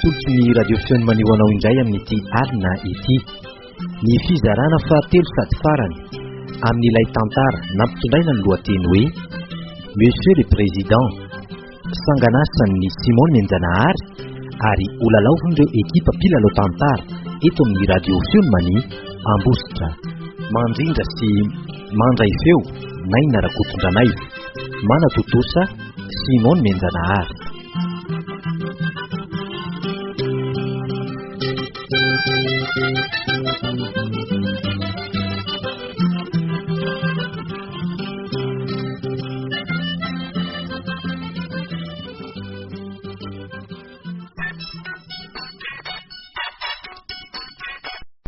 atolotry ny Radio Feon'ny Mania ho anao indray amin'ity alina ity. Ny fizarana fahatelo sady farany amin'ilay tantara nampitondraina ny lohateny hoe Monsieur le Président, Sanganasan'ny Simon Mianjanahary ary holalaovin'ireo ekipa mpilalao tantara eto amin'ny Radio Feon'ny Mania Ambositra. Mandrindra sy mandray feo Naina Rakotondranaivo. Manatontosa Simon Mianjanahary.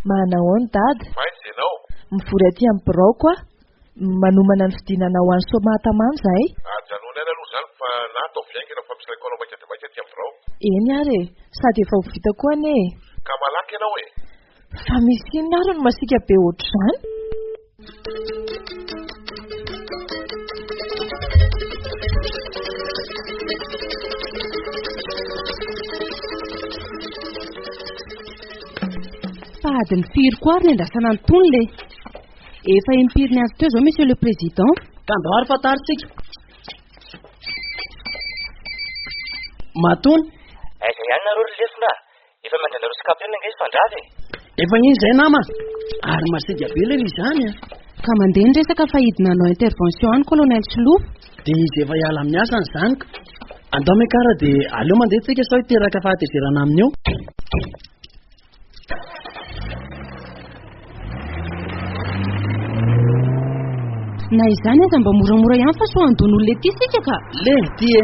Manahoana Dada? Aiza ianao? Mivory aty amin'ny biraoko aho. Manomana ny fidinana ho any Soamahatamana izahay. Ajanony any aloha izany fa na ataovy haingana fa misy raiko anao maika dia maika aty amin'ny birao. Eny ary e! Sady efa ho vita koa anie e! Ka malaky ianao e! Fa misy inona ary no masiaka be ohatr'izany? Fa adiny firy koa ary ny andrasana an'itony le? Efa impiry niantso teo izao Monsieur le Président? Ka andao ary fantarintsika. Matony. Aiza ihany nareo ry lefona a! Efa miandry anareo sy kapiteny ange izy fandrava e! Efa iny izay nama! Ary masiaka be ilay izany a! Ka mandeha ny resaka fa hidina hanao intervention any Colonel Solofo. Dia izy efa hiala amin'ny asany izany ka. Andao miakara dia aleo mandeha tsika sao hiteraka fahatezerana aminy eo. Na izany aza mba moramora ihany fa sao handon'olona ety isika ka. Le ty e!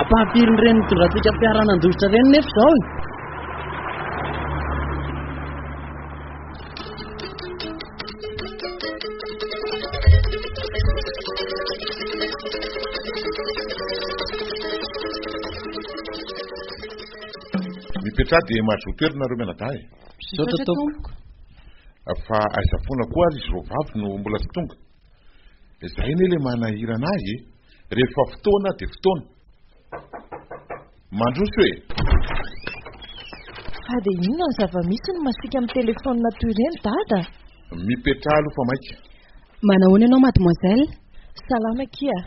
Ampahafirin'ireny nitondrantsika fiara nandositra ireny nefa izao e! Mipetraha dia mahazoa toerana nareo mianadahy e. Misaotra tompoko. Fa aiza foana koa ary izy roavavy no mbola tsy tonga? Izay anie ilay manahirana ahy e! Rehefa fotoana dia fotoana. Mandroso e! Fa dia inona ny zava-misy no masiaka amin'ny telefaonina toy ireny Dada? Mipetraha aloha fa maika. Manahoana ianao mademoiselle? Salama akia.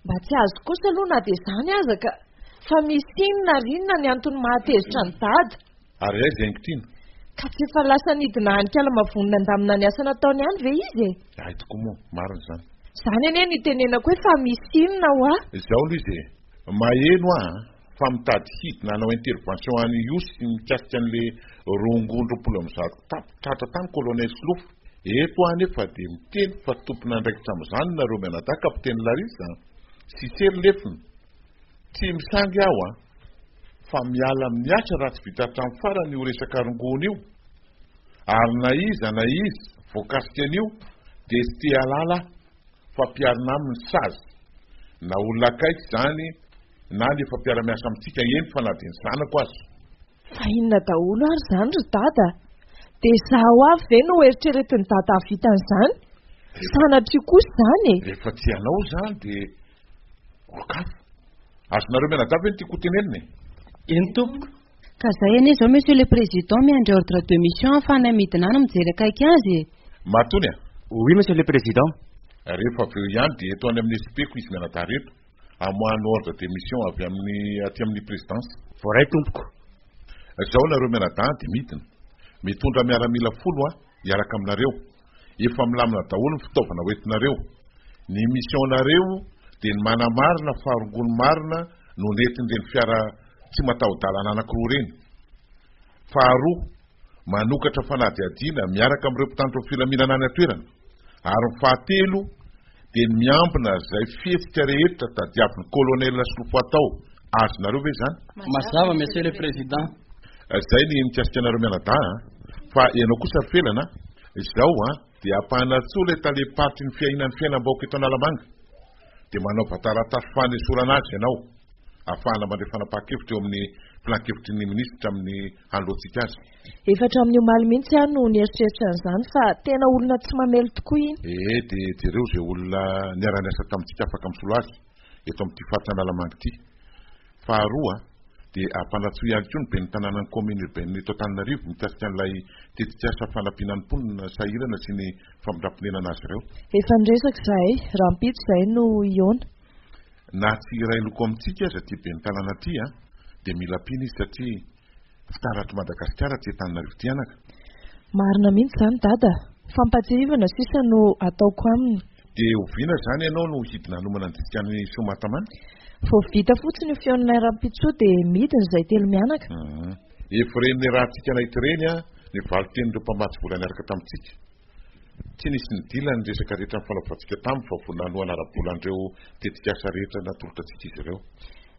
Mba tsy azoko kosa aloha na dia izany aza ka. Fa misy inona ary inona ny antony mahatezitra an'i Dada? Ary aiza i Haingotiana? Ka tsy efa lasa nidina any Kalamavony nandamina ny asa nataony any ve izy e? Hay tokoa moa, marina izany. Izany anie no itenenako hoe fa misy inona hoa. Izao aloha izy e, maheno aho an, fa mitady hidina hanao intervention any Ihosy mikasika an'le rongony 120 kitapo tratra tany Colonel Solofo. Eto aho anefa dia miteny fa tompon'andraikitra amin'izany nareo mianadahy Kapiteny Larissa an, sy Sery lefiny. Tsy misangy aho an! Fa miala amin'ny asa raha tsy vita hatramin'ny farany io resaka rongony io. Ary na iza na iza voakasika an'io dia tsy te halala aho fa ampiharina aminy ny sazy. Na olona akaiky izany na ny efa mpiara-miasa amintsika eny fa na dia ny zanako aza. Fa inona daholo ary izany ry dada? Dia izaho avy ve no eritreretin'i dada hahavita an'izany? Sanatria kosa izany e! Rehefa tsy ianao izany dia olon-kafa. Azonareo mianadahy ve ny tiako hotenenina e? Eny tompoko. Ka zay anie izao monsieur le président miandry ordre de mission ahafahanay midina any mijery akaiky azy e! Mahatony a! Oui monsieur le président. Rehefa avy eo ihany dia eto any amin'ny SP-ko izy mianadahy ireto. Amoahana ordre de mission avy amin'ny aty amin'ny présidence. Voaray tompoko. Zao nareo mianadahy dia midina. Mitondra miaramila folo aho hiaraka aminareo. Efa milamina daholo ny fitaovana hoentinareo. Ny mission nareo dia ny manamarina fa rongony marina no nentin'ireny fiara tsy mataho-dalana anankiroa ireny. Faharoa, manokatra fanadihadiana miaraka amin'ireo mpitandro ny filaminana any an-toerana. Ary ny fahatelo dia ny miambina izay fihetsika rehetra tadiavin'ny Colonel Solofo atao. Azonareo ve izany? Mazava Monsieur le Président. Izay ny mikasika anareo mianadahy an! Fa ianao kosa ry Felana an! Izao an, dia ampanantsoa ilay talem-paritry ny fiahiana ny fiainam-bahoaka eto Analamanga. Dia manaova taratasy fanesorana azy ianao. Ahafahana mandray fanapahan-kevitra eo amin'ny filan-kevitry ny minisitra amin'ny hanoloantsika azy. Efa hatramin'ny omaly mihitsy aho no nieritreritra an'izany fa tena olona tsy mamely tokoa iny. Ee, dia jereo izay olona niara-niasa tamintsika afaka misolo azy eto amin'ity faritra Analamanga ity. Faharoa, Dia ampanantsoy ihany koa ny ben'ny tanànan'ny commune urbaine eto Antananarivo mikasika an'ilay tetikasa fanampiana ny mponina sahirana sy ny famindram-ponenana azy ireo. Efa niresaka izahay, rahampitso izahay no hihaona. Na tsy iray loko amintsika aza ity ben'ny tanàna ity dia mila ampiana izy satria fitaratr'i Madagasikara ity Antananarivo ity anaka. Marina mihitsy izany Dada, fampahatsiahivana sisa no ataoko aminy. Dia oviana izany ianao no hidina hanomana ny dikan'i Soamahatamana? Vao vita fotsiny io fihaonanay rahampitso dia midina izay telomianaka. Efa ireny niarahantsika nahita ireny ny valin-tenin'ireo mpamatsy vola niaraka tamintsika. Tsy nisy nidila ny resaka rehetra nifanaovantsika taminy fa vonona hanohana ara-bola an'ireo tetikasa rehetra natolotra antsika izy ireo.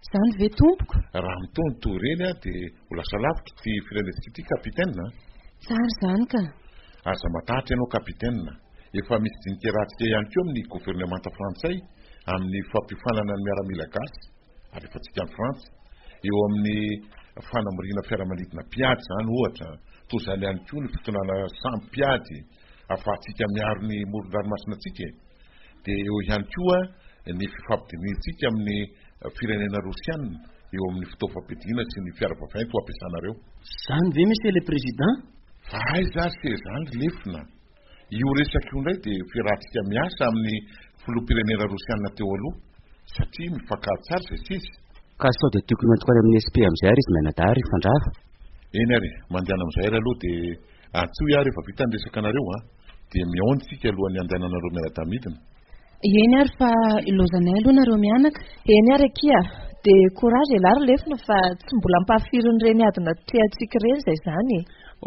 Izany ve tompoko? Raha mitohy ny toy ireny dia ho lasa lavitra ity firenentsika ity Capitaine a! Tsara izany ka! Aza matahotra ianao Capitaine. Efa misy dinika iarahantsika ihany koa amin'ny governemanta frantsay amin'ny fampiofanana ny miaramila gasy alefantsika any Frantsa, eo amin'ny fanamoriana fiaramanidina mpiady izany ohatra, toa izany ihany koa ny fitondrana sambo mpiady ahafahantsika miaro ny moron-dranomasina-ntsika e! Dia eo ihany koa ny fifampidinihintsika amin'ny firenena rosiana eo amin'ny fitaovam-piadiana sy ny fiara vaventy ho ampiasanareo. Izany ve Monsieur le Président? Fa aiza ary se izany ry lefona? Io resaka io indray dia fiarahantsika miasa amin'ny filoham-pirenena rosiana teo aloha satria mifankahazo tsara izay sy izy. Ka sao dia tokony ho entiko any amin'ny SP amin'izay ary izy mianadahy ry Fandrava? Eny ary e, mandehana amin'izay ary aloha dia antsoy aho rehefa vita ny resaka anareo an! Dia mihaona isika alohan'ny handehananareo mianadahy midina. Eny ary fa ilaozanay aloha nareo mianaka. Eny ary akia, dia courage elah ry lefona fa tsy mbola ampahafirin'ireny ady natrehantsika ireny izay izany e.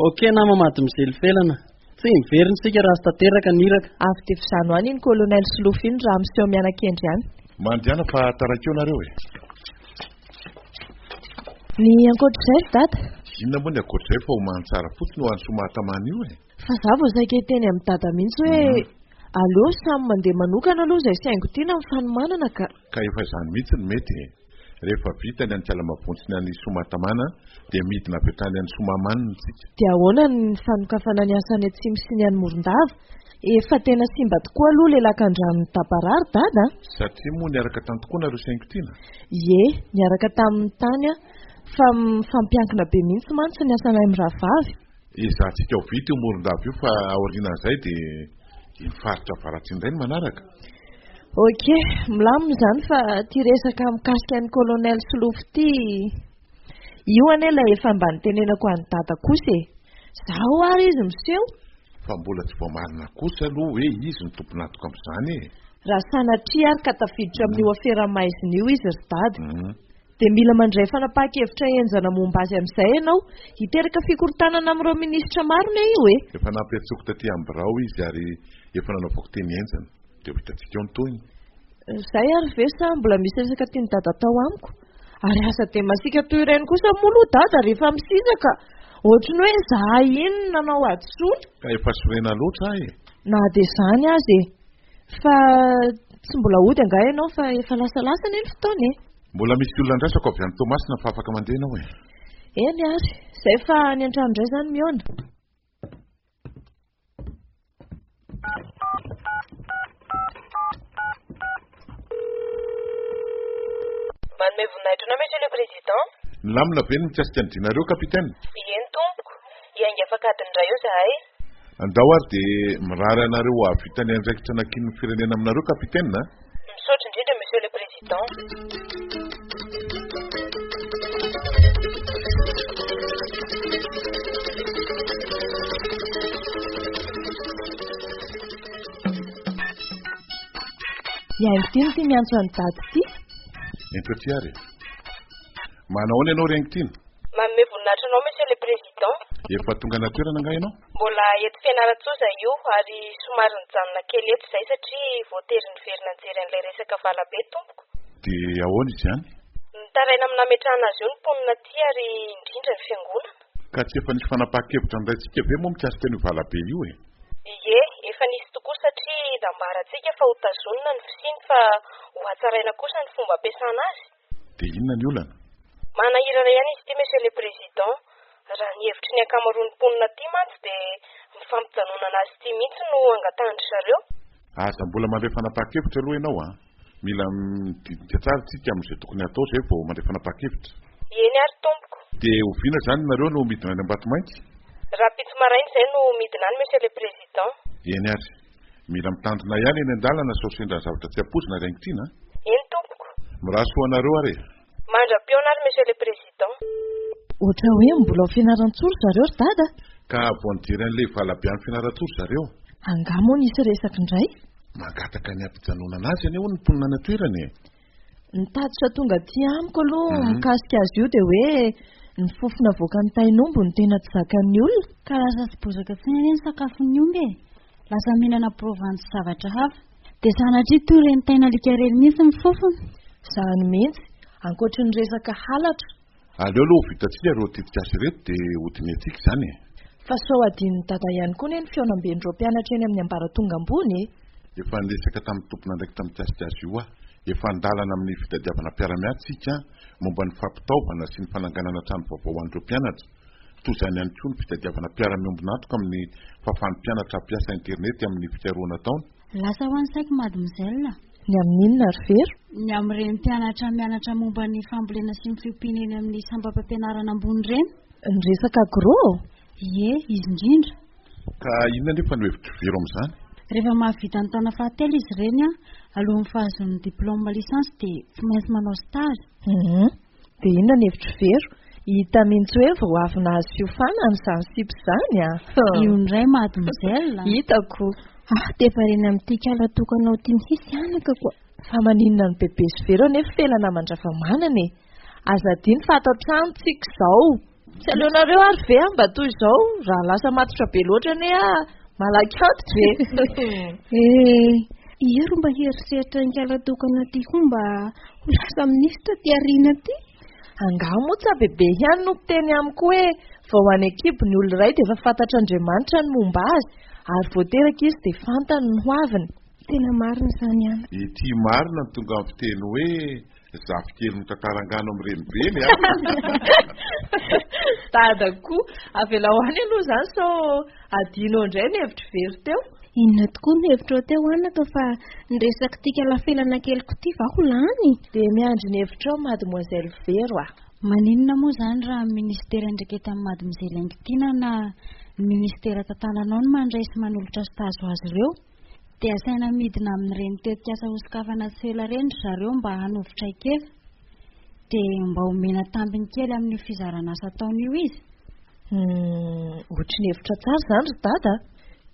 Ok nama mademoiselle Felana, tsy miverina isika raha tsy tanteraka ny iraka. Avy dia vizano any iny colonel Solofo iny raha miseho mianakendry any. Mandehana fa taraiky eo nareo e. Ny ankoatr'izay ry dada? Inona moa ny ankoatr'izay fa homano tsara fotsiny ho an'i Soamahatamana io e. Fa za vao saika hiteny amin'i dada mihitsy hoe aleo samy mandeha manokana aloha izay sy haingo tiana amin'ny fanomanana ka. Ka efa izany mihitsy no mety e. Rehefa vita ny any Ikalamavonjy sy ny any Soamahatamana dia midina avy hatrany any Soamahamanina isika. Dia ahoana ny fanokafana ny asa any Atsimo sy ny any Morondava? Efa tena simba tokoa aloha ilay lakandranon'i Tabarà ry dada a! Satria moa niaraka tany tokoa nareo sy haingo tiana? Ie, niaraka taminy tany aho. Fa mifampiankina be mihitsy mantsy ny asanay mirahavavy. Ezahantsika ho vita io Morondava io fa aorianan'izay dia iny faritra avaratra iny indray no manaraka. Ok, milamina izany fa ity resaka mikasika an'i Colonel Solofo ity, io anie ilay efa mba nitenenako an'i Dada kosa e! Zaho ary izy miseho. Fa mbola tsy voamarina kosa aloha hoe izy no tompon'antoka amin'izany e! Raha sanatria ary ka tafiditra amin'io afera maizina io izy ry Dada. Dia mila mandray fanapahan-kevitra henjana momba azy amin'izay ianao. Hiteraka fikorontanana amin'ireo minisitra maro ne io e! Efa nampiantsoiko taty amin'ny birao izy ary efa nanaovako teny henjana. Dia ho hitantsika eo ny tohiny. Izay ary ve sa mbola misy resaka tian'i Dada atao amiko? Ary aza dia masiaka toy ireny kosa moa aloha Dada rehefa misisaka. Ohatry ny hoe izahay iny no nanao hadisoana. Ka efa sorena loatra aho e! Na dia izany aza e! Fa tsy mbola hody angaha ianao fa efa lasalasa anie ny fotoana e! Mbola misy olona andrasako avy any Toamasina fa afaka mandeha ianao e! Eny ary, izay fa any an-trano indray izany mihaona. Manome voninahitra anao Monsieur le Président. Milamina ve ny mikasika ny dinareo Capitaine? Eny tompoko. Hiainga afaka adiny iray eo izahay. Andao ary dia mirary anareo hahavita ny andraikitra nankinin'ny firenena aminareo Capitaine a! Misaotra indrindra Monsieur le Président. I Haingotiana ity miantso an'i Dada ity. Ento aty ary e. Manao ahoana ianao ry Haingotiana? Manome voninahitra anao Monsieur le Président. Efa tonga any an-toerana angaha ianao? Mbola eto Fianarantsoa izahay io ary somary nijanona kely eto izahay satria voatery niverina nijery an'ilay resaka valabe tompoko. Dia ahoana izy any? Nitaraina amin'ny nametrahana azy io ny mponina aty ary indrindra ny fiangonana. Ka tsy efa nisy fanapahan-kevitra noraintsika ve moa mikasika an'io valabe io e? Ie, efa nisy tokoa satria nambarantsika fa ho tazonina ny fisiany fa ho hatsaraina kosa ny fomba ampiasana azy. Dia inona ny olana? Manahirana ihany izy ity Monsieur le Président. Raha ny hevitry ny ankamaroan'ny mponina aty mantsy dia ny fampijanonana azy ity mihitsy no angatahan-dry zareo. Aza mbola mandray fanapahan-kevitra aloha ianao an! Mila midinika tsara isika amin'izay tokony hatao izay vao mandray fanapahan-kevitra. Eny ary tompoko. Dia oviana izany nareo no midina any Ambatomainty? Rahampitso maraina izay no midina any Monsieur le Président. Eny ary. Mila mitandrina ihany eny an-dalana sao sendra ny zavatra tsy ampoizina ry Haingotiana a! Eny tompoko. Mirary soa anareo ary e! Mandra-pihaona ary Monsieur le Président. Ohatra hoe mbola ao Fianarantsoa ry zareo ry dada a! Ka vao nijery an'ilay valabe any Fianarantsoa ry zareo. Angaha moa nisy resaka indray? Mangataka ny hampijanonana azy anie hono ny mponina any an-toerana e! Ny tatitra tonga aty amiko aloha mikasika azy io dia hoe ny fofona avoakan'ny tain'omby no tena tsy zakan'ny olona. Ka lasa tsy bozaka intsony anie ny sakafon'ny omby e! Lasa mihinana provandy sy zavatra hafa. Dia sanatria toy ireny tain'alika ireny mihitsy ny fofony. Izany mihitsy, ankoatry ny resaka halatra. Aleo aloha ho vitantsika ireo tetikasa ireto dia hodinihantsika izany e! Fa sao adinon'i Dada ihany koa anie ny fihaonamben'ireo mpianatra eny amin'ny ambaratonga ambony e! Efa niresaka tamin'ny tompon'andraikitra mikasika azy io aho. Efa an-dalana amin'ny fitadiavana mpiara-miasa isika momba ny fampitaovana sy ny fananganana trano vaovao ho an'ireo mpianatra. Toy izany ihany koa ny fitadiavana mpiara-miombon'antoka amin'ny fahafahan'ny mpianatra hampiasa internet amin'ny fikarohana ataony. Lasa ho an'ny saiko mademoiselle. Ny amin'inona ry Vero? Ny amin'ireny mpianatra mianatra momba ny fambolena sy ny fiompiana eny amin'ny sampam-pampianarana ambony ireny. Ny resaka agro? Ie, izy indrindra. Ka inona anefa no hevitr'i Vero amin'izany? Rehefa mahavita ny taona fahatelo izy ireny, alohan'ny fahazoany ny diplaoma licence dia tsy maintsy manao stage. Hum. Dia inona ny hevitr'i Vero? Hita mihitsy hoe vao avy nahazo fiofanana izany sipa izany an! Io indray mademoiselle. Hitako. Ah, dia variana amin'ity kala tokanao ity mihitsy anaka ko. Fa maninona an'i Bebe sy Vero anefa Felana aman-dRavamanana e? Aza adino fa ato an-trano tsika izao. Tsy aleonareo ary ve aho mba toy izao? Raha lasa matotra be loatra anie aho malaky antitra e! Eh, ia ro mba hieritreritra ny kala tokana ty koa mba ho lasa minisitra aty aoriana aty? Angaha moa tsa bebe ihany no mpiteny amiko hoe vao any an-kibo ny olona iray dia efa fantatr'Andriamanitra ny momba azy ary vao teraka izy dia fantany ny hoaviny. Tena marina izany an. Ity marina no tonga amin'ny fiteny hoe zafikely mitantara angano amin'ny renibeny a! Dada koa, avelao any aloha izany sao adino eo indray ny hevitry very teo. Inona tokoa ny hevitrao teo anaka fa ny resak'ity kalafelana keliko ity va ho lany? Dia miandry ny hevitrao mademoiselle Vero a! Maninona moa izany raha ny ministera andraiketan'i mademoiselle Haingotiana na ny ministera tantananao no mandray sy manolotra stage ho azy ireo? Dia asaina midina amin'ireny tetikasa hosokafana tsy ho ela ireny ry zareo mba hanovo traikefa. Dia mba omena tambiny kely amin'io fizaran'asa ataony io izy. Humm, ohatry ny hevitra tsara izany ry dada a!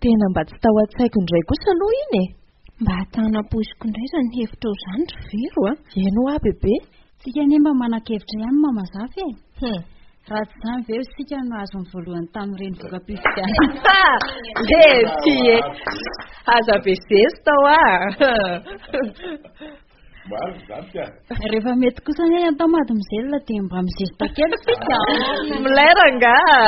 Tena mba tsy tao an-tsaiko indray kosa aloha iny e! Mba atana-poiziko indray izany hevitrao izany ry Vero a! Eny hoa bebe! Tsika anie mba manan-kevitra ihany Mama Zafy e! Hum! Raha tsy izany ve isika no azony voalohany tamin'ireny voka-pifidianana? Lety e! Aza be zesta hoa! Marina izany ka! Rehefa mety kosa anie ny atao mademoiselle dia mba mizesta kely isika. Milay rangaha!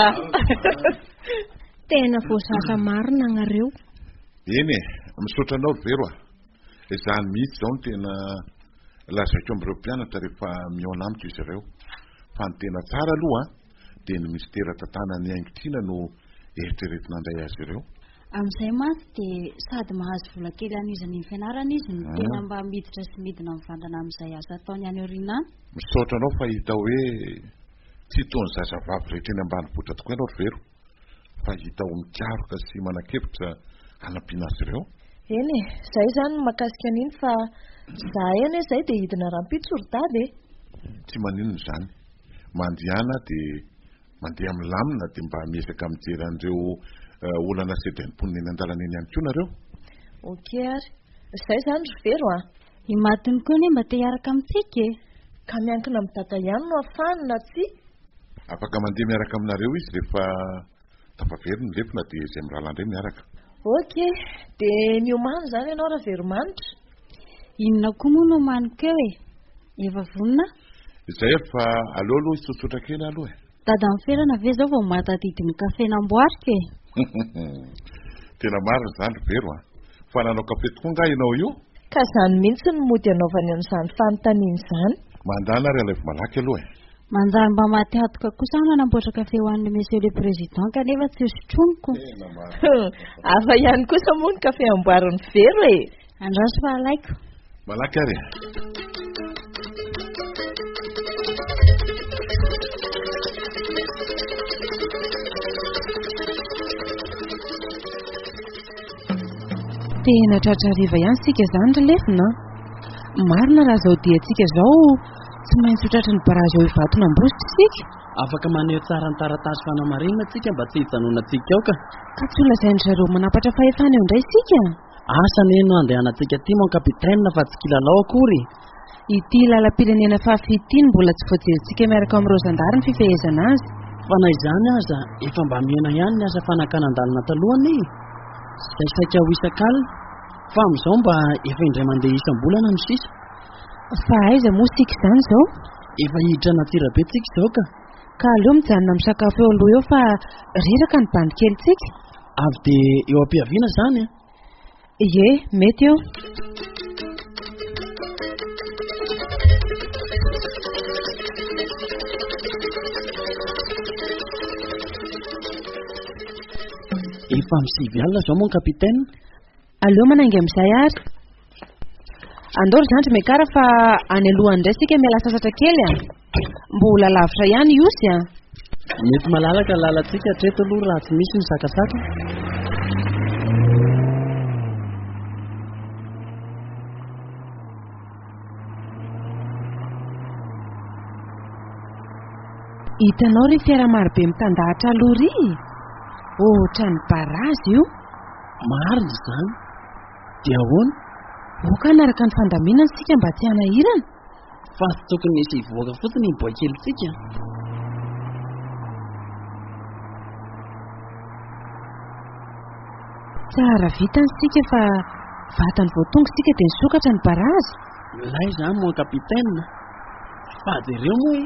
Tena voazaza marina nareo. Eny e, misaotra anao ry Vero a! Izany mihitsy izao no tena lazaiko amin'ireo mpianatra rehefa mihaona amiko izy ireo. Fa ny tena tsara aloha dia ny minisitera tantanan'ny Haingotiana no eritreretina handray azy ireo. Amin'izay mantsy dia sady mahazo vola kely hanohizany ny fianarana izy no tena mba miditra sy midina mivantana amin'izay asa ataony any aoriana any. Misaotra anao fa hita hoe tsy toa ny zazavavy rehetra eny ambanivohitra tokoa ianao ry Vero fa hita ho mikaroka sy manan-kevitra hanampiana azy ireo. Eny e, izay izany ny mahakasika an'iny fa izahay anie izay dia hidina rahampitso ry Dada e. Tsy maninona izany. Mandehana dia Mandeha milamina dia mba miezaka mijery an'ireo olana sedrain'ny mponina eny an-dalana eny ihany koa nareo. Ok ary. Izay izany ry Vero a! I Matiny koa anie mba te hiaraka amintsika e! Ka miankina amin'i Dada ihany no ahafahany na tsia. Afaka mandeha miaraka aminareo izy rehefa tafaverina ny lefona dia izay mirahalahy indray miaraka. Ok, dia miomàna izany ianao Raveromanitra. Inona koa moa no omaniko eo e? Efa vonona aho. Izay ary fa aleo aloha hisotsotra kely aloha e. Dadan'i Felana ve izao vao mahatadidy ny kafe namboariko e? Tena marina izany ry Vero a! Fa nanao kafe tokoa angaha ianao io? Ka izany mihitsy no mody anaovany an'izany fanontaniana izany. Mandàna ary alaivo malaky aloha e! Manjary mba maty hatoka kosa aho nanamboatra kafe ho an'ny Monsieur le Président kanefa tsy hosotroiniko. Tena marina. Hafa ihany kosa moa ny kafe amboarin'i Vero e! Andraso fa alaiko. Malaky ary e! Tena tratra hariva ihany isika izany ry lefona an! Marina raha izao diantsika izao tsy maintsy ho tratry ny barazy ao Ivaton'Ambositra isika. Afaka maneho tsara ny taratasy fanamarinana tsika mba tsy hijanonantsika ao ka. Ka tsy ho lazain-dry zareo manampatra fahefana eo indray isika? Asa anie no andehanantsika aty mon capitaine fa tsy kilalao akory e! Ity lalam-pirenena fahafito ity no mbola tsy voajerintsika miaraka amin'ireo zandary ny fifehezana azy. Fa na izany aza efa mba mihena ihany ny asa fanakanan-dalana taloha anie e! Izay saika ho isak'alina fa amin'izao mba efa indray mandeha isam-bolana no sisa. Fa aiza moa isika izany izao? Efa hiditra an'Antsirabe tsika izao ka. Ka aleo mijanona misakafo eo aloha eo fa reraka ny bandy kelintsika. Avy dia eo am-piaviana izany an? Ie, mety eo. Efa amin'ny 9 alina izao mon capitaine. Aleo manainga amin'izay ary. Andao ry zandry miakara fa any aloha indray isika miala sasatra kely a. Mbola lavitra ihany Ihosy a. Mety malalaka ny lalantsika hatreto aloha raha tsy misy ny sakasaka. Hitanao ry fiara marobe mitandahatra aloha ry? Ohatran'ny barazy io. Marina izany. Dia ahoana? Aoka hanaraka ny fandaminana isika mba tsy hanahirana. Fa tsy tokony hisy hivoaka fotsiny iny boay kelintsika. Tsara vitany isika fa vatany vao tonga isika dia nisokatra ny barazy. Milay izany mon capitaine. Fa jereo moa e,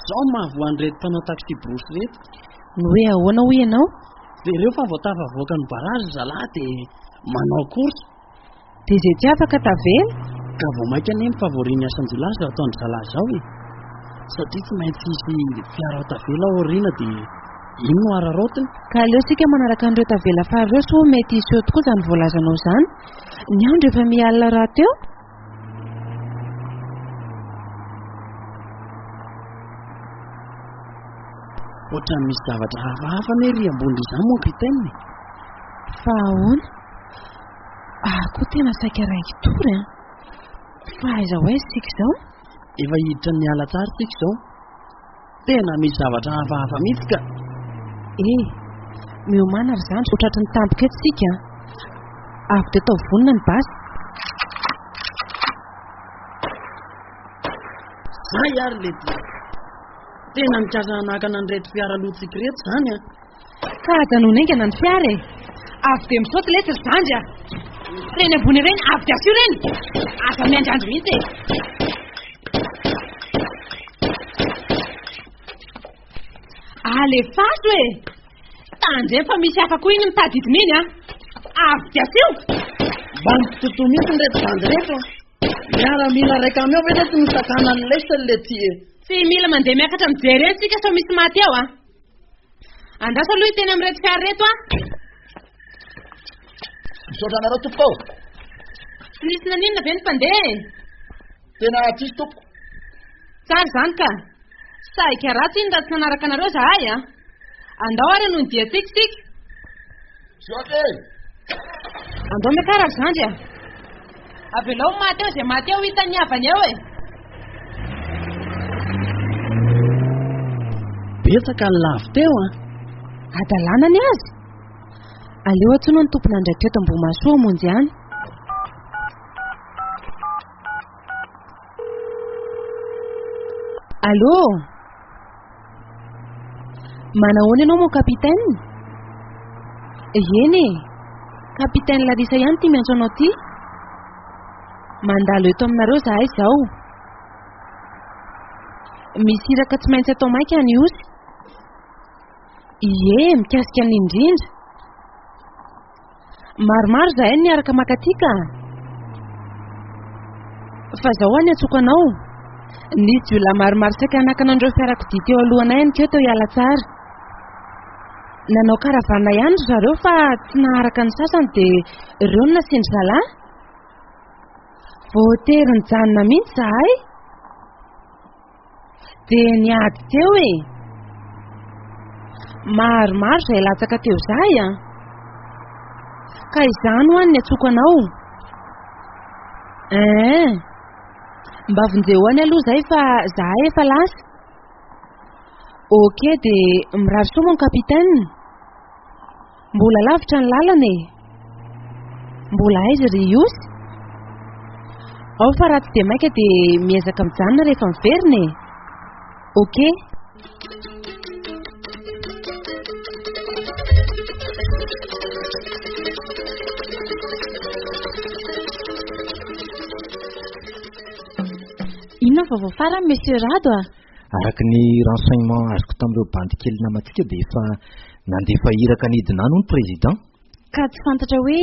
sao mahavoa an'ireto mpanao taxi-brousse ireto. Ny hoe ahoana hoy ianao? Jereo fa vao tafavoaka ny barazy ry zalahy dia manao course. Dia izay tsy afaka tavela? Ka vao mainka anie mi-favori ny asan-jiolahy izao ataon-dry zalahy izao e! Satria tsy maintsy hisy fiara ho tavela ao aoriana dia iny no araraotiny. Ka aleo isika manaraka an'ireo tavela fary ireo soa mety hiseho tokoa izany voalazanao izany. Ny andro efa miha alina rahateo. Ohatran'ny misy zavatra hafahafa anie ry ambony ry izany mon capitaine e! Fa ahoana? Ahy koa tena saika raiki-tory an! Fa aiza ho aiza isika izao? Efa hiditra ny ala tsara isika izao. Tena misy zavatra hafahafa mihitsy ka! Eh! Miomàna ry zandry ho tratry ny tampoka eto isika an! Avy dia ataovy vonona ny basy. Zay ary le ty! Tena mikasa hanakana an'ireto fiara lotsika ireto izany an! Ka ajanony haingana ny fiara e! Avy dia misaoty letsy ry zandry a! Ireny ambony ireny, avy dia asio ireny! Aza miandriandry mihitsy e! Alefaso e! Tandremo fa misy hafa koa iny mitady hidina iny a! Avy dia asio! Mba mitotoa mihitsy ireto zandry ireto a! Miaramila iray kamiao ve letsy no sakanan'ny lesy le ty e? Tsy mila mandeha miakatra mijery eny tsika sao misy maty ao a! Andraso aloha hiteny amin'ireto fiara ireto aho. Misaotra anareo tompoko ô. Tsy nisy naninona ve ny mpandeha e? Tena tsisy tompoko. Tsara izany ka. Saika ratsy iny raha tsy nanaraka anareo zahay a. Andao ary hanohy ny diantsika isika. Misaotra e. Andao miakara ry zandry a. Avelao ny maty eo izay maty eo hitan'ny havany eo e. Betsaka ny lavo teo an. Hadalana ny azy. Aleo antsoina ny tompon'andraikitra eto Ambohimahasoa hamonjy any. Allô? Manahoana ianao mon capitaine? Eny e! Capitaine Larissa ihany ity miantso anao ity. Mandalo eto aminareo izahay izao. Misy iraka tsy maintsy atao maika any Ihosy. Ie, mikasika an'iny indrindra. Maromaro izahay no niaraka maka aty ka. Fa izao aho niantsoko anao. Nisy jiolahy maromaro saika hanakana an'ireo fiarakodia teo alohanay aninkeo teo Ialatsara. Nanao caravane ihany ry zareo fa tsy naharaka ny sasany dia ireo no nasian-dry zalahy. Voatery nijanona mihitsy izahay. Dia niady teo e. Maromaro izay latsaka teo izahay an. Ka izany ho'a ny niantsoako anao. Eeh. Mba vonjeo any aloha izay fa zahay efa lasa. Ok dia mirary soa mon capitaine. Mbola lavitra ny lalana e. Mbola aiza ry Ihosy? Ao fa raha tsy dia maika dia miezaka mijanona rehefa miverina e. Ok. Inona ny vaovao farany Monsieur Rado a? Araka ny renseignement azoko tamin'ireo bandy kely namantsika dia efa nandefa iraka nidina any hono président. Ka tsy fantatra hoe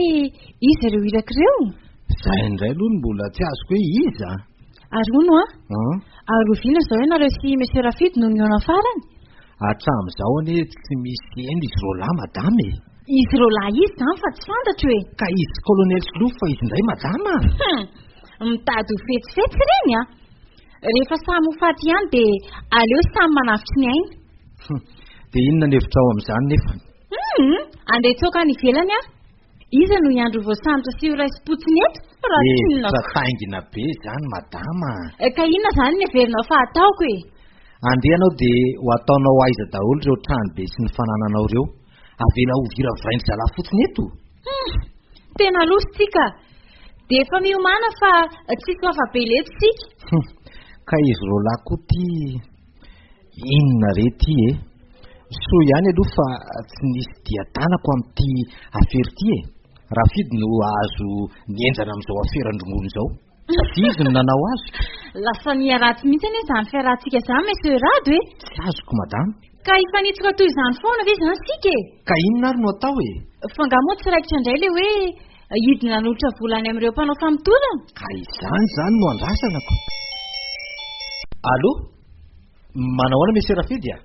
iza ireo iraka ireo? Izay indray aloha no mbola tsy azoko hoe iza. Ary hono an? Ary oviana izao ianareo sy Monsieur Rafidy no nihaona farany? Hatramin'izao anie tsy misy heno izy roalahy madama e. Izy roalahy izy izany fa tsy fantatro e. Ka izy sy colonel Solofo fa izy indray madama a. Hum! Mitady ho fetsifetsy ireny an! Rehefa samy ho faty ihany dia aleo samy manavotry ny ainy. Hum! Dia inona ny hevitrao amin'izany nefa? Hum! Andeha hitsoaka any ivelany aho. Iza no hiandry ho voasambotra sy ho raisim-potsiny eto? Raha tsy inona Hevitra taingina be izany madama a! Ka inona izany no heverinao fa hataoko e? Andeha ianao dia ho ataonao aiza daholo ireo trano be sy ny fanananao ireo? Avela ho viravirain-dry zalahy fotsiny eto? Hum! Tena loza ity ka! Dia efa miomàna fa tsisy ho afa-bela eto isika. Hum! Ka izy roalahy koa ity inona re ity e? Soa ihany aloha fa tsy nisy dian-tanako amin'ity afera ity e! Rafidy no azo nihenjana amin'izao aferan-drongony izao. Satria izy no nanao azy. Lasa niharatsy mihitsy anie izany fiarahantsika izany Monsieur Rado e! Tsy azoko madama. Ka hifanitsoka toy izany foana ve izany isika e? Ka inona ary no atao e? Fa angaha moa tsy raikitra indray ilay hoe hidina hanolotra vola any amin'ireo mpanao famotorana? Ka izany izany no andrasana ko. Allô? Manao ahoana Monsieur Rafidy a?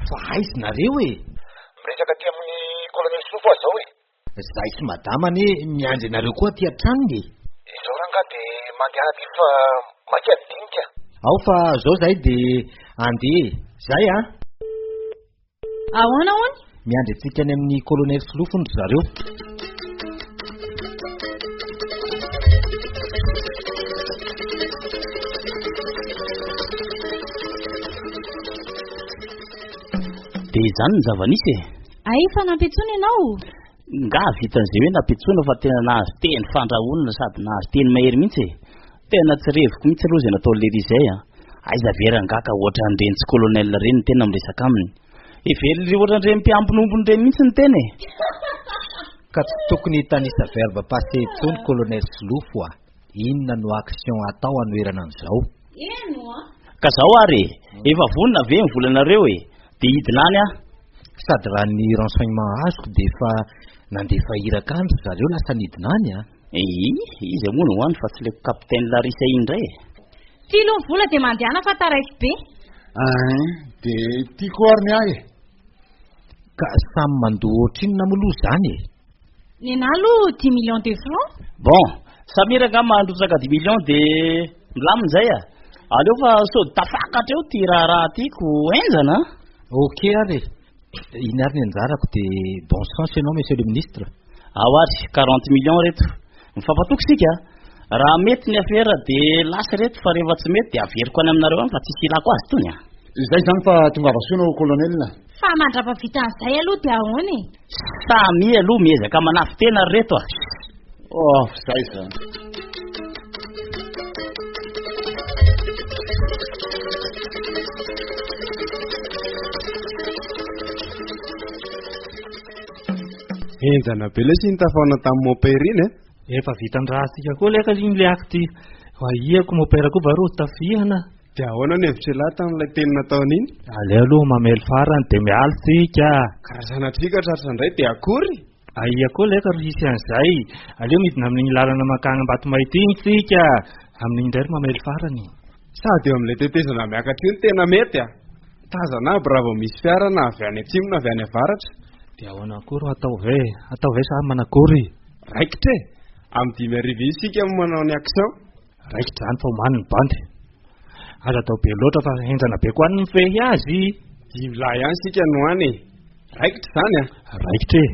Fa aiza nareo e? Miresaka aty amin'ny Colonel Solofo aho izao e. Zahay sy madama anie miandry anareo koa aty an-tranony e. Izao rangahy dia mandehana aty fa maika ny dinika. Ao fa zao zahay dia andeha e. Zay an! Ahoana hono? Miandry antsika any amin'ny Colonel Solofo hono ry zareo. Dia izany ny zava-nisy e. Hay efa nampiantsoina ianao? Nga vitan'izay hoe nampiantsoina fa tena nahazo teny fandrahonana sady nahazo teny mahery mihitsy e. Tena tsy reviko mihitsy aloha izay nataon'i Lery izay a. Aiza ve rangaha ka ohatran'ireny tsy colonel ireny ny tena miresaka aminy. Heverin'ireo ohatran'ireny mpiambinombony ireny mihitsy ny tena e. Ka tsy tokony hitanisa verbe passé intsony colonel Solofo a. Inona no action atao hanoherana an'izao? Eny oa. Ka zao ary e, efa vonona ve ny volanareo e? Dia hidina any aho. Sady raha ny renseignement azoko dia efa nandefa iraka any ry zareo lasa nidina any a. Ii, iza moa no ho any fa tsy le capitaine Larissa iny indray e? Ty aloha ny vola dia mandehana fa taraiky be. Ein, dia ity koa ary ny ahy e. Ka samy mandoa ohatrinona moa aloha izany e? Nenah aloha dix millions de francs. Bon, Samir angamba handrotsaka dix millions de milamina izay a. Aleo fa sao de tafakatra eo ty raharaha ty ko henjana a. Ok ary e. Iny ary ny anjarako de bon chance ianao monsieur le ministre. Ao ary, quarante millions reto. Mifampatoky isika a. Raha mety ny afera de lasa ireto fa rehefa tsy mety de averiko any aminareo any fa tsisy ilako azy itony a. Izay izany fa tongava soa ianao colonel. Fa mandrapavitan'izay aloha dia ahoana e? Samia aloha miezaka manafin-tena ry reto a! Oh, zay izany. Henjana be lesy iny tafaona tamin'i mon père iny e. Efa vitan-dratsika koa leka iny le acte. Ahiako mon père koa va ro tafihana. Dia ahoana ny hevitr'ialahy tamin'ilay teny nataony iny? Aleo aloha mamely farany dia miala tsika. Ka raha sanatria ka tratra indray dia akory? Aia koa leka ro hisy an'izay. Aleo midina amin'iny lalana mankany Ambatomainty iny tsika. Amin'iny indray ro mamely farany. Sady eo amin'ilay tetezana miakatra io no tena mety a! Tazana aby raha vao misy fiara na avy any atsimo na avy any avaratra. Dia ahoana koa ro atao ve? Atao ve sa manakory? Raikitra e! Amin'ny 5000 iny isika no manao ny action. Raikitra izany fa omany ny bandy. Aza atao be loatra fa henjana be koa any ny mifehy azy. Dimy lahy ihany isika no any e. Raikitra izany a. Raikitra e.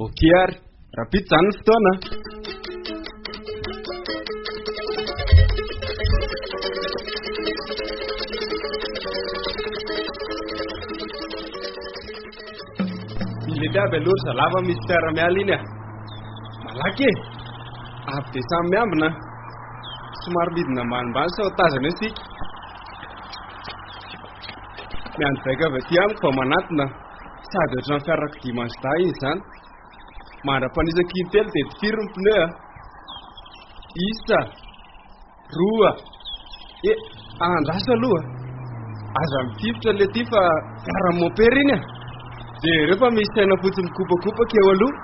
Ok ary. Rahampitso izany ny fotoana a! Milety aby aloha ry zalahy fa misy fiara miala iny a! Malaky e! Avy dia samy miambina a! Somary midina ambanimbany sao tazana eo isika. Miandry baiko avy aty amiko vao manatona. Sady ohatran'ny fiarakodia Mazda iny izany. Mandra-panisako intelo dia tifiro ny pneu a. Isa, roa, e, andraso aloha. Aza mitifitra le ty fa fiaran'ny mompera iny a. Jereo fa misy saina fotsy mikopakopaka eo aloha.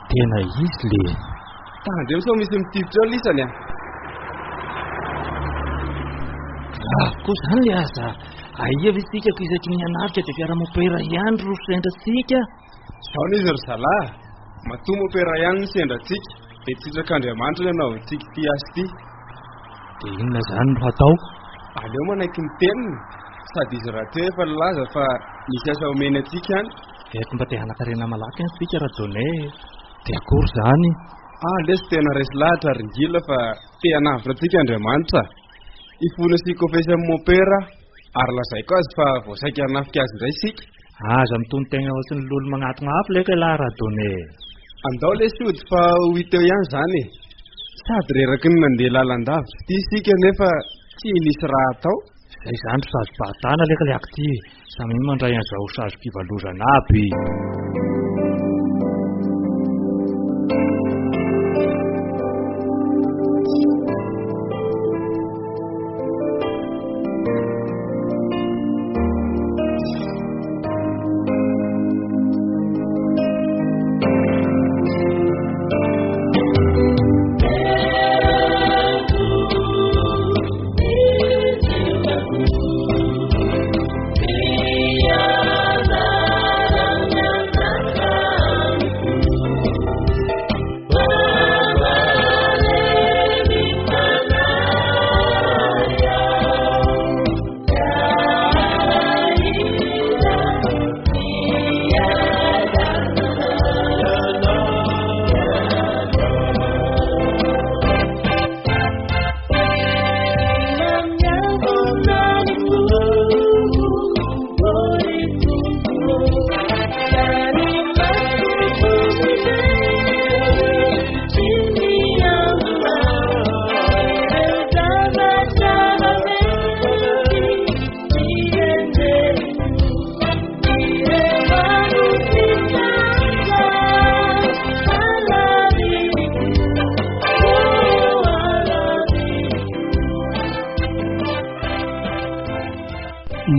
Tena izy le. Tandremo sao misy mitifitra eo lisany a. Grave koa izany le aza. Aia ve isika ko isaky ny hanafika dia fiara mopera ihany ro sendra tsika. Izao no izy ry zalahy, matoa mopera ihany no sendra antsika dia tsy sitrak'Andriamanitra ny hanaovantsika ity asa ity. Dia inona izany no hatao? Aleo manaiky ny teniny, sady izy rahateo efa nilaza fa misy asa omeny antsika any. Eto mba te hanakarena malaky any tsika Rajaonay e. Dia akory izany? Ah lesy tena resy lahatra ry Ngila fa te hanavotra antsika Andriamanitra. Hifona sy hikofesy amin'i Mompera aho ary lazaiko azy fa vao saika hanafika azy indray isika. Aza mitonon-tegna ohatry ny lolo magnatogna afo leka elah Radone e. Andao lesy hody fa ho hita eo ihany izany e. Sady reraky ny nandeha lalandavitra ity isika nefa tsy nisy raha atao. Zay zany ry sazom-pahatana leka le aky ty e. Samia mandray an'izao sazom-pivalozana aby.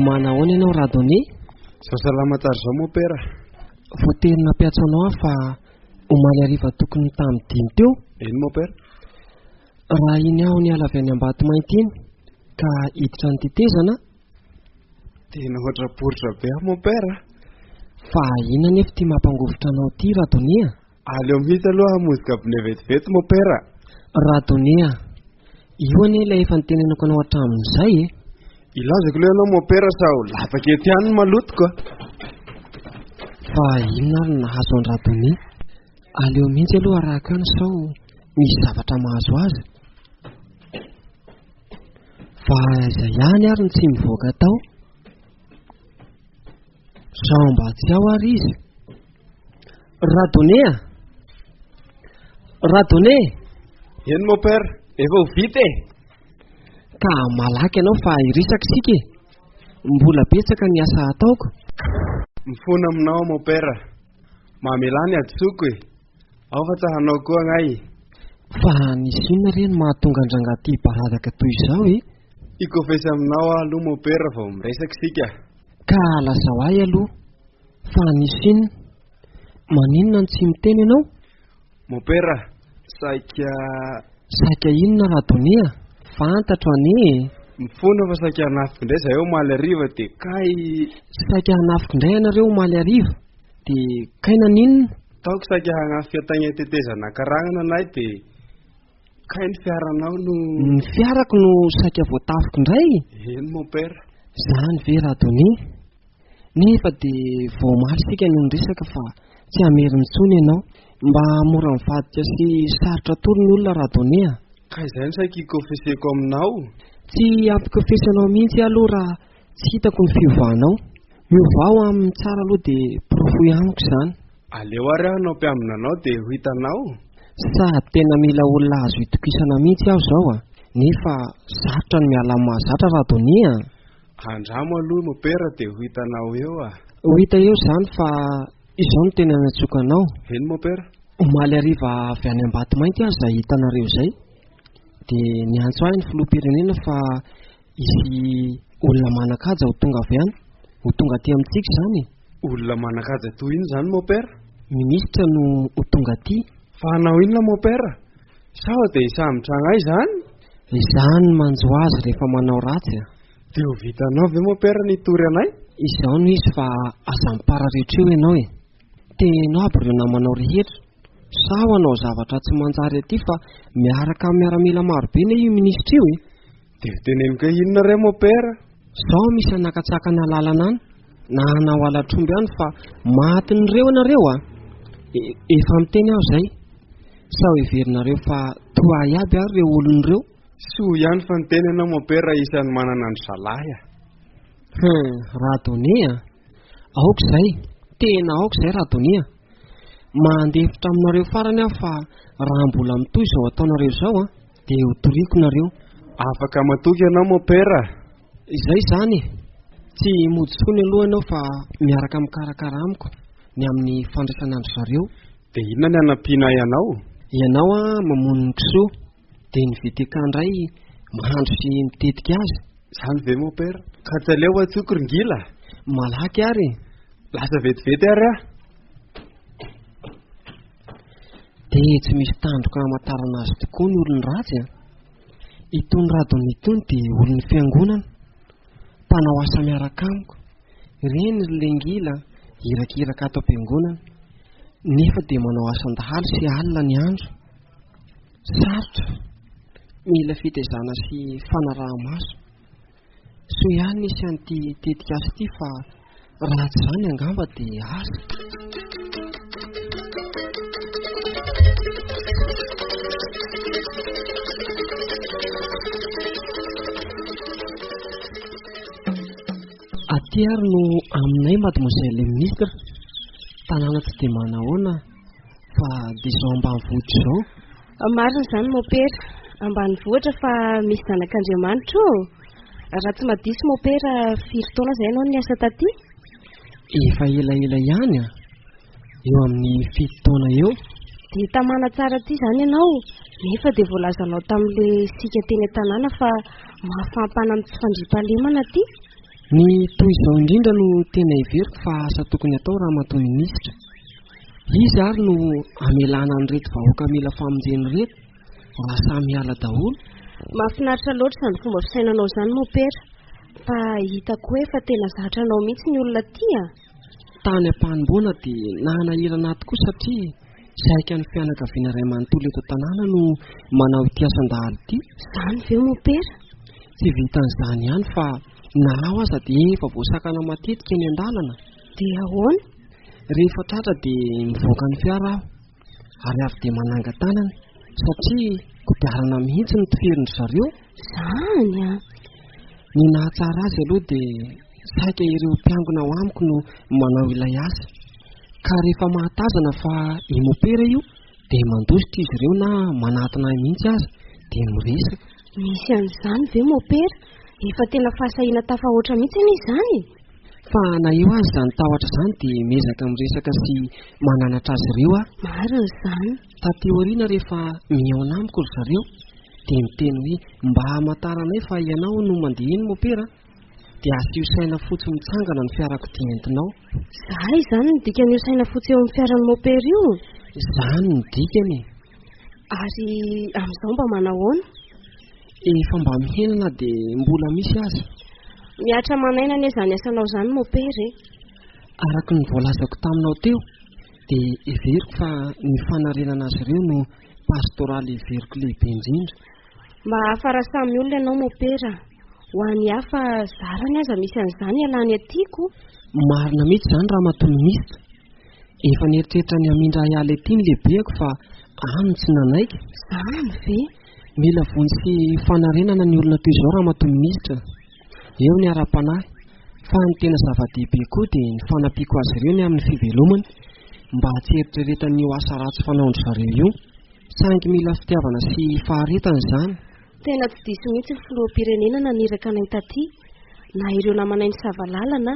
Manahoana ianao Radone? Zao salama tsara zao mopera. Voatery nampiantso anao aho fa omaly hariva tokony tamin'ny dimy teo. Eny mopera. Raha iny aho niala avy any Ambatomainty iny ka hiditra ny tetezana. Tena ohatra poritra be aho mopera. Fa inona anefa ity mampangovitra anao ity Radone a? Aleo mihitsy aloha hamonjy cabinet vetivety mopera. Radone a! Io anie ilay efa nitenenako anao hatramin'izay e! Ilazako aloha ianao mopera sao latsaka eto ihany ny malotoko a! Fa inona ary no nahazo an-dRadonia? Aleo mihitsy aloha arahako any sao misy zavatra mahazo azy. Fa aiza ihany ary no tsy mivoaka tao? Sao mba tsy ao ary izy? Radone a! Radone! Eny mon père, efa ho vita e! Ka malaky ianao fa hiresaka isika e! Mbola betsaka ny asa hataoko. Mifona aminao mon père, mamelà ny hadisoako e! Ao fa tsy hanao koa agnay e! Fa nisy inona re no mahatonga an-drangahy ity hibaradaka toy izao e? Hikofesy aminao aho aloha mon père vao miresaka isika. Ka lazao ahy aloha fa nisy inona? Maninona no tsy miteny ianao? Mon père, saika. Saika inona Radonia? Fantatro anie e! Mifona fa saika hanafika indray izahay omaly hariva dia kay. Saika hanafika indray ianareo omaly hariva? Dia kay naninona? Taoko saika hanafika tany an-tetezana Ankaranana anay dia kay ny fiaranao no. Ny fiarako no saika voatafiko indray? Eny mon père. Izany ve Radonia? Nefa dia vao omaly isika no niresaka fa. Tsy hamerina intsony ianao. Mba mora mivadika sy sarotra atoro ny olona Radonia a! Ka izay no saika hikofeseko aminao. Tsy hampikofesy anao mihitsy aho aloha raha tsy hitako ny fiovanao. Miovà ho amin'ny tsara aloha dia porofoy amiko izany. Aleo ary aho hanao mpiambina anao dia ho hitanao. Sady tena mila olona azo itokisana mihitsy aho izao a! Nefa sarotra ny miala amin'ny mahazatra Radonia a! Andramo aloha mopera dia ho hitanao eo a! Ho hita eo izany fa izao no tena niantsoako anao. Eny mopera. Omaly hariva avy any Ambatomainty aho izay hitanareo izay dia niantso ahy ny filoham-pirenena fa hisy olona manan-kaja ho tonga avy any, ho tonga aty amintsika izany e. Olona manan-kaja toy inona izany mopera? Minisitra no ho tonga aty. Fa hanao inona mopera? Sao dia hisambotra anay izany? Izany no manjo azy rehefa manao ratsy a! Dia ho vitanao ve mopera ny hitory anay? Izao no izy fa aza mipararetra eo ianao e! Teno aby ireo namanao rehetra, sao hanao zavatra tsy manjary aty fa miaraka amin'ny miaramila marobe anie io minisitra io e! Dia ho teneniko hoe inona re mopera? Sao misy hanakatsakana lalana any na hanao halatr'omby any fa matin'ireo ianareo a! Efa miteny aho izay. Sao heverinareo fa toa ahy aby ary ireo olona ireo? Soa ihany fa niteny ianao mopera isan'ny manana an-dry zalahy a! Hum, Radonia a! Aoka izay, tena aoka izay Radonia a! Mandefitra aminareo farany aho fa raha mbola mitohy izao ataonareo izao an, dia ho toriko nareo. Afaka matoky ianao mopera a! Izay izany e! Tsy mody intsony aloha ianao fa miaraka mikarakara amiko ny amin'ny fandraisana an-dry zareo. Dia inona ny hanampiana ahy anao? Ianao an mamono ny kisoa, dia ny VTK indray mahandro sy mitetika azy. Izany ve mopera? Ka tsy aleo antsoiko ry ngila? Malaky ary e! Lasa vetivety ary aho. Dia tsy misy tandroka hamantarana azy tokoa ny olony ratsy an! Itony Radony itony dia olon'ny fiangonana, mpanao asa miaraka amiko. Ireny ry lengila irakiraka ato am-piangonana, nefa dia manao asan-dahalo sy alina ny andro. Sarotra, mila fitaizana sy fanaraha-maso. Soa ihany nisy an'ity tetikasa ity fa raha tsy izany angamba dia asa. Aty ary no aminay mademoiselle le ministre, tanàna tsy dia manahoana fa dia izao ambanivohitra izao. Marina izany mopera, ambanivohitra fa misy zanak'Andriamanitra ô! Raha tsy madiso mopera, firy taona izay ianao no niasa taty? Efa elaela ihany a! Eo amin'ny fito taona eo. Dia tamana tsara aty izany ianao, nefa dia voalazanao tamin'ilay isika teny an-tanàna fa mahafampana amin'ny tsy fandriampahalemana aty. Ny toy izao indrindra no tena heveriko fa asa tokony hatao ramatoa minisitra. Iza ary no hamelana an'ireto vahoaka mila famonjena ireto raha samy hiala daholo? Mahafinaritra loatra izany fomba fisainanao izany mopera, fa hitako hoe efa tena zatra anao mihitsy ny olona aty a! Tany am-panomboana dia nanahirana ahy tokoa satria saika ny fianakaviana iray manontolo eto an-tanàna no manao ity asan-dahalo ity. Izany ve mopera? Tsy vitan'izany ihany fa na aho aza dia efa voasakana matetika eny an-dalana. Dia ahoana? Rehefa tratra dia mivoaka ny fiara aho ary avy dia manangan-tanana satria kodiarana mihitsy no toherin-dry zareo. Izany an! Ny nahatsara azy aloha dia saika ireo mpiangona ao amiko no manao ilay asa. Ka rehefa mahatazana fa i mopera io dia mandositra izy ireo na manatona ahy mihitsy aza dia miresaka. Misy an'izany ve mopera? Efa tena fahasahiana tafahoatra mihitsy anie izany e! Fa na eo aza izany tahotra izany dia miezaka miresaka sy mananatra azy ireo aho. Marina izany. Taty aoriana rehefa mihaona amiko ry zareo dia miteny hoe mba hamantaranay fa ianao no mandeha eny mopera a! Dia asio saina fotsy mitsangana ny fiarakodia entinao. Zay izany ny dikan'io saina fotsy eo amin'ny fiaran'i mopera io? Izany no dikany e! Ary amin'izao mba manahoana? Efa mba mihena na dia mbola misy aza. Mihatra aman'aina anie izany asanao izany mopera e! Araka ny voalazako taminao teo dia heveriko fa ny fanarenana azy ireo no pastoraly heveriko lehibe indrindra. Mba hafa raha samy olona ianao mopera. Ho an'ny hafa zarany aza misy an'izany ialany aty ko. Marina mihitsy izany ramatoa minisitra. Efa nieritreritra ny hamindra ahy hiala ety ny lehibeko fa any no tsy nanaiky. Izany ve? Mila vonjy sy fanarenana ny olona toy izao ramatoa minisitra. Eo ny ara-panahy, fa ny tena zava-dehibe koa dia ny fanampiako azy ireo ny amin'ny fivelomany mba tsy hieritreretany io asa ratsy fanaon-dry zareo io. Saingy mila fitiavana sy faharetana izany. Tena tsy diso mihitsy ny filoham-pirenena naniraka anay taty, na ireo namanay nisava lalana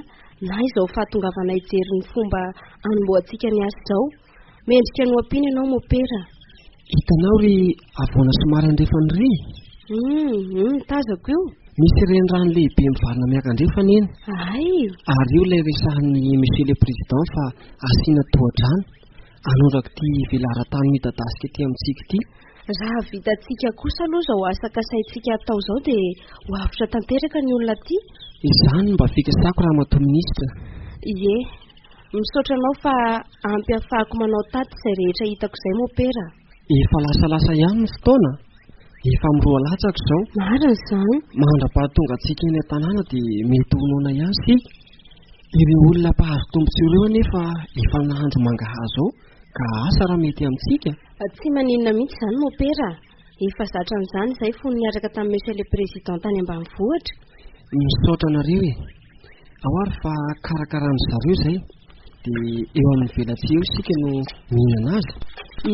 na izao fahatongavanay hijery ny fomba hanombohantsika ny asa izao. Mendrika ny ho ampiana ianao mopera. Hitanao ry havoana somary andrefana iry? Hum, hum, tazako io. Misy renirano lehibe mivarina miakandrefana eny. Hay! Ary io ilay resahin'ny Monsieur le Président fa asiana tohadrano, hanondraka ity velaran-tany midadasika ety amintsika ity. Raha vitantsika kosa aloha izao asa kasaintsika hatao izao dia ho avotra tanteraka ny olona aty. Izany no mba fikasako Ramatoa Minisitra. Ie. Misaotra anao fa ampy ahafahako manao taty izay rehetra hitako izay mopera. Efa lasalasa ihany ny fotoana, efa amin'ny roa latsaka izao. Marina izany. Mandra-pahatonga antsika eny an-tanàna dia mety ho noana ihany isika. Ireo olona mpahazo tombontsoa ireo anefa efa nahandro mangahazo ao ka asa raha mety amintsika. Tsy maninona mihitsy izany mopera a! Efa zatra an'izany izahay fony niaraka tamin'i Monsieur le Président tany ambanivohitra. Misaotra anareo e! Ao ary fa karakaran-dry zareo izay, dia eo amin'ny velatsihy eo isika no mihinana azy.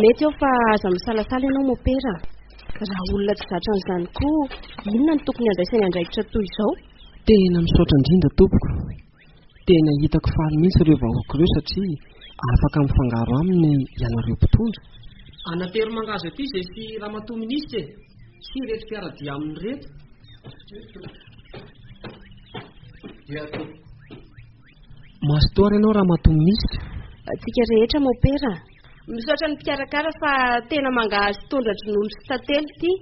Mety eo fa aza misalasala ianao mopera a! Raha olona tsy zatra an'izany koa inona no tokony handraisany andraikitra toy izao? Tena misaotra indrindra tompoko. Tena hitako faly mihitsy ireo vahoaka ireo satria afaka mifangaro aminy ianareo mpitondra. Anatero mangahazo aty izay sy ramatoa minisitra e! Sy ireto mpiara-dia aminy ireto. Mazotoa ary ianao ramatoa minisitra. Antsika rehetra mopera. Misaotra ny mpikarakara fa tena mangahazo tondra-dronono sy tantely ity.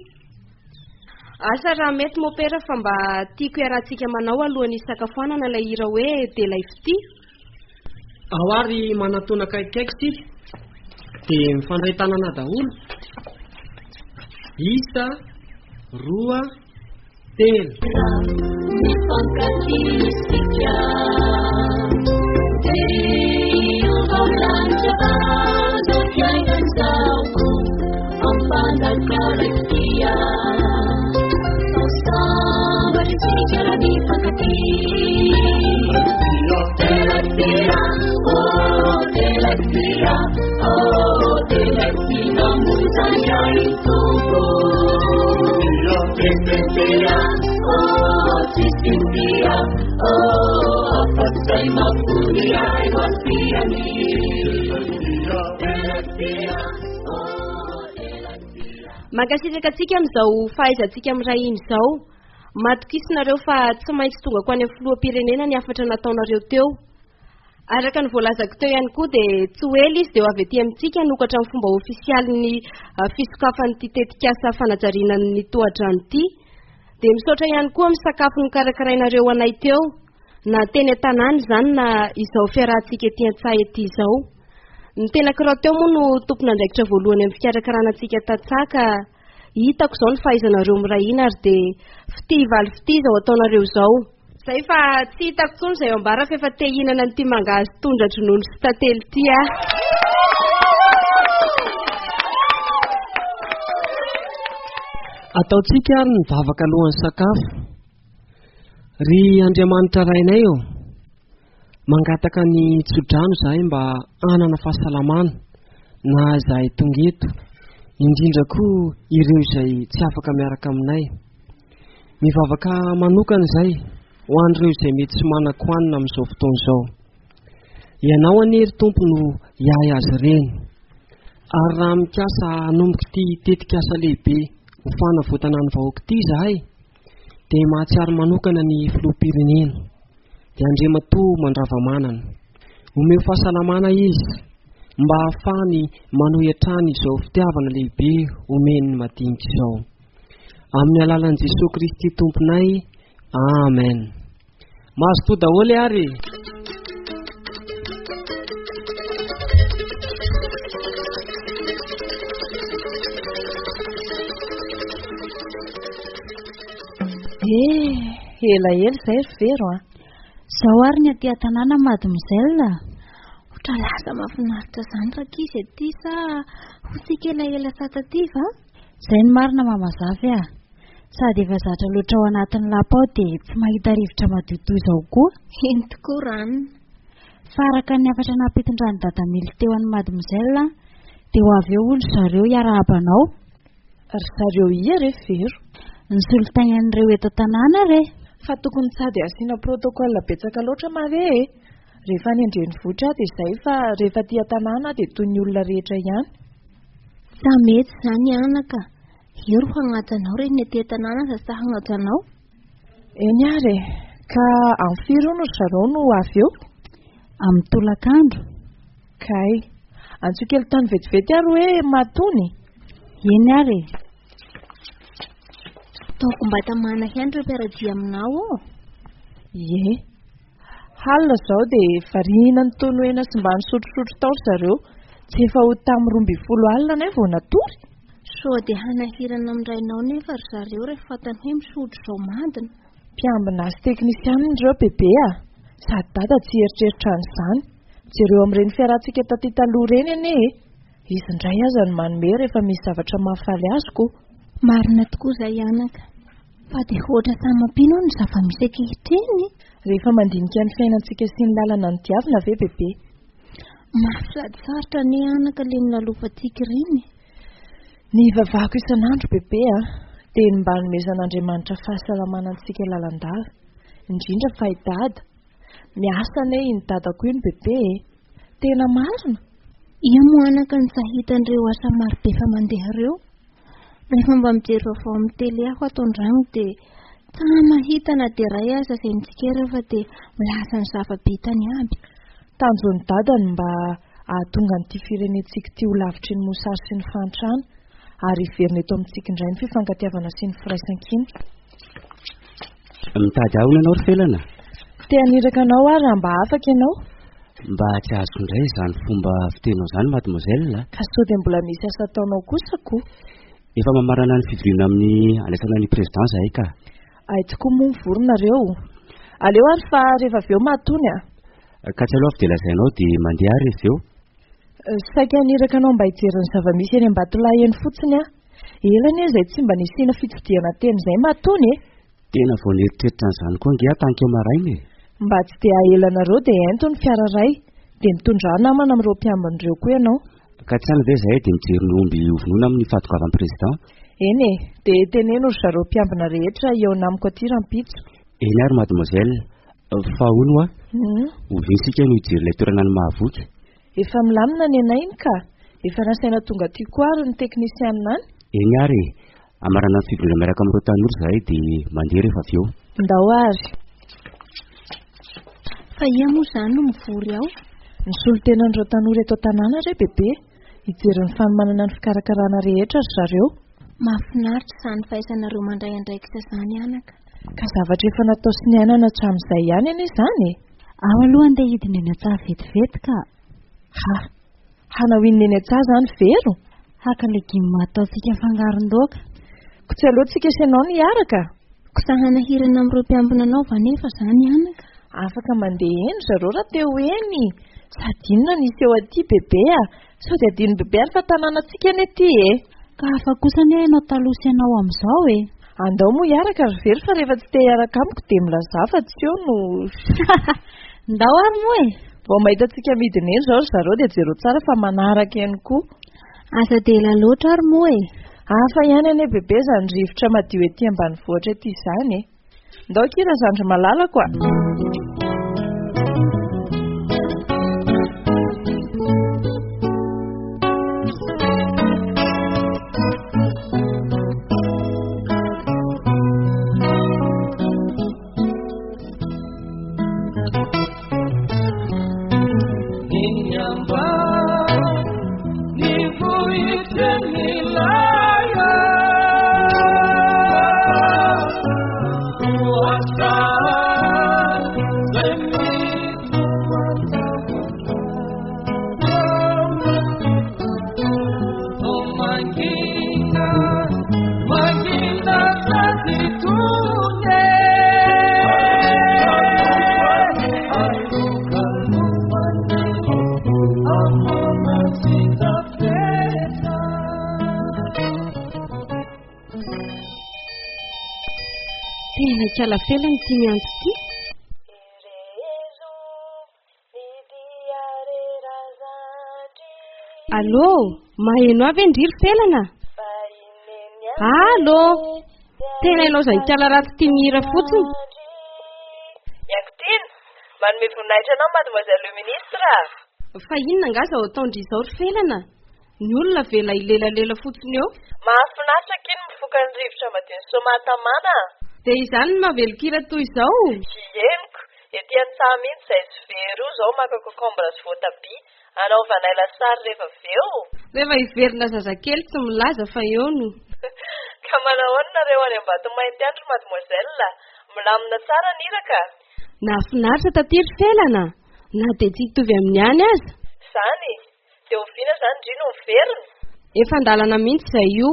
Asa raha mety mopera fa mba tiako iarahantsika manao alohan'ny hisakafoanana ilay hira hoe Dia ilay fitia. Ao ary manatona akaikikaiky isika dia mifandray tanana daholo. Isa, roa, telo. Mifankatia isika Dia hiova ho lanitra Izao fiainana izao koa Hampandalo ilay fitia Ho sambatra isika raha mifankatia Tena tia, oh tena tia Oh tena tia Namonjy ahy Tompo Mankasitraka antsika amin'izao fahaizantsika miray hina izao. Matokisa nareo fa tsy maintsy tongako any amin'ny filoham-pirenena ny hafatra nataonareo teo. Araka ny voalazako teo ihany koa dia tsy ho ela izy dia ho avy aty amintsika hanokatra amin'ny fomba ofisialy ny fisokafan'ity tetikasa fanajariana ny tohadrano ity. Dia misaotra ihany koa amin'ny sakafo nokarakarainareo anay teo, na teny an-tanàna izany na izao fiarahantsika ety an-tsaha ety izao. Ny tenako rahateo moa no tompon'andraikitra voalohany amin'ny fikarakarana antsika tantsaha ka hitako izao ny fahaizanareo miray hina ary dia fitia hivaly fitia izao ataonareo izao. Zay fa tsy hitako tsony izay ambara fa efa te hihinana an'ity mangahazo tondra-dronono sy tantely ity aho. Ataontsika ary ny vavaka alohan'ny sakafo. Ry Andriamanitra Rainay ô, mangataka ny tsodrano izahay mba hanana fahasalamana na izahay tonga eto, indrindra koa ireo izay tsy afaka miaraka aminay. Mivavaka manokana izay ho an'ireo izay mety tsy manan-kohanina amin'izao fotoana izao. Ianao anie ry Tompo no hiahy azy ireny. Ary raha mikasa hanomboka ity tetikasa lehibe ho fanavotana ny vahoaka ity izahay, dia mahatsiaro manokana ny filoham-pirenena, dia Andriamatoa Mandravamanana. Omeo fahasalamana izy mba hahafahany manohy hatrany izao fitiavana lehibe omeny ny madinika izao. Amin'ny alalan'i Jesoa Kristy Tomponay. Amen. Mazotoa daholo ary e. Eh, elaela izay ry Vero a. Izao ary ny aty an-tanàna mademoiselle. Ohatra lasa mahafinaritra izany rankizy aty sa ho tsika elaela sa taty va? Izay no marina Mama Zafy a! Sady efa zatra loatra ao anatin'ny lapa ao dia tsy mahita rivotra madio toy izao koa. Eny tokoa ranona. Fa araka ny hafatra nampitondran'i Dadamily teo an'i Mademoiselle dia ho avy eo hono ry zareo hiarahaba anao. Ry zareo ia re Vero? Ny solontainan'ireo eto an-tanàna re. Fa tokony tsy dia asiana protocole betsaka loatra ma ve e? Rehefa any an-drenivohitra aho dia izay fa rehefa aty an-tanàna aho dia toy ny olona rehetra ihany. Sa mety izany anaka, eo ro hagnaja anao re ny aty an-tanàna aza sa hagnaja anao. Eny ary e, ka amin'ny firy hono ry zareo no ho avy eo? Amin'ny tolakandro. Kay. Antsoy kely tany vetivety ary hoe Matony. Eny ary e. Ataoko mba tamana ihany ireo mpiara-dia aminao ô. Ie. Halina izao dia variana nitono hena sy mba nisotrosotro tao ry zareo. Tsy efa ho tamin'ny 12 alina anay vao natory. Sao dia hanahirana amin'ny rainao nefa ry zareo rehefa fantany hoe misotro izao mandina. Mpiambina sy teknisianina ireo bebe a! Sady dada tsy hieritreritra an'izany. Jereo amin'ireny fiarantsika taty taloha ireny anie e! Izy indray aza no manome rehefa misy zavatra mahafaly azy ko! Marina tokoa izay anaka. Fa dia hoatra samy mampino ny zava-misy ankehitriny. Rehefa mandinika ny fiainantsika sy ny lalana nodiavina ve bebe? Mafy sady sarotra anie anaka ilay nilalofantsika ireny e! Ny hivavahako isan'andro bebe a, dia ny mba hanomezan'Andriamanitra fahasalamana antsika lalandava, indrindra fa i dada. Miasa anie iny dadako iny bebe e! Tena marina? Ia moa anaka no tsy hahita an'ireo asa marobe efa mandeha ireo? Rehefa mba mijery vaovao amin'ny télé aho ato an-drano dia tsy mahita na dia iray aza izay mitsikera fa dia milaza ny zava-bitany aby. Tanjon'i Dada ny mba hahatonga an'ity firenentsika ity ho lavitry ny mosary sy ny fahantrana ary hiverina eto amintsika indray ny fifankatiavana sy ny firaisankina. Mitady ahy hono ianao ry Felana? Te haniraka anao aho raha mba afaka ianao. Mba tsy azoko indray izany fomba fiteninao izany mademoiselle a. Ka sao dia mbola misy asa ataonao kosa ko? Efa mamarana ny fivoriana amin'ny handraisana ny président izahay ka. Hay tokoa moa mivory nareo. Aleo ary fa rehefa avy eo mahatony a. Ka tsy aleo avy dia lazainao dia mandeha ary avy eo. Saika haniraka anao mba hijery ny zava-misy eny Ambatolahy eny fotsiny aho. Ela anie izay tsy mba nisiana fitsidihana teny izay mahatony e. Tena vao nieritreritra an'izany koa ange aho tanikeo maraina e. Mba tsy dia hahela anareo dia ento ny fiara iray dia mitondrà namana amin'ireo mpiambina ireo koa ianao. Ka tsy any ve izahay dia mijery ny omby hovonoina amin'ny fahatongavan'ny président? Eny e, dia teneno ry zareo mpiambina rehetra hihaona amiko aty rahampitso. Eny ary mademoiselle, fa hono hoa, oviana isika no hijery ilay toerana any Mahavoky? Efa milamina ny anay iny ka! Efa nasaina tonga aty koa ary ny teknisianina any. Eny ary e! Hamarana ny fivoriana miaraka amin'ireo tanora izahay dia mandeha rehefa avy eo. Ndao ary! Fa ia moa izany no mivory ao? Ny solontenan'ireo tanora eto an-tanàna re bebe! Hijery ny fanomanana ny fikarakarana rehetra ry zareo. Mahafinaritra izany fahaizanareo mandray andraikitra izany anaka. Ka zavatra efa natao sy niainana hatramin'izay ihany anie izany e! Ao aloha andeha hidina eny an-tsaha vetivety ka. Ha! Hanao inona eny an-tsaha izany Vero? Haka legioma hataontsika fangaron-daoka. Ko tsy aleontsika sy ianao no hiaraka? Ko sa hanahirana amin'ireo mpiambina anao va nefa izany anaka? Afaka mandeha eny zareo raha te ho eny! Sady inona no hiseho aty Bebe a! Sao dia adinon'i Bebe ary fa tanànantsika anie ity e! Ka hafa kosa anie ianao taloha sy ianao amin'izao e! Andao moa hiaraka ry Vero fa rehefa tsy te hiaraka amiko dia milazà fa tsy eo no. Ndao ary moa e! Vao mahita antsika midina eny izao ry zareo dia jereo tsara fa manaraka eny koa. Aza dia ela loatra ary moa e! Hafa ihany anie Bebe izany rivotra madio ety ambanivohitra ety izany e! Ndao akia razandry malalako a! Tena ikala felana ity miantso ity. Allô, maheno ahy ve ndry ry Felana? Allô, tena ianao izany ikala ratsy ity mihira fotsiny. Iankotiana, manome voninahitra anao mademoiselle le ministre a! Fa inona angaha izao ataon-dry izao ry Felana? Ny olona avela hilelalela fotsiny eo. Mahafinaritra akia ny mifoka ny rivotra madion'i Soamahatamana a! Dia izany no mahavelon-kira toy izao? Henoko, ety an-tsaha mihitsy izay tsy very io izao maka cocombre sy voatabia hanaovanay lasary rehefa avy eo. Rehefa hiverina zazakely tsy milaza fa eo no. Ka manahoana nareo any Ambatomainty any ry mademoiselle a? Milamina tsara ny iraka? Nahafinaritra taty ry Felana a! Na dia tsy hitovy amin'ny any aza. Izany? Dia oviana izany ndry no miverina? Efa an-dalana mihitsy izay io.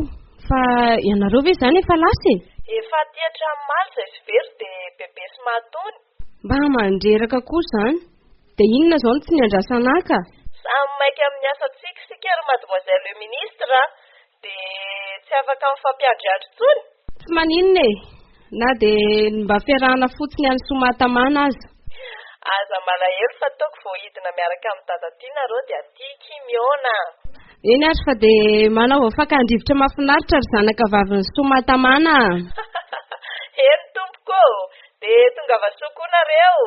Fa ianareo ve izany efa lasa e? Efa aty hatramin'ny omaly izay sy very dia bebe sy mahatony. Mba mandreraka koa izany. Dia inona izao no tsy niandrasana ahy ka? Samy maika amin'ny asantsika isika ry mademoiselle le ministre a! Dia tsy afaka mifampiandriandry intsony? Tsy maninona e! Na dia ny mba fiarahana fotsiny any Soamahatamana aza. Aza malahelo fa ataoko vao hidina miaraka amin'i Dada aty nareo dia aty aky mihaona a! Eny ary fa dia manaova fakan-drivotra mahafinaritra ry zanaka vavin'i Soamahatamana a! Eny tompoko ô! Dia tongava soa koa nareo!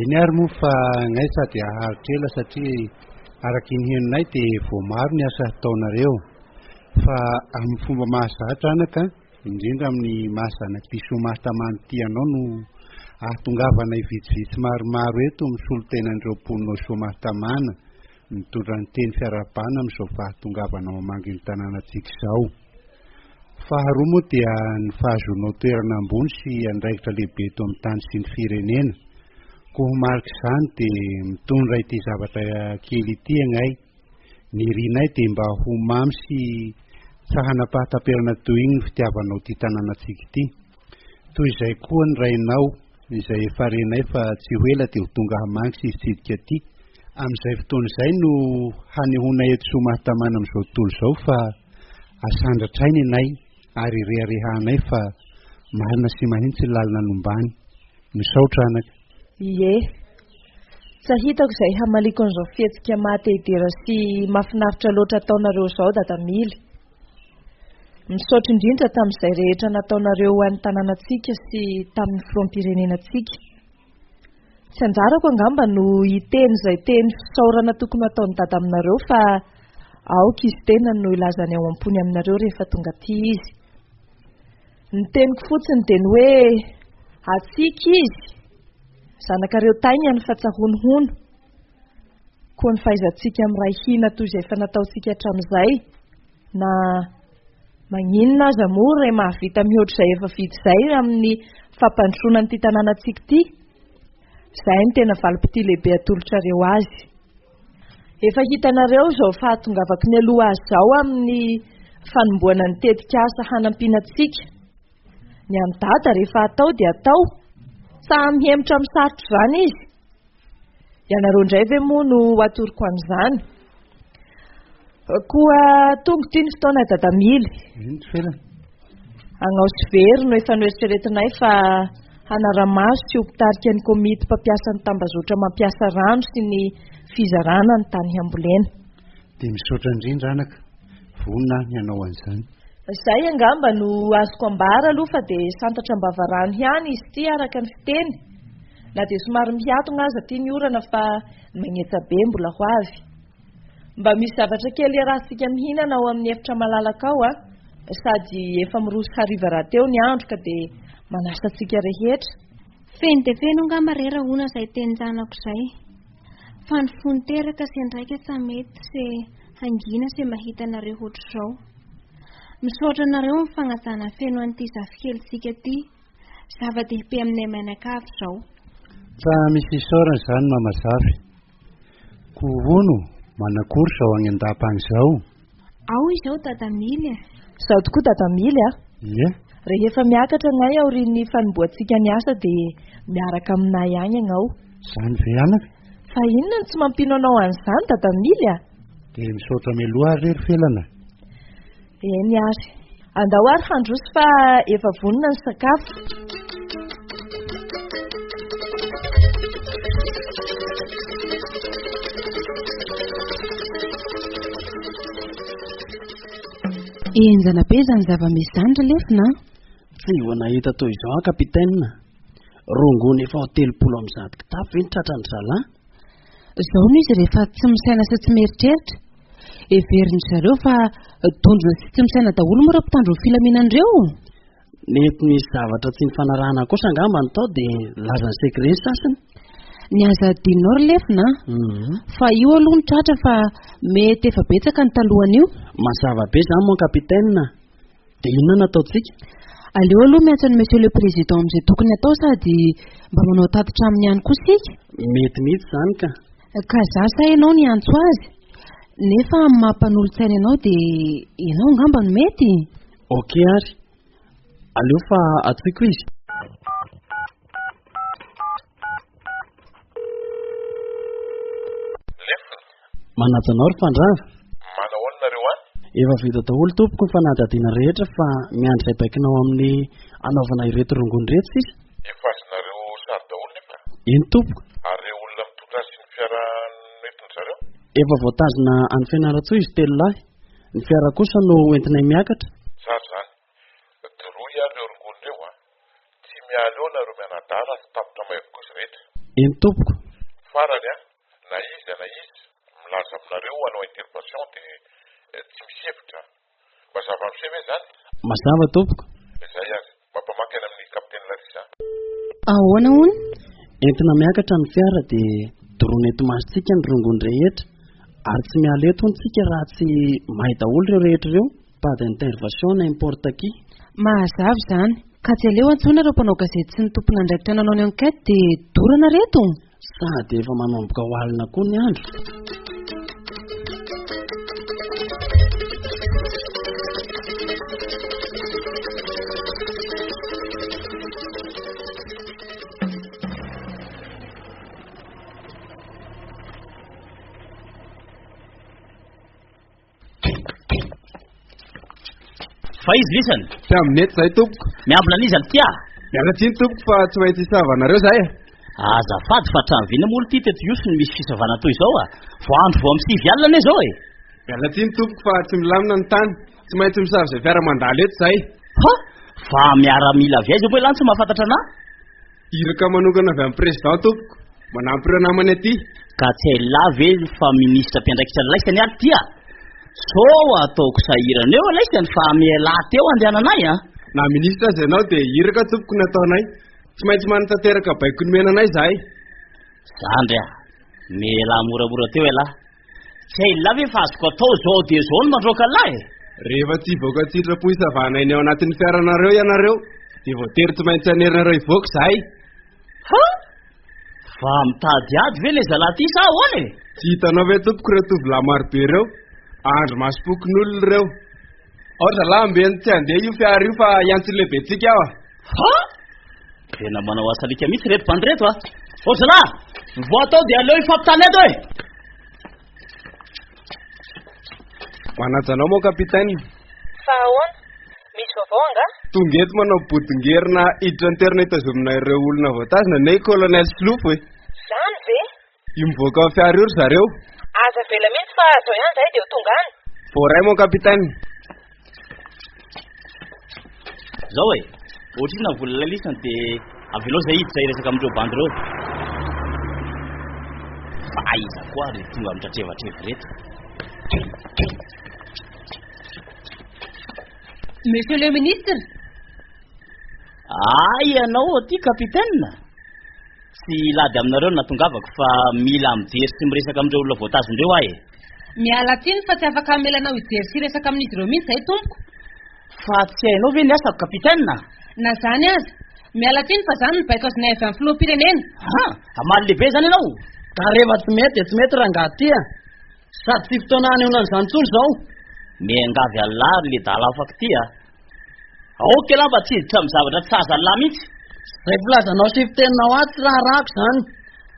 Eny ary moa fa gnay sady haharitra ela satria araky ny henonay dia vao maro ny asa hataonareo fa amin'ny fomba mahazatra anaka Indrindra amin'ny maha zanak'ity Soamahatamana ity anao no ahatongavanay vitsivitsy maromaro eto misolo tena an'ireo mponina ao Soamahatamana mitondra ny teny fiarahabana amin'izao fahatongavanao hamangy ny tanànantsika izao. Faharoa moa dia ny fahazoanao toerana ambony sy andraikitra lehibe eto amin'ny tany sy ny firenena. Koa ho marik'izany dia mitondra ity zavatra kely ity ianay. Ny irinay dia mba ho mamy sy tsy hanam-pahataperana toy iny ny fitiavanao ity tanànantsika ity. Toy izay koa ny rainao izay efa renay fa tsy ho ela dia ho tonga hamangy sy hitsidika aty. Amin'izay fotoana izay no hanehoanay eto Soamahatamana amin'izao tontolo izao fa asandratray ny anay ary ireharehanay fa marina sy mahitsy ny lalana nombany. Misaotra anaka. Ie. Tsa hitako izay hamaliako an'izao fihetsika maha te hidera sy mahafinaritra loatra ataonareo izao Dada Mily. Misaotra indrindra tamin'izay rehetra nataonareo ho an'ny tanànantsika sy tamin'ny filoham-pirenenantsika. Tsy anjarako angamba no hiteny izay teny fisaorana tokony hataon'i Dada aminareo fa aoka izy tenany no hilaza ny ao am-pony aminareo rehefa tonga aty izy. Ny teniko fotsiny dia ny hoe hatsiaka izy, zanakareo taingany fa tsy honohono. Koa ny fahaizantsika miray hina toy izay efa nataontsika hatramin'izay, na maninona aza moa re mahavita mihoatra izay efa vita izay amin'ny fampandrosoana an'ity tanànantsika ity. Izay no tena valim-pitia lehibe atolotrareo azy. Efa hitanareo izao fahatongavako mialoha azy izao amin'ny fanombohana ny tetikasa hanampiana antsika. Ny an'i Dada rehefa atao dia atao. Sahy mihemotra amin'ny sarotra izany izy. Ianareo indray ve moa no atoroko an'izany? Koa tonga ity ny fotoana Dadamily. Ino ty felana? Agnao sy very no efa noeritreretinay fa hanara-maso sy ho mpitarika ny komity mpampiasa ny tambazotra mampiasa rano sy ny fizarana ny tany hambolena. Dia misaotra indrindra anaka, vonona aho ny hanao an'izany. Izay angamba no azoko ambara aloha fa dia santatra am-bavarano ihany izy ity araka ny fiteny. Na dia somary mihatona aza ity ny orana fa ny magnetsa be mbola ho avy. Mba misy zavatra kely iarahantsika mihinana ao amin'ny efitra malalaka ao an! Sady efa miroso hariva rahateo ny andro ka dia manasa antsika rehetra. Feno dia feno angamba re rahona izay tenin-janako izay. Fa ny fo niteraka se ndraika tsa mety se hangina se mahita anareo hoatr'izao. Misaotra anareo amin'ny fagnajana feno an'ity zafikelintsika ity. Zava-dehibe aminay mianakavy izao. Tsa misy isaorana izany Mama Zafy. Ko hono, manakory izao agny an-dapa agny izao? Ao izao Dada Mily a! Izao tokoa Dada Mily a! Ie. Rehefa miakatra agnay aorian'ny fanombohantsika ny asa dia miaraka aminay agny agnao. Izany ve anaka? Fa inona no tsy mampino anao an'izany Dada Mily a? Dia misaotra mialoha ary re ry Felana a! Eny ary. Andao ary handroso fa efa vonona ny sakafo. Henjana be izany zava-misy izany ry lefona a! Tsy vao nahita toy izao aho capitaine. Rongony efa ho 130 kitapo ve ny tratran-dry zalahy? Izao no izy rehefa tsy misaina sy tsy mieritreritra. Heverin-dry zareo fa dondrona sy tsy misaina daholo moa ireo mpitandro ny filaminana ireo. Mety nisy zavatra tsy nifanarahana kosa angamba ny tao dia nilaza ny secret ny sasany. Ny aza adinonao ry lefona a! Fa io aloha no tratra fa mety efa betsaka ny talohan'io. Mazava be izany mon capitaine a! Dia inona no ataontsika? Aleo aloha miantso an'i Monsieur le Président amin'izay tokony hatao sady mba manao tatitra aminy ihany koa isika. Mety mihitsy izany ka. Ka za sa ianao no hiantso azy? Nefa amin'ny maha mpanolotsaina anao dia ianao angamba no mety? Ok ary. Aleo fa antsoiko izy. Lefona. Manaja anao ry Fandrava. Manahoana nareo any? Efa vita daholo tompoko ny fanadihadiana rehetra fa miandry izay baikonao amin'ny hanaovana ireto rongony ireto sisa. Efa azonareo sary daholo nefa? Eny tompoko. Ary ireo olona mitondra azy sy ny fiara noentin-dry zareo? Efa voatazona any Fianarantsoa izy telo lahy. Ny fiara kosa no hoentinay miakatra. Tsara izany. Doroy ary ireo rongony ireo a! Tsy miala eo nareo mianadahy raha tsy tapitra may avokoa izy rehetra. Eny tompoko. Farany a! Na iza na iza milaza aminareo hanao intervention dia tsy misy hevitra. Mazava amse ve izany? Mazava tompoko. Izay ary. Mampamaky any amin'ny Kapiteny Larissa. Ahoana hono? Entina miakatra ny fiara dia doroana eto masontsika ny rongony rehetra ary tsy miala eto hono tsika raha tsy may daholo ireo rehetra ireo, pas d'intervention n'importe qui. Mahazava izany. Ka tsy aleo antsoina ireo mpanao gazety sy ny tompon'andraikitra nanao ny enquête dia dorana reto? Sady efa manomboka ho alina koa ny andro. Fa izy lisany? Tsy amin'ny eto zahay tompoko. Miambina an'iza ny tia? Miala tsiny tompoko fa tsy maintsy hisava anareo zahay. Azafady fa hatramin'ny vina moa ity teto Ihosy no misy fisavana toy izao a. Vao andro vao amin'ny sivy alina anie izao e. Miala tsiny tompoko fa tsy milamina ny tany. Tsy maintsy misava izay fiara mandalo eto zahay. Ha! Fa miaramila avy aiza moa ialahy no tsy mahafantatra anà? Iraka manokana avy amin'ny président tompoko, manampy ireo namany aty. Ka tsy hain'lah ve fa minisitra mpiandraikitra ny laisany ary ty a? Sao ataoko sahirana eo laisany fa mialà teo andehananay a! Na minisitra aza ianao dia iraka tompoko ny ataonay. Tsy maintsy manatanteraka baiko nomena anay izahay. Zandry a! Mialà moramora teo ialahy. Tsy hain'lah ve fa azoko atao izao dia izao ny mandroaka an'lah e? Rehefa tsy hivoaka an-tsitrapo hisavana ny ao anatin'ny fiaranareo ianareo, dia voatery tsy maintsy hanerinareo hivoaka izahay. Ha? Fa mitady ady ve ilay zalahy ity sa ahoana e? Tsy hitanao ve tompoko ireo tovolahy marobe ireo? Andry masom-pokonolona ireo. Ao ry zalahy ambeno tsy handeha io fiara io fa hiantso ny lehibentsika aho a. Ha? Tena manao asa alika mihitsy ireto bandy ireto a. Ao ry zalahy, mivoaha tao dia aleo hifampitana eto e. Manaja anao mon capitaine. Fa ahoana? Misy vaovao angaha? Tonga eto manao bodongerina hiditra ny toerana hitazomina ireo olona voatazona anie colonel Solofo e. Zany ve? Io mivoaka amin'ny fiara io ry zareo. Aza avela mihitsy fa zao ihany zahay dia ho tonga any. Voaray mon capitaine. Zao e, ohatrinona ny vola lalisany dia Avelao zay hiditra hiresaka amin'ireo bandy ireo. Fa aiza koa ary tonga mitratrevatreva ireto. Monsieur le ministre. Ah, ianao aty capitaine? Tsy hilady aminareo no natongavako fa mila mijery sy miresaka amin'ireo olona voatazona ireo aho e. Miala tsiny fa tsy afaka hamela anao hijery sy hiresaka amin'izy ireo mihitsy izahay tompoko. Fa tsy hainao ve ny asako capitaine? Na izany aza, miala tsiny fa izany no baiko azonay avy amin'ny filoham-pirenena. Ha! Hamaly lehibe izany ianao? Ka rehefa tsy mety dia tsy mety rangahy ty a! Sady tsy fotoana hanehoana an'izany intsony izao. Miangavy an'lah ry ledala afaka ty a! Aoka ialahy mba tsy hiditra amin'ny zavatra tsy sahaza an'lah mihitsy. Izay filazanao sy fiteninao ahy tsy raharahako izany.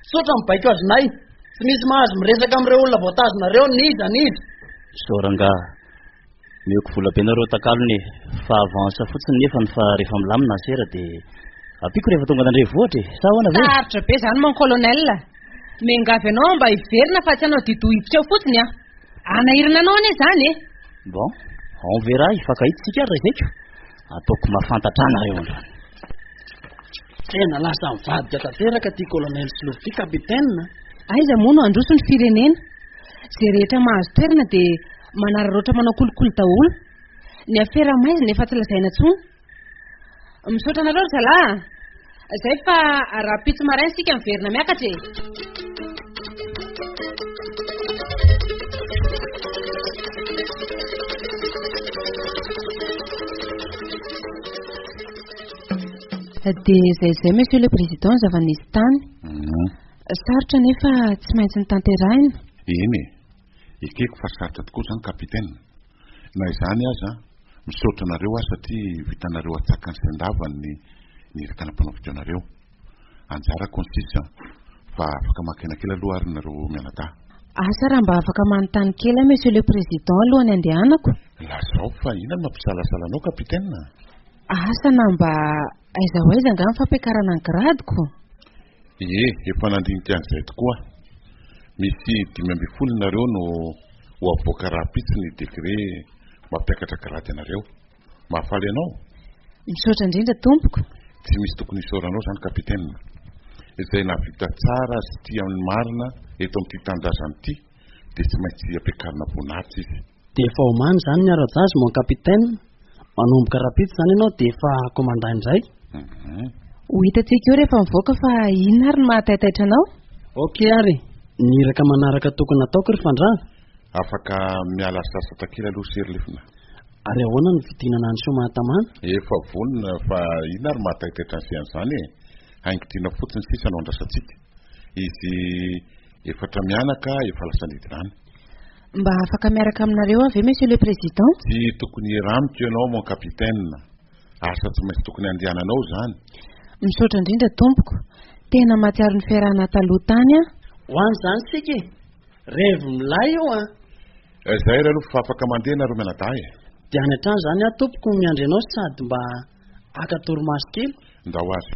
Tsotra ny baiko azonay. Tsy misy mahazo miresaka amin'ireo olona voatazona ireo n'iza n'iza. Zao rangaha, Omeko vola be nareo takalony e, fa avance fotsiny nefany fa rehefa milamina ny sera dia ampiako rehefa tonga any an-drenivohitra e, sa ahoana ve? Sarotra be izany mon colonel. Miangavy anao aho mba hiverina fa tsy hanao didoha hiditra eo fotsiny an. Hanahirana anao anie izany e. Bon, on verra, hifankahita isika ary razaiko. Ataoko mahafantatra ahy nareo androany. Tena lasa mivadika tanteraka ity colonel Solofo ity capitaine a. Aiza moa no handroso ny firenena? Izay rehetra mahazo toerana dia manararaotra manao kolikoly daholo. Ny afera maizina efa tsy lazaina intsony. Misaotra anareo ry zalahy a! Izay fa rahampitso maraina isika miverina miakatra e! Dia izay izay Monsieur le Président ny zava-nisy tany. Sarotra nefa tsy maintsy notanterahina. Eny e! Ekeko fa sarotra tokoa izany Capitaine. Na izany aza, misaotra anareo aho satria vitanareo atsakany sy andavany ny ny iraka nampanaoviko anareo. Anjarako ny sisa fa afaka maka aina kely aloha ary nareo mianadahy. Asa raha mba afaka manontany kely aho Monsieur le Président alohan'ny handehanako? Lazao fa inona no mampisalasala anao Capitaine? Asa na mba aiza ho aiza angaha ny fampiakarana ny gradiko? Ie, efa nandinika an'izay tokoa aho. Misy 15 nareo no ho avoaka rahampitso ny décret mampiakatra grady anareo. Mahafaly anao? Misaotra indrindra tompoko. Tsy misy tokony hisaoranao izany Capitaine. Izay nahavita tsara sy tia ny marina eto amin'ity tanindrazana ity dia tsy maintsy ampiakarina voninahitra izy. Dia efa omany izany ny ara-jazy mon capitaine. Manomboka rahampitso izany ianao dia efa commandant indray. Ho hitantsika eo rehefa mivoaka fa inona ary no mahataitaitra anao? Ok ary, ny iraka manaraka tokony hataoko ry Fandrava? Afaka miala sasatra kely aloha se ry Lefona. Ary ahoana ny fidinana any Soamahatamana? Efa vonona fa inona ary mahataitaitra an'i se an'izany e? Haingo tiana fotsiny sisa no andrasantsika. Izy efatra mianaka efa lasa nidina any. Mba afaka miaraka aminareo aho ve Monsieur le Président? Tsy tokony hiramiko ianao mon capitaine. Asa tsy maintsy tokony handehananao izany. Misaotra indrindra tompoko. Tena mahatsiaro ny fiarahana taloha tany aho. Ho any izany isika e! Revy milay io an! Izay ary aloha fa afaka mandeha nareo mianadahy e! Dia any an-trano izany aho tompoko miandry anao sady mba haka torimaso kely. Ndao ary.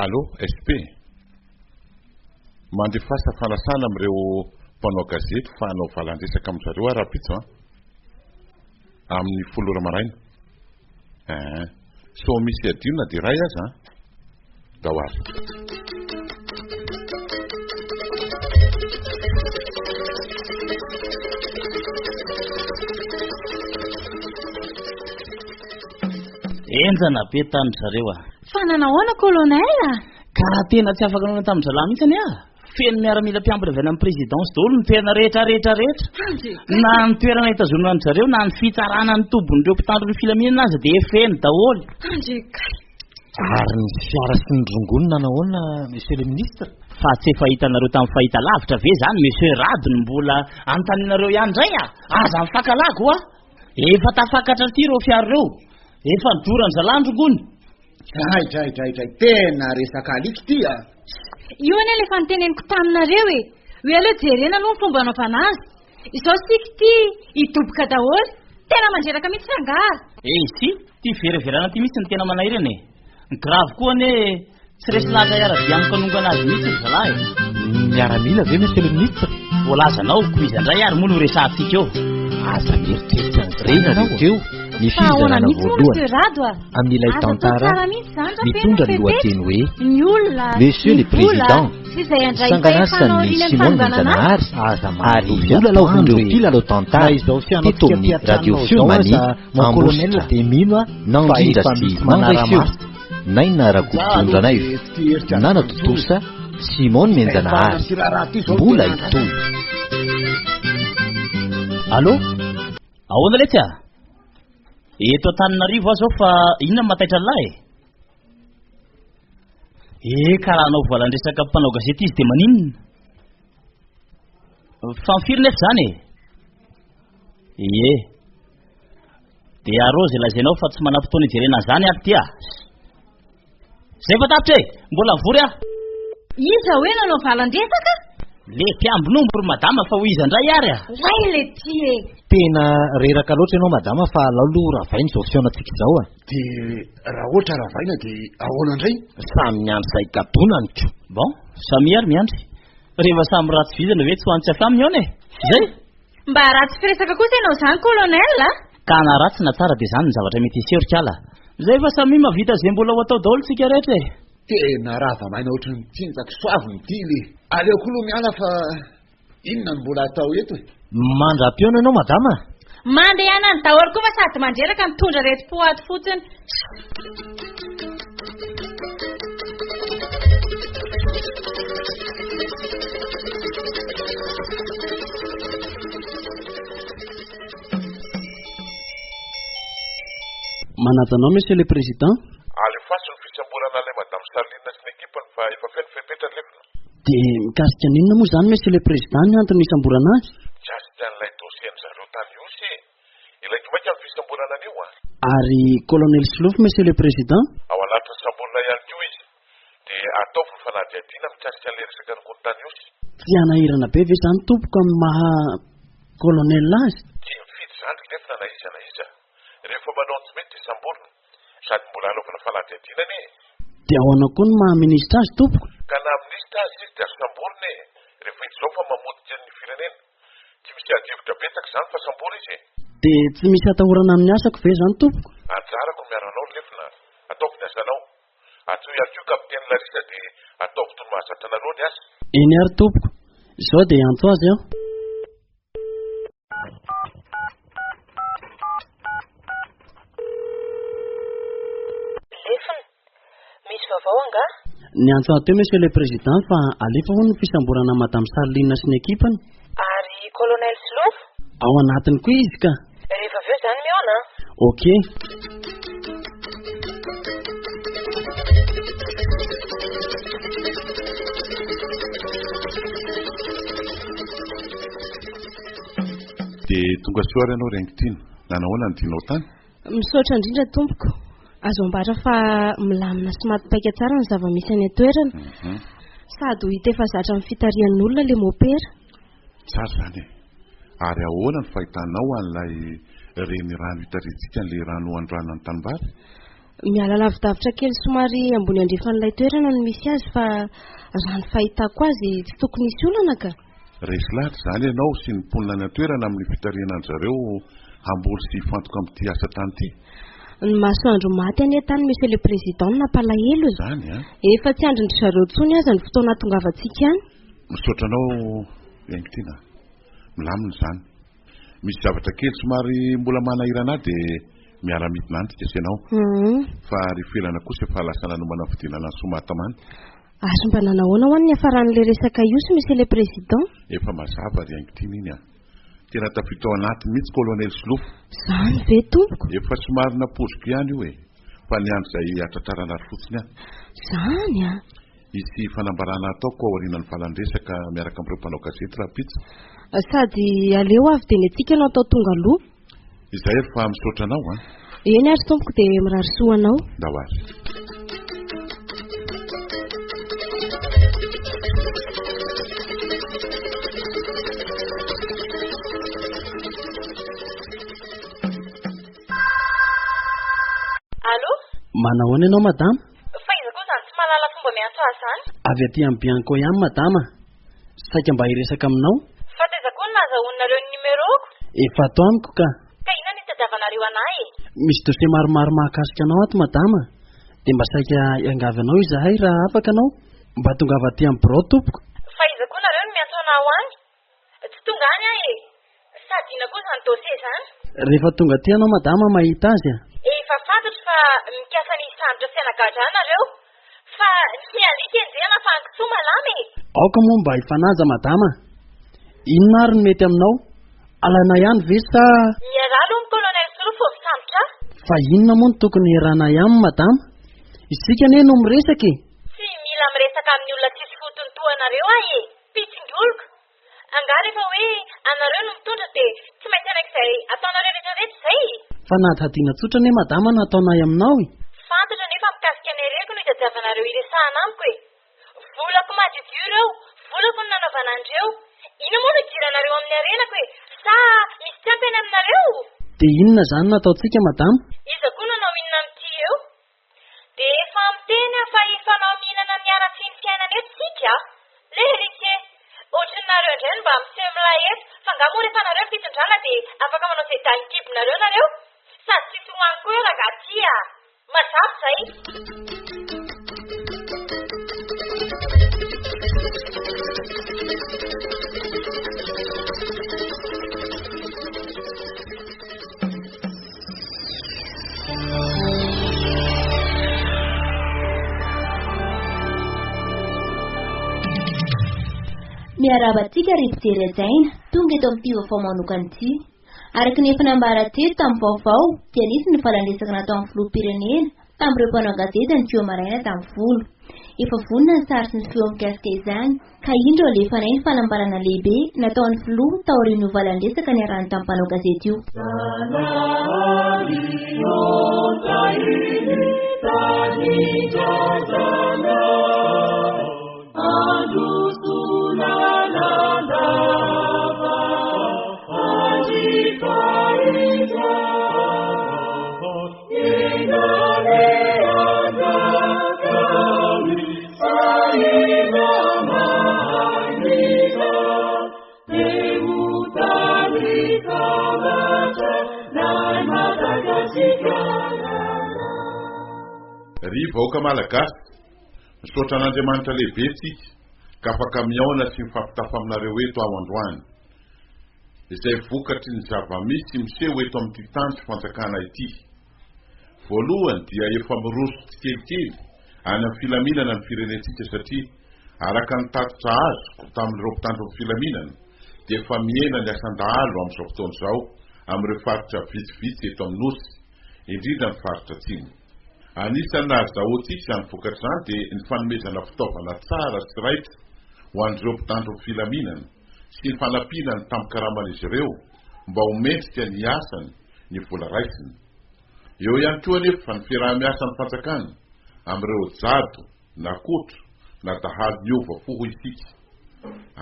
Allô, SP? Mandefasa fanasana amin'ireo mpanao gazety fa hanao valan-dresaka amin-dry zareo aho rahampitso an! Amin'ny folo ora maraina. Eeh. Sao misy adino na dia iray aza an! Ndao ary. Henjana be tany ry zareo a. Fa nanahoana colonel? Ka tena tsy afaka nanao tamin-dry zalahy mihitsy anie aho. Feno miaramila mpiambina avy any amin'ny présidence daholo ny toerana rehetra rehetra rehetra. Na ny toerana hitazonana an-dry zareo na ny fitsarana ny tobin'ireo mpitandro ny filaminana aza dia feno daholo. Andrekay. Ary ny fiara sy ny rongony nanahoana monsieur le ministre? Fa tsy efa hitanareo tamin'ny fahita lavitra ve zany monsieur Rado no mbola anontanianareo ihany indray a? Aza mifankalago a! Efa tafakatra aty ireo fiara ireo. Efa nodoran-dry zalahy ny rongony. Dray dray dray dray tena resaka alika ity a! Io anie ilay efa noteneniko taminareo e! Hoe aleo jerena aloha ny fomba anaovana azy. Izao isika ity hidoboka daholo. Tena mandreraka mihitsy rangaha. Eh si, ity fivereverana ity mihitsy no tena manahirana e. Ny grave koa anie tsy resy lahatra hiara-dia amiko hanongana azy mihitsy ry zalahy e. Miaramila ve monsieur le ministre? Voalazanao, ko iza indray ary moa no resahantsika eo? Aza mieritreritra an'izany Renareo teo ny Fa ahoana fizarana mihitsy moa voalohany Monsieur Rado a? amin'ilay Aza atao tantara tsara mihitsy izany raha feno mitondra ny fepetra. lohateny hoe Ny olona, Monsieur ny le vola, Président, sy izay handray fahefana Sanganasan'ny aorian'ny Simon fanonganana azy. Njanahary ary nolalaovin'ireo mpilalao tantara teto amin'ny Radio Feo Mania Ambositra, nandrindra sy nandray feo Naina Rakotondranaivo, nanatontosa Simon Menjanahary. Mbola hitohy. Allô? Ahoana letsy a? Eto Antananarivo aho zao fa inona no mahataitra an'lah e? Eh, ka raha hanao valan-dresaka mpanao gazety izy dia maninona? Fa firy nefa izany e? Ie. Dia arô izay lazainao fa tsy manam-potoana hijerena an'izany ary ty ah. Zay fa tapitra e! Mbola vory aho. Iza hoe nanao valan-dresaka? Le mpiambinomby ry madama fa ho iza indray ary ah. Oay le ty e! Tena reraka loatra ianao madama fa alao aloha ravaina izao fihaonantsika izao a. Dia raha ohatra ravaina dia ahoana indray? Samy miandry izay gadonany ko. Bon, samia ary miandry. Rehefa samy ratsy vizana ve tsy ho any tsy afy mihaona e? Zay? Mba ratsy firesaka kosa ianao izany colonel a! Ka na ratsy na tsara dia izany ny zavatra mety hiseho ry kala. Zay fa samia mahavita izay mbola ho atao daholo tsika rehetra e. Tena rava maina ohatry ny tsinjaka soavy ny dily e. Aleo koa aloha miala fa inona no mbola atao eto e. Mandra-pihaona ianao madama a! Mandehana any daholo koa fa sady mandreraka mitondra retim-po ato fotsiny. Manaja anao Monsieur le Président. Alefaso ny fisamborana an'ilay Madame Charline sy ny ekipany fa efa feno fepetra ny lefona. Dia mikasika ny inona moa izany Monsieur le Président ny antony nisamborana azy? Mikasika an'ilay dossier-n'ny zareo tany Ihosy e! Ilaiko maika ny fisamborana an'io an! Ary Colonel Solofo Monsieur le Président? Ao anatin'ny samborina ihany koa izy. Dia ataovy ny fanadihadiana mikasika an'ilay resaka rongony tany Ihosy. Tsy hanahirana be ve izany tompoko amin'ny maha Colonel azy? Tsy mifidy izany ry lefona na iza na iza. Rehefa manao ny tsy mety dia samborina. Sady mbola hanaovana fanadihadiana anie e! Dia ahoana koa ny maha minisitra azy tompoko? Ka na minisitra aza izy dia azo samborina e! Rehefa hita izao fa mamotika ny firenena. Tsy misy ady hevitra betsaka izany fa sambory izy e! Dia tsy misy atahorana amin'ny asako ve izany tompoko? Anjarako ny miaro anao ry lefona a! Ataovy ny asanao. Antsoy ihany koa Kapiteny Larissa dia ataovy toy ny mahazatra anareo ny asa. Eny ary tompoko. Izao dia hiantso azy aho. Lefona. Misy vaovao angaha? Niantso ahy teo Monsieur le Président fa alefa hono ny fisamborana an'i Madame Charline sy ny ekipany. Ary Colonel Solofo? Ao anatiny koa izy ka. Rehefa avy eo izany mihaona an! Ok. Dia tonga soa ary ianao ry Haingotiana. Nanahoana ny dianao tany? Misaotra indrindra tompoko. Azo ambara fa milamina sy maty paika tsara ny zava-misy any an-toerana. Sady ho hita efa zatra amin'ny fitarihan'olona ilay mopera. Tsara izany e! Ary ahoana ny fahitanao an'ilay renirano hitarihantsika an'ilay rano anondrahana ny tanimbary? Miala lavidavitra kely somary ambony andrefan'ilay toerana no misy azy fa raha ny fahitako azy tsy tokony hisy olana ka! Resy lahatra izany ianao sy ny mponina any an-toerana amin'ny fitarihana an-dry zareo hamboly sy hifantoka amin'ity asa tany ity? Ny masoandro maty anie tany Monsieur le Président no nampalahelo e! Izany an! Efa tsy andrin-dry zareo intsony aza ny fotoana hahatongavantsika any. Misaotra anao Haingotiana a! Milamina izany. Misy zavatra kely somary mbola manahirana ahy dia miara-midina any tsika sy ianao. Fa ry Felana kosa efa lasa nanomana ny fidinana any Soamahatamana. Ary mba nanahoana ho'a ny niafaran'ilay resaka io sy Monsieur le Président? Efa mazava ry Haingotiana iny a! Tena tafita ao anatiny mihitsy Colonel Solofo. Izany ve tompoko? Efa somary nampoiziko ihany io e! Fa niandry izay hatratrarana azy fotsiny aho. Izany a! Hisy fanambarana hataoko aorianan'ny valan-dresaka miaraka amin'ireo mpanao gazety rahampitso. Sady aleo avy dia ny antsika no atao tonga aloha. Izay ary fa misaotra anao an. Eny ary tompoko dia mirary soa anao. Ndao ary. Allô? Manahoana ianao madama? Fa iza koa izany tsy mahalala fomba miantso ahy izany? Avy aty amin'ny Bianco ihany madama. Saika mba hiresaka aminao. Fa taiza koa no nahazahoanareo ny numéro-ko? Efa ato amiko ka. Ka inona no itadiavanareo anah e? Misy dossier maromaro mahakasika anao ato madama. Dia mba saika hiangavy anao izahay raha afaka anao. Mba tongava aty amin'ny birao tompoko. Fa iza koa nareo no miantso anah ho any? Tsy tonga any aho e! Sady inona koa izany dossier izany? Rehefa tonga aty ianao madama mahita azy a! Efa fantatro fa mikasa ny hisambotra sy hanagadra ahy nareo. Fa ny alika enjehina fa ny kisoa malama e! Aoka moa mba hifanaja madama a! Inona ary no mety aminao? Alainay ihany ve sa. Miaraha aloha amin'ny colonel Solofo vao misambotra ahy. Fa inona moa no tokony hiarahanay aminy madama? Isika anie no miresaka e! Tsy mila miresaka amin'ny olona tsisy fotony toa anareo aho e! Mpitsingoloka! Angaha rehefa hoe anareo no mitondra dia tsy maintsy hanaiky izay ataonareo rehetra rehetra izay e? Fanadihadiana tsotra anie madama no ataonay aminao e! Fantatra anefa mikasika ny hareko no itadiavanareo hiresahana amiko e! Volako madiodio ireo, volako no nanaovana an'ireo. Inona moa no idiranareo amin'ny harenako e? Sa misy tsy ampy any aminareo? Dia inona izany no ataontsika madama? Iza koa no hanao inona amin'ity eo? Dia efa miteny aho fa hifanao mihinana ny haratsian'ny fiainana eto isika a! Lery ity e! Ohatry ny nareo indray no mba miseho milay eto, fa angaha moa rehefa nareo ny fitondrana dia afaka manao izay danin'ny kibonareo nareo? Sady tsisy ho any koa eo rangaha ty a! Mazava izay! Miarahaba antsika ry mpijery hajaina, tonga eto amin'ity vaovao manokana ity. Araka ny efa nambara teto tamin'ny vaovao dia nisy ny valan-dresaka nataon'ny filoham-pirenena tamin'ireo mpanao gazety nifoha maraina tamin'ny folo. Efa vonona ny sary sy ny feo mikasika izany ka indro alefanay ny fanambarana lehibe nataon'ny filoha taorian'io valan-dresaka niarahany tamin'ny mpanao gazety io. Ry vahoaka Malagasy, misaotra an'Andriamanitra lehibe tsika ka afaka mihaona sy mifampitafa aminareo eto aho androany. Izay vokatry ny zava-misy miseho eto amin'ity tany sy fanjakana ity. Voalohany dia efa miroso tsikelikely any amin'ny filaminana ny firenentsika satria araka ny tatitra azoko tamin'ireo mpitandro ny filaminana dia efa mihena ny asan-dahalo amin'izao fotoana izao amin'ireo faritra vitsivitsy eto amin'ny Nosy, indrindra ny faritra Atsimo. Anisan'ny nahazahoantsika izany vokatra izany dia ny fanomezana fitaovana tsara sy raitra ho an'ireo mpitandro ny filaminana sy ny fanampiana ny tambin-karaman'izy ireo mba ho mendrika ny asany ny vola raisiny. Eo ihany koa anefa ny fiaraha-miasa amin'ny fanjakana amin'ireo jado na kotro na dahalo niova fo hoy isika.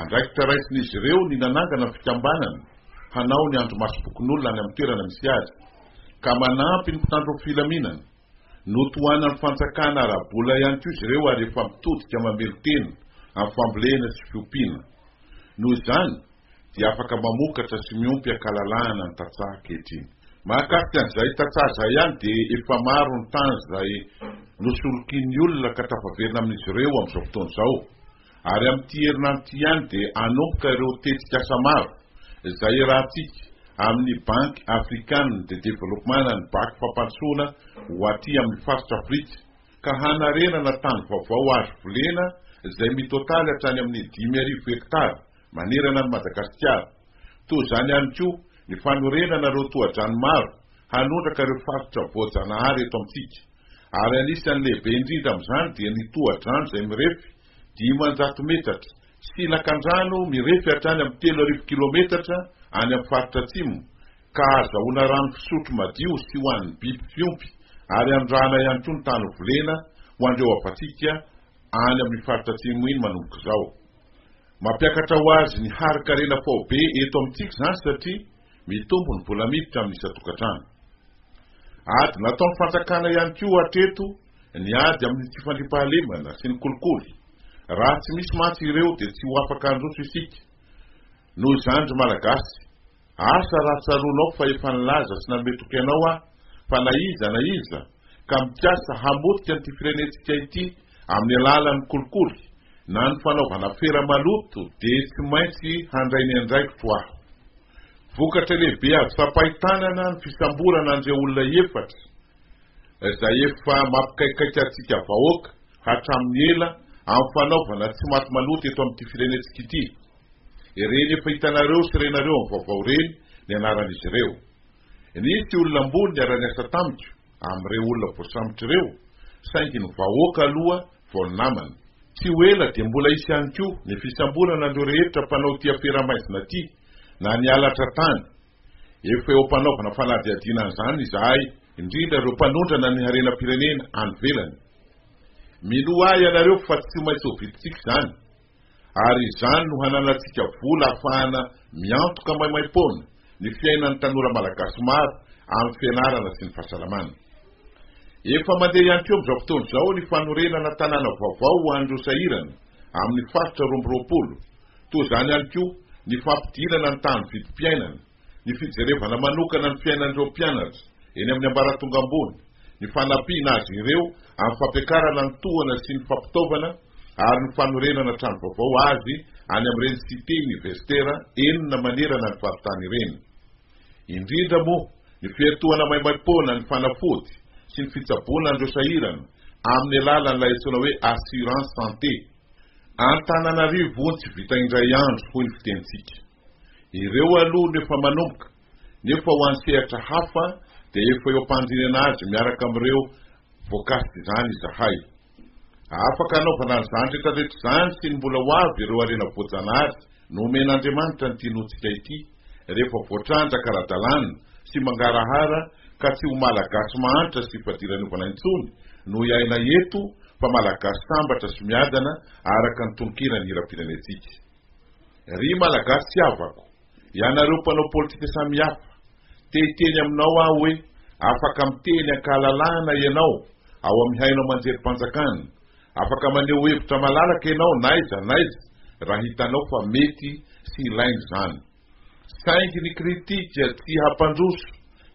Andraikitra raisin'izy ireo ny nanangana ny fikambanana hanao ny andrimasom-pokonolona any amin'ny toerana misy azy ka manampy ny mpitandro ny filaminana. Notohanan'ny fanjakana ara-bola ihany koa izy ireo ary efa mitodika mamelon-tena amin'ny fambolena sy fiompiana. Noho izany, dia afaka mamokatra sy miompy ankalalahana ny tantsaha ankehitriny. Mahakasika an'izay tantsaha izay ihany dia efa maro ny tany izay nosolokian'ny olona ka tafaverina amin'izy ireo amin'izao fotoana izao. Ary amin'ity herinandro ity ihany dia hanomboka ireo tetikasa maro izay iarahantsika amin'ny Banky Afrikana de Développement na ny Baky Fampandrosoana ho aty amin'ny faritra Afrika ka hanarenana tany vaovao azo volena izay mitotaly hatrany amin'ny 5000 hektara manerana an'i Madagasikara. Toy izany ihany koa ny fanorenana ireo tohadrano maro hanondraka ireo faritra voajanahary eto amintsika. Ary anisan'ny lehibe indrindra amin'izany dia ny tohadrano izay mirefy 500 metatra sy lakandrano mirefy hatrany amin'ny 3000 kilometatra any amin'ny faritra atsimo ka ahazahoana rano fisotro madio sy ho an'ny biby fiompy ary hanondrahana ihany koa ny tany volena ho an'ireo havantsika any amin'ny faritra atsimo iny manomboka izao. Mampiakatra ho azy ny harin-karena faobe eto amintsika izany satria mitombo ny vola miditra amin'ny isan-tokantrano. Ady nataon'ny fanjakana ihany koa hatreto ny ady amin'ny tsy fandriampahalemana sy ny kolikoly. Raha tsy misy mantsy ireo dia tsy ho afaka handroso isika. Noho izany ry Malagasy. Asa raha tsaroanao fa efa nilaza sy nanome toky anao aho fa na iza na iza ka mikasa hamotika an'ity firenentsika ity amin'ny alalan'ny kolikoly na ny fanaovana afera maloto dia tsy maintsy handray ny andraikitro aho. Vokatra lehibe azo tsapain-tanana ny fisamborana an'ireo olona efatra izay efa mampikaikaika antsika vahoaka hatramin'ny ela amin'ny fanaovana tsy maty manota eto amin'ity firenentsika ity. Ireny efa hitanareo sy renareo amin'ny vaovao ireny ny anaran'izy ireo. Nisy olona ambony niara-niasa tamiko amin'ireo olona voasambotra ireo, saingy ny vahoaka aloha vao ny namana. Tsy ho ela dia mbola hisy ihany koa ny fisamborana an'ireo rehetra mpanao ity afera maizina ity na ny halatra tany. Efa eo am-panaovana fanadihadiana an'izany izahay, indrindra ireo mpanondrana ny harenam-pirenena any ivelany. Minoa ahy ianareo fa tsy maintsy ho vitintsika izany. Ary izany no hananantsika vola ahafahana miantoka maimaimpoana ny fiainan'ny tanora malagasy maro amin'ny fianarana sy ny fahasalamana. Efa mandeha ihany koa amin'izao fotoana izao ny fanorenana tanàna vaovao ho an'ireo sahirana amin'ny faritra 22, toa izany ihany koa ny fampidinana ny tahan'ny vidim-piainana, ny fijerevana manokana ny fiainan'ireo mpianatra eny amin'ny ambaratonga ambony, ny fanampiana azy ireo amin'ny fampiakarana ny tohana sy ny fampitaovana ary ny fanorenana trano vaovao azy any amin'ireny cité universitaire enina manerana ny faritany ireny. Indrindra moa ny fiatohana maimaimpoana ny fanafody sy ny fitsaboana an'ireo sahirana amin'ny alalan'ilay antsoina hoe assurance santé. Antananarivo hono tsy vita indray andro hoy ny fitenintsika. Ireo aloha no efa manomboka, nefa ho an'ny sehatra hafa dia efa eo am-pandinihana azy miaraka amin'ireo voakasik'izany izahay. Afaka hanaovana an'izany rehetrarehetra izany sy ny mbola ho avy ireo harena voajanahary nomen'Andriamanitra an'ity Nosintsika ity rehefa voatrandraka ara-dalàna sy mangarahara ka tsy ho Malagasy mahantra sy fadiranovana intsony no hiaina eto fa Malagasy sambatra sy miadana araka ny tononkiran'ny hiram-pirenentsika. Ry Malagasy havako, ianareo mpanao politika samihafa, te hiteny aminao aho hoe afaka miteny an-kahalalahana ianao ao amin'ny haino aman-jerim-panjakana, afaka maneho hevitra malalaka ianao n'aiza n'aiza raha hitanao fa mety sy ilaina izany. Saingy ny kritika tsy hampandroso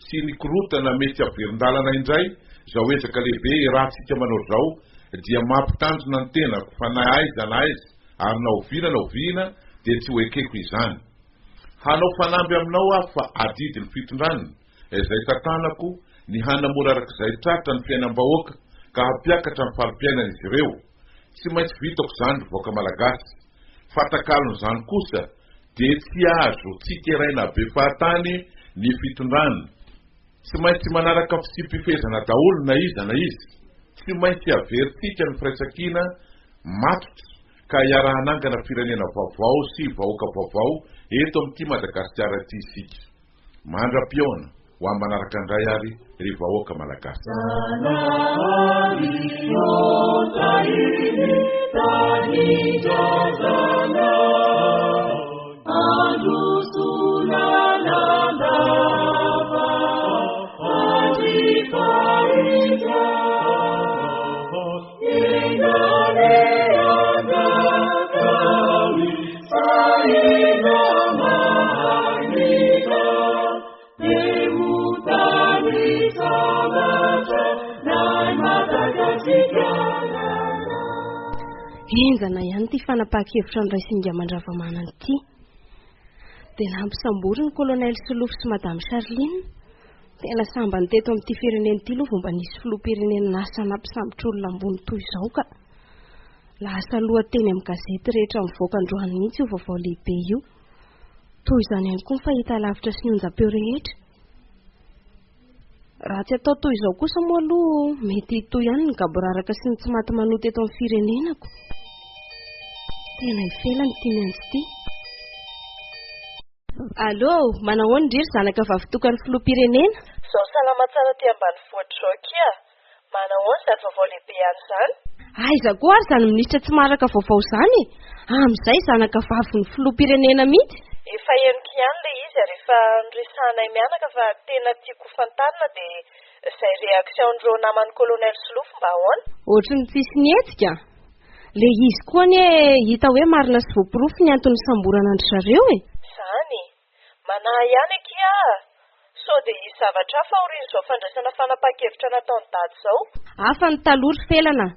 sy ny korotana mety haverin-dalana indray izao ezaka lehibe iarahantsika manao izao dia mampitandrina ny tenako fa na aiza na aiza ary na oviana na oviana dia tsy ho ekeko izany. Hanao fanamby aminao aho fa adidin'ny fitondrana izay tantanako ny hanamora arak'izay tratra ny fiainam-bahoaka ka hampiakatra ny fari-piainan'izy ireo. Tsy maintsy vitako izany ry vahoaka malagasy. Fa takalon'izany kosa dia tsy azo tsikeraina be fahatany ny fitondrana. Tsy maintsy manaraka fitsipi-pifehezana daholo na iza na iza. Tsy maintsy averintsika ny firaisankina matotra ka hiara-hanangana firenena vaovao sy vahoaka vaovao eto amin'ity Madagasikara ity isika. Mandra-pihaona ho amin'ny manaraka indray ary ry vahoaka Malagasy. Zanahary ô tahiny tanindrazana Androso lalandava Andriparitra Enganie anjakao Sahina mahanika Dia ho tany sambatra Nay Madagasikara Henjana ihany ity fanapahan-kevitra noraisin'i Mandravamanana ity. Dia nampisambory ny Colonel Solofo sy Madame Charline. Tena sambany teto amin'ity firenena ity aloha vao mba nisy filoham-pirenena nasa nampisambotra olona ambony toy izao ka. Lasa lohateny amin'ny gazety rehetra mivoaka androany mihitsy io vaovao lehibe io. Toy izany ihany koa ny fahitalavitra sy ny onjam-peo rehetra. Raha tsy atao toy izao kosa moa aloha mety hitohy ihany ny gaboraraka sy ny tsy maty manota eto amin'ny firenenako. Tena ifelany ity miantso ity. Allô, manahoana ndry ry zanaka vavitokan'ny filoham-pirenena? Zao salama tsara aty ambanivohitra zao akia. Manahoana izany vaovao lehibe any izany? Aiza koa ary izany minisitra tsy maharaka vaovao izany e? Amin'izay zanaka vavin'ny filoham-pirenena mihitsy. Efa henoko ihany ilay izy ary efa noresahanay mianaka fa tena tiako ho fantarina dia izay réaction-n'ireo naman'ny colonel Solofo mba ahoana? Ohatry ny tsisy nihetsika. Ilay izy koa anie hita hoe marina sy voaporofo ny antony nisamborana an-dry zareo e! Izany e! Manahy ihany akia aho. Sao dia hisy zavatra hafa aorian'izao fandraisana fanapahan-kevitra nataon'i Dada izao? Hafa ny taloha ry Felana a!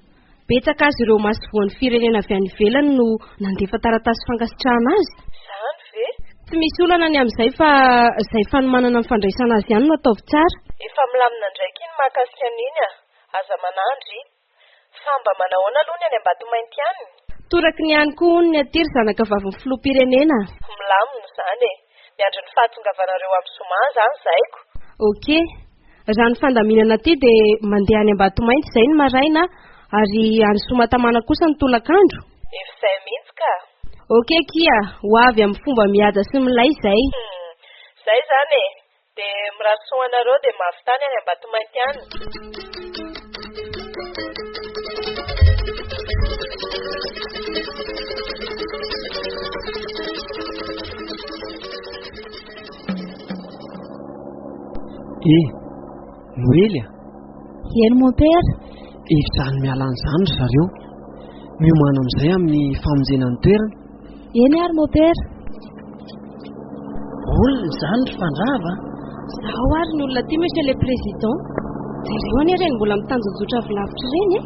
Betsaka aza ireo masoivohon'ny firenena avy any ivelany no nandefa taratasy fankasitrahana azy. Izany ve? Tsy misy olana ny amin'izay fa izay fanomanana ny fandraisana azy ihany no ataovy tsara. Efa milamina indray akia ny mahakasika an'iny a! Aza manahy ndry. Fa mba manahoana aloha ny any Ambatomainty any? Toraky ny any koa hono ny aty ry zanaka vavin'ny filoham-pirenena a! Milamina izany e! Miandry ny fahatongavanareo amin'ny zoma izany izahay ko! Ok. Raha ny fandaminana aty dia mandeha any Ambatomainty izay ny maraina ary any Soamahatamana kosa ny tolakandro. Efa izay mihitsy ka! Ok akia, ho avy amin'ny fomba mihaja sy milay izay. Hum! Izay izany e! Dia mirary soa anareo dia mahavità ny any Ambatomainty any. Eh, Noely a! Eny mompera. Efa izany miala any izany ry zareo. Miomàna amin'izay amin'ny famonjena ny toerana. Eny ary mompera. Olona izany ry Fandrava a! Zao ary ny olona aty monsieur le président. Jereo anie ireny mbola mitanjozotra avy lavitra ireny e!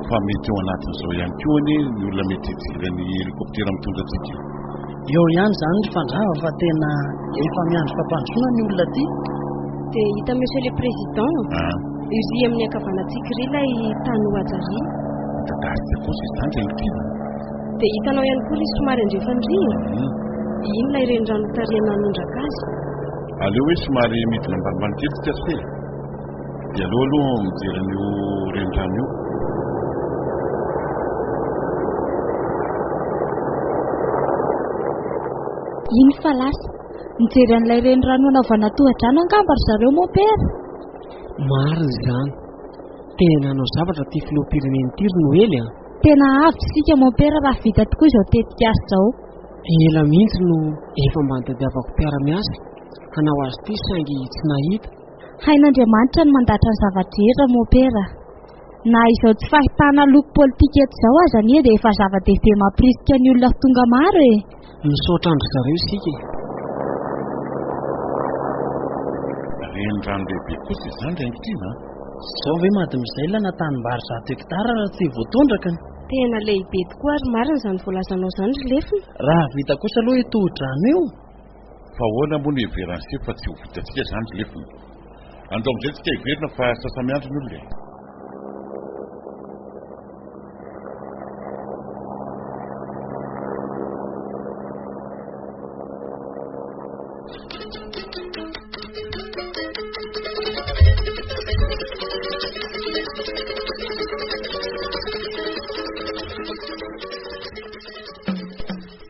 Fa mety ao anatin'izao ihany koa anie ny olona mety hijery ny hélicoptère mitondra antsika io. Eo ihany izany ry Fandrava fa tena efa miandry fampandrosoana ny olona aty. Dia hita monsieur le président, iry amin'ny ankavanantsika iry ilay tany hohajariana. Midadasika kosa izany ry Angitiana. Dia hitanao ihany koa ry somary andrefana iry e. Iny ilay renirano tarihana hanondraka azy. Aleo hoe somary midina ambanimbany kely tsika ry se e. Dia aleo aloha mijery an'io renirano io. Iny fa lasa. Mijery an'ilay renirano hanaovana tohadrano angamba ry zareo mompera. Marina izany. Tena hanao zavatra ity filoham-pirenena ity ry Noely a! Tena avotra isika mompera raha vita tokoa izao tetikasa izao. Ela mihitsy no efa mba nitadiavako mpiara-miasa hanao azy ity saingy tsy nahita. Hain'Andriamanitra ny mandatra ny zava-drehetra mompera. Na izao tsy fahitana loko politika eto izao aza anie dia efa zava-dehibe mampirisika ny olona ho tonga maro e! Misaotra an-dry zareo isika e! Renirano lehibe kosa izany ry Haingotiana a! Izao ve mademoiselle na tanimbary zato hectare raha tsy voatondraka ny. Tena lehibe tokoa ary marina izany voalazanao izany ry Lefona. Raha vita kosa aloha io tohodrano io. Fa ahoana moa no hiheveran'i se fa tsy ho vitantsika izany ry Lefona? Andao amin'izay tsika hiverina fa sasa-miandry ny olona e!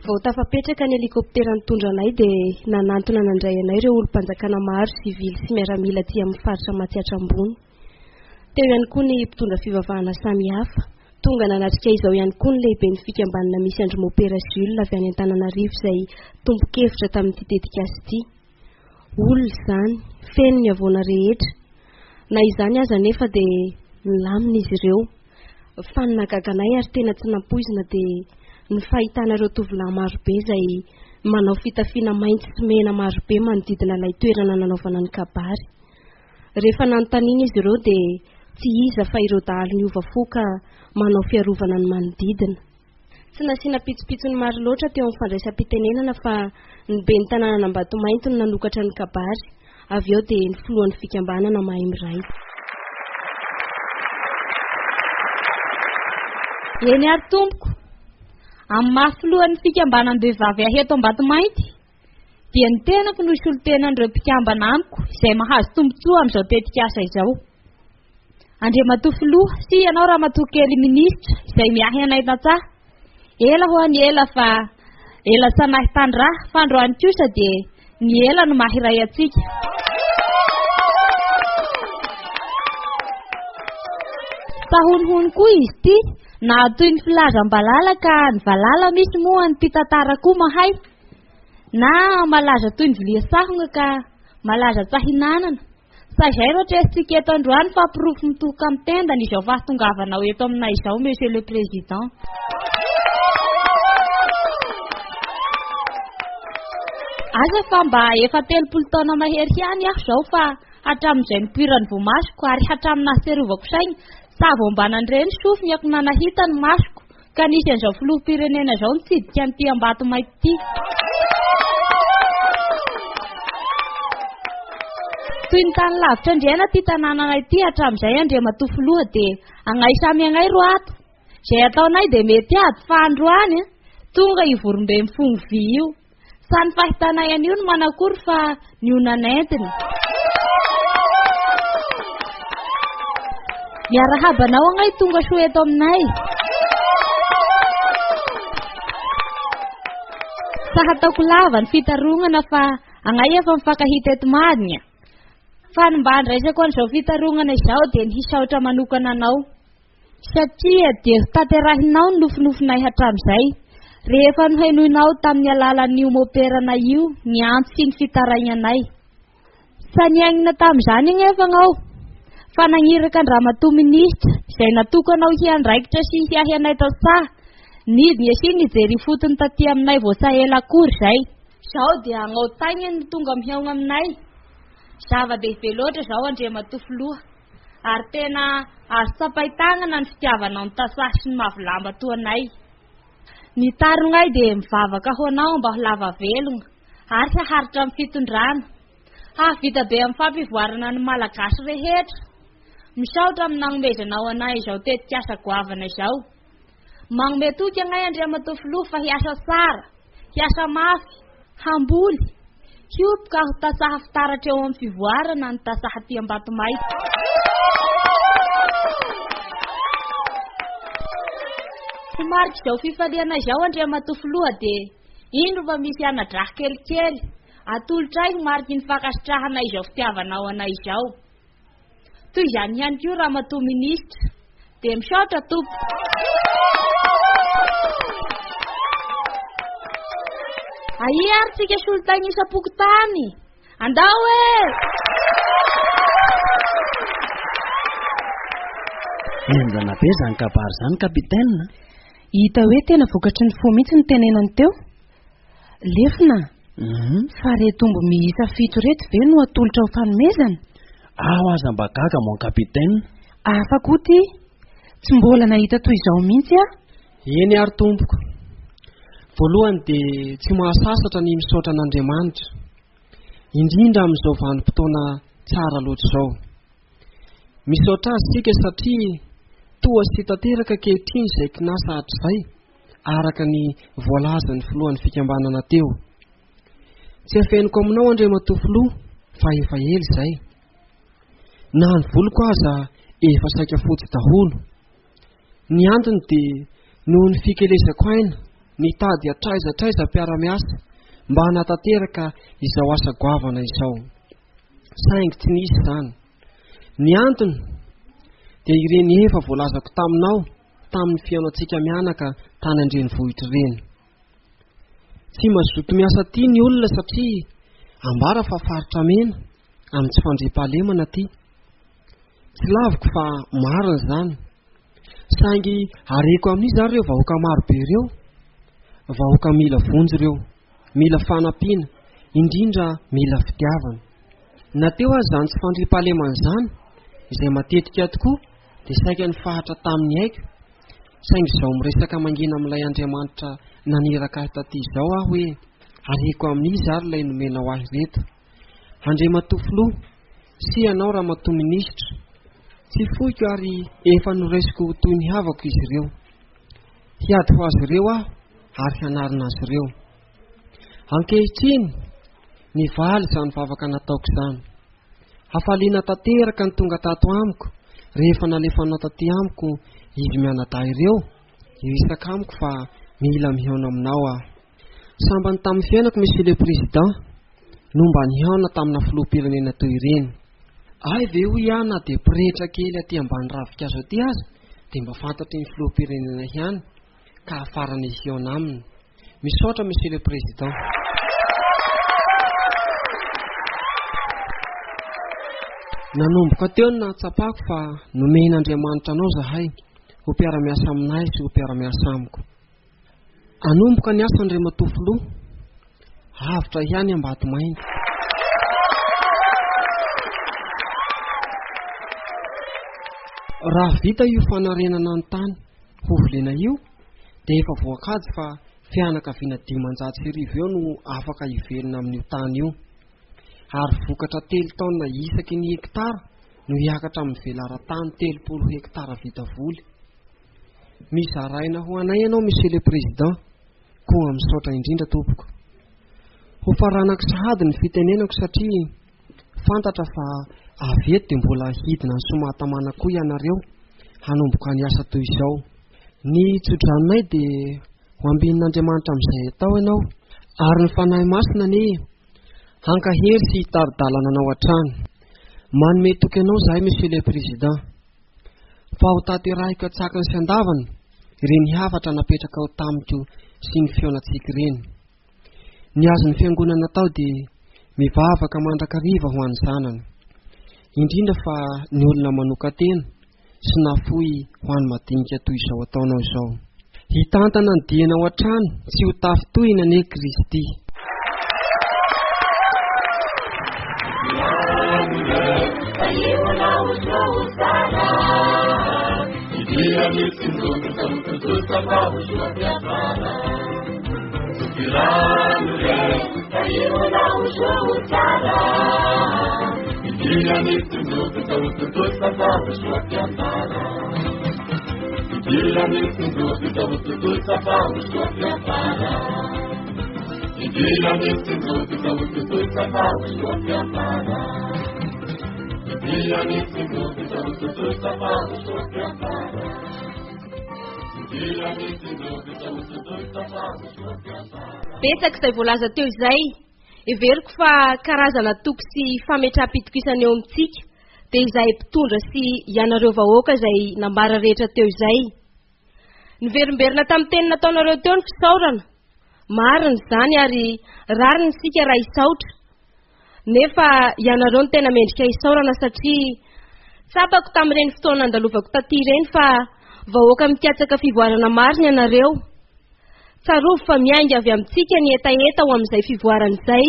Vao tafapetraka ny helikoptera nitondra anay dia nanantona nandray anay ireo olom-panjakana maro sivily sy miaramila aty amin'ny faritra Matsiatra Ambony. Teo ihany koa ny mpitondra fivavahana samihafa. Tonga nanatrika izao ihany koa ny lehiben'ny fikambanana misy an-dry Mopera Jules avy any Antananarivo izay tompon-kevitra tamin'ity tetikasa ity. Olona izany, feno ny havoana rehetra. Na izany aza anefa dia nilamina izy ireo. Fa ny nahagaga anay ary tena tsy nampoizina dia ny fahitana ireo tovolahy marobe izay manao fitafiana mainty sy mena marobe manodidina ilay toerana nanaovana ny kabary. Rehefa nanontaniana izy ireo dia tsy iza fa ireo dahalo niova fo ka manao fiarovana ny manodidina. Tsy nasiana pitsopitsony maro loatra teo amin'ny fandraisam-pitenenana fa ny ben'ny tanànan'Ambatomainty no nanokatra ny kabary, avy eo dia ny filohan'ny fikambanana Mahay Miray. Eny ary tompoko, amin'ny maha filohan'ny fikambanam-behivavy ahy eto Ambatomainty dia ny tenako no solontenan'ireo mpikambana amiko izay mahazo tombontsoa amin'izao tetikasa izao. Andriamatoa Filoha sy ianao Ramatoa kely Minisitra izay miahy anay tantsaha. Ela hoa ny ela fa ela tsy nahitan-draha fa androany kosa dia ny ela no mahiray antsika. Fa honohono koa izy ity na toy ny filazam-balala ka ny valala misy moa ny mpitantara koa mahay. Na malaza toy ny vilia sahona ka malaza tsahinanana. Sa izay ro tresintsika eto androany fa porofo mitohoka amin'ny tendany izao fahatongavanao eto aminay izao Monsieur le Président. Asa fa mba efa 30 taona mahery ihany aho izao fa hatramin'izay nipoiran'ny voamasoko ary hatramin'ny nahatsiarovako saina, sa vao mba nandre ny sofiny na nahita ny masoko ka nisy an'izao filoham-pirenena izao nitsidika an'ity Ambatomainty ity. Toy ny tany lavitra andriana ity tanànanay ity hatramin'izay Andriamatoa Filoha dia agnay samy agnay ro ato. Izay ataonay dia mety aby fa androany tonga io vorombe mifono vy io. Sa ny fahitanay an'io no manakory fa ny ona nentiny. Miarahaba anao agnay tonga soa eto aminay. Sa hataoko lava ny fitarognana fa agnay efa mifankahita eto marigna. Fa ny mba andraisako an'izao fitarognana izao dia ny hisaotra manokana anao. Satria dia ho tanterahinao ny nofinofinay hatramin'izay, rehefa nohenoinao tamin'ny alalan'io moperanay io ny antso sy ny fitarainanay. Sa niainina tamin'izany anefa agnao, fa nagniraka an-dRamatoa Minisitra, izay natokanao hiandraikitra sy hiahy anay tantsaha, nidina sy nijery ifotony taty aminay vao sa ela akory izay. Izao dia agnao taigny no tonga mihaogna aminay. Zava-dehibe loatra izao Andriamatoa Filoha. Ary tena azo tsapain-tanana ny fitiavanao ny tantsaha sy ny mavolamba toa anay. Ny tarognay dia mivavaka ho anao mba ho lava velogna ary haharitra amin'ny fitondrana. Hahavita be amin'ny fampivoarana ny Malagasy rehetra. Misaotra amin'ny nagnomezanao anay izao tetikasa goavana izao. Magnome toky agnay Andriamatoa Filoha fa hiasa tsara, hiasa mafy, hamboly, hiompy ka ho tantsaha fitaratra eo amin'ny fivoarana ny tantsaha aty Ambatomainty. Ho marik'izao fifaliana izao Andriamatoa Filoha dia indro fa misy ana-draha kelikely atolotray ho mariky ny fankasitrahana izao fitiavanao anay izao. Toy izany ihany koa Ramatoa Minisitra. Dia misaotra tompoko. Aia ary tsika solontaina isam-pokontany? Andao e! Henjana be izany kabary izany capitaine. Hita hoe tena vokatry ny fo mihitsy ny tenenany teo. Lefona, fa reto omby miisa fito reto ve no atolotra ho fanomezana? Aho aza mba gaga mon capitaine. Hafa koa ty, tsy mbola nahita toy izao mihitsy aho. Eny ary tompoko. Voalohany dia tsy mahasasatra ny misaotra an'Andriamanitra, indrindra amin'izao vanim-potoana tsara loatra izao. Misaotra azy isika satria toa sy tanteraka ankehitriny izay kinasa hatrizay, araka ny voalazan'ny filohan'ny fikambanana teo. Tsy afeniko aminao Andriamatoa Filoha fa efa ela izay. Na ny voloko aza efa saika fotsy daholo. Ny antony dia noho ny fikelezako aina nitady hatraiza hatraiza mpiara-miasa mba hanatanteraka izao asa goavana izao. Saingy tsy nisy izany. Ny antony dia ireny efa voalazako taminao tamin'ny fihaonantsika mianaka tany an-drenivohitra ireny. Tsy mazoto miasa aty ny olona satria ambara fa faritra mena amin'ny tsy fandriampahalemana aty. Tsy laviko fa marina izany. Saingy hareko amin'iza ary ireo vahoaka maro be ireo? Vahoaka mila vonjy ireo, mila fanampiana, indrindra mila fitiavana. Na teo aza izany tsy fandriampahalemana izany, izay matetika tokoa dia saika nifahatra tamin'ny aiko, saingy izao miresaka mangina amin'ilay Andriamanitra naniraka ahy taty izao aho hoe, hareko amin'iza ary ilay nomenao ahy ireto? Andriamatoa Filoha, sy ianao Ramatoa Minisitra, tsy foiko ary efa noraisiko ho toy ny havako izy ireo. Hiady ho azy ireo aho ary hanarina azy ireo. Ankehitriny, nivaly izany vavaka nataoko izany. Hafaliana tanteraka ny tonga tato amiko rehefa nalefanao taty amiko izy mianadahy ireo hiresaka amiko fa mila mihaona aminao aho. Sambany tamin'ny fiainako Monsieur le Président no mba nihaona tamina filoham-pirenena toy ireny. Hay ve hoy aho na dia pretra kely aty ambany ravinkazo aty aza dia mba fantatry ny filoham-pirenena ihany ka hafarana hihaona aminy. Misaotra Monsieur le Président. Nanomboka teo no nahatsapako fa nomen'Andriamanitra anao zahay ho mpiara-miasa aminay sy ho mpiara-miasa amiko. Hanomboka ny asa Andriamatoa Filoha. Avotra ihany Ambatomainty. Raha vita io fanarenana ny tany hovolena io dia efa voakajy fa fianakaviana 1500 eo no afaka hivelona amin'io tany io. Ary vokatra telo taonina isaky ny hektara no hiakatra amin'ny velaran-tany 30 hektara vita voly. Mizaraina ho anay ianao Monsieur le Président, koa misaotra indrindra tompoko. Ho faranako sahady ny fitenenako satria fantatra fa avy eto dia mbola hidina any Soamahatamana koa ianareo hanomboka ny asa toy izao. Ny tsodranonay dia ho ambinin'Andriamanitra amin'izay atao ianao ary ny Fanahy Masina anie hankahery sy hitari-dalana anao hatrany. Manome toky anao izahay Monsieur le Président fa ho tanterahiko an-tsakany sy an-davany ireny hafatra napetrakao tamiko sy ny fihaonantsika ireny. Ny azon'ny fiangonana atao dia mivavaka mandrakariva ho an'ny zanany, indrindra fa ny olona manokan-tena sy nafoy ho an'ny madinika toy izao ataonao izao. Hitantana ny dianao hatrany tsy ho tafintohina anie Kristy. Betsaka izay voalaza teo izay. Heveriko fa karazana toky sy fametraham-pitokisana eo amintsika dia izahay mpitondra sy ianareo vahoaka izay nambara rehetra teo izay. Niverimberina tamin'ny teny nataonareo teo ny fisaorana. Marina izany ary rariny isika raha hisaotra. Nefa ianareo no tena mendrika hisaorana satria tsapako tamin'ireny fotoana nandalovako taty ireny fa vahoaka mikatsaka fivoarana marina ianareo. Tsarovy fa miainga avy amintsika ny hetaheta ho amin'izay fivoarana izay.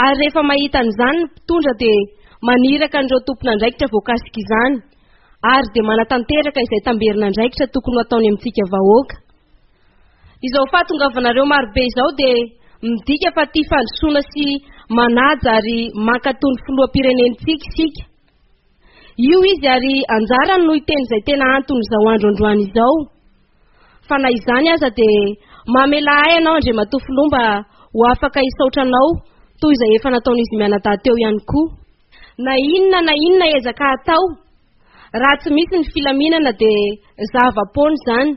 Ary rehefa mahita an'izany ny mpitondra dia maniraka an'ireo tompon'andraikitra voakasika izany ary dia manatanteraka izay tamberin'andraikitra tokony ho ataony amintsika vahoaka. Izao fahatongavanareo marobe izao dia midika fa tia fandrosoana sy manaja ary mankatò ny filoham-pirenentsika isika. Io izy ary anjarany no hiteny izay tena anton'izao andro androany izao. Fa na izany aza dia mamelà ahy ianao Andriamatoa Filoha mba ho afaka hisaotra anao toy izay efa nataon'izy mianadahy teo ihany koa. Na inona na inona ezaka atao, raha tsy misy ny filaminana dia zava-poana izany.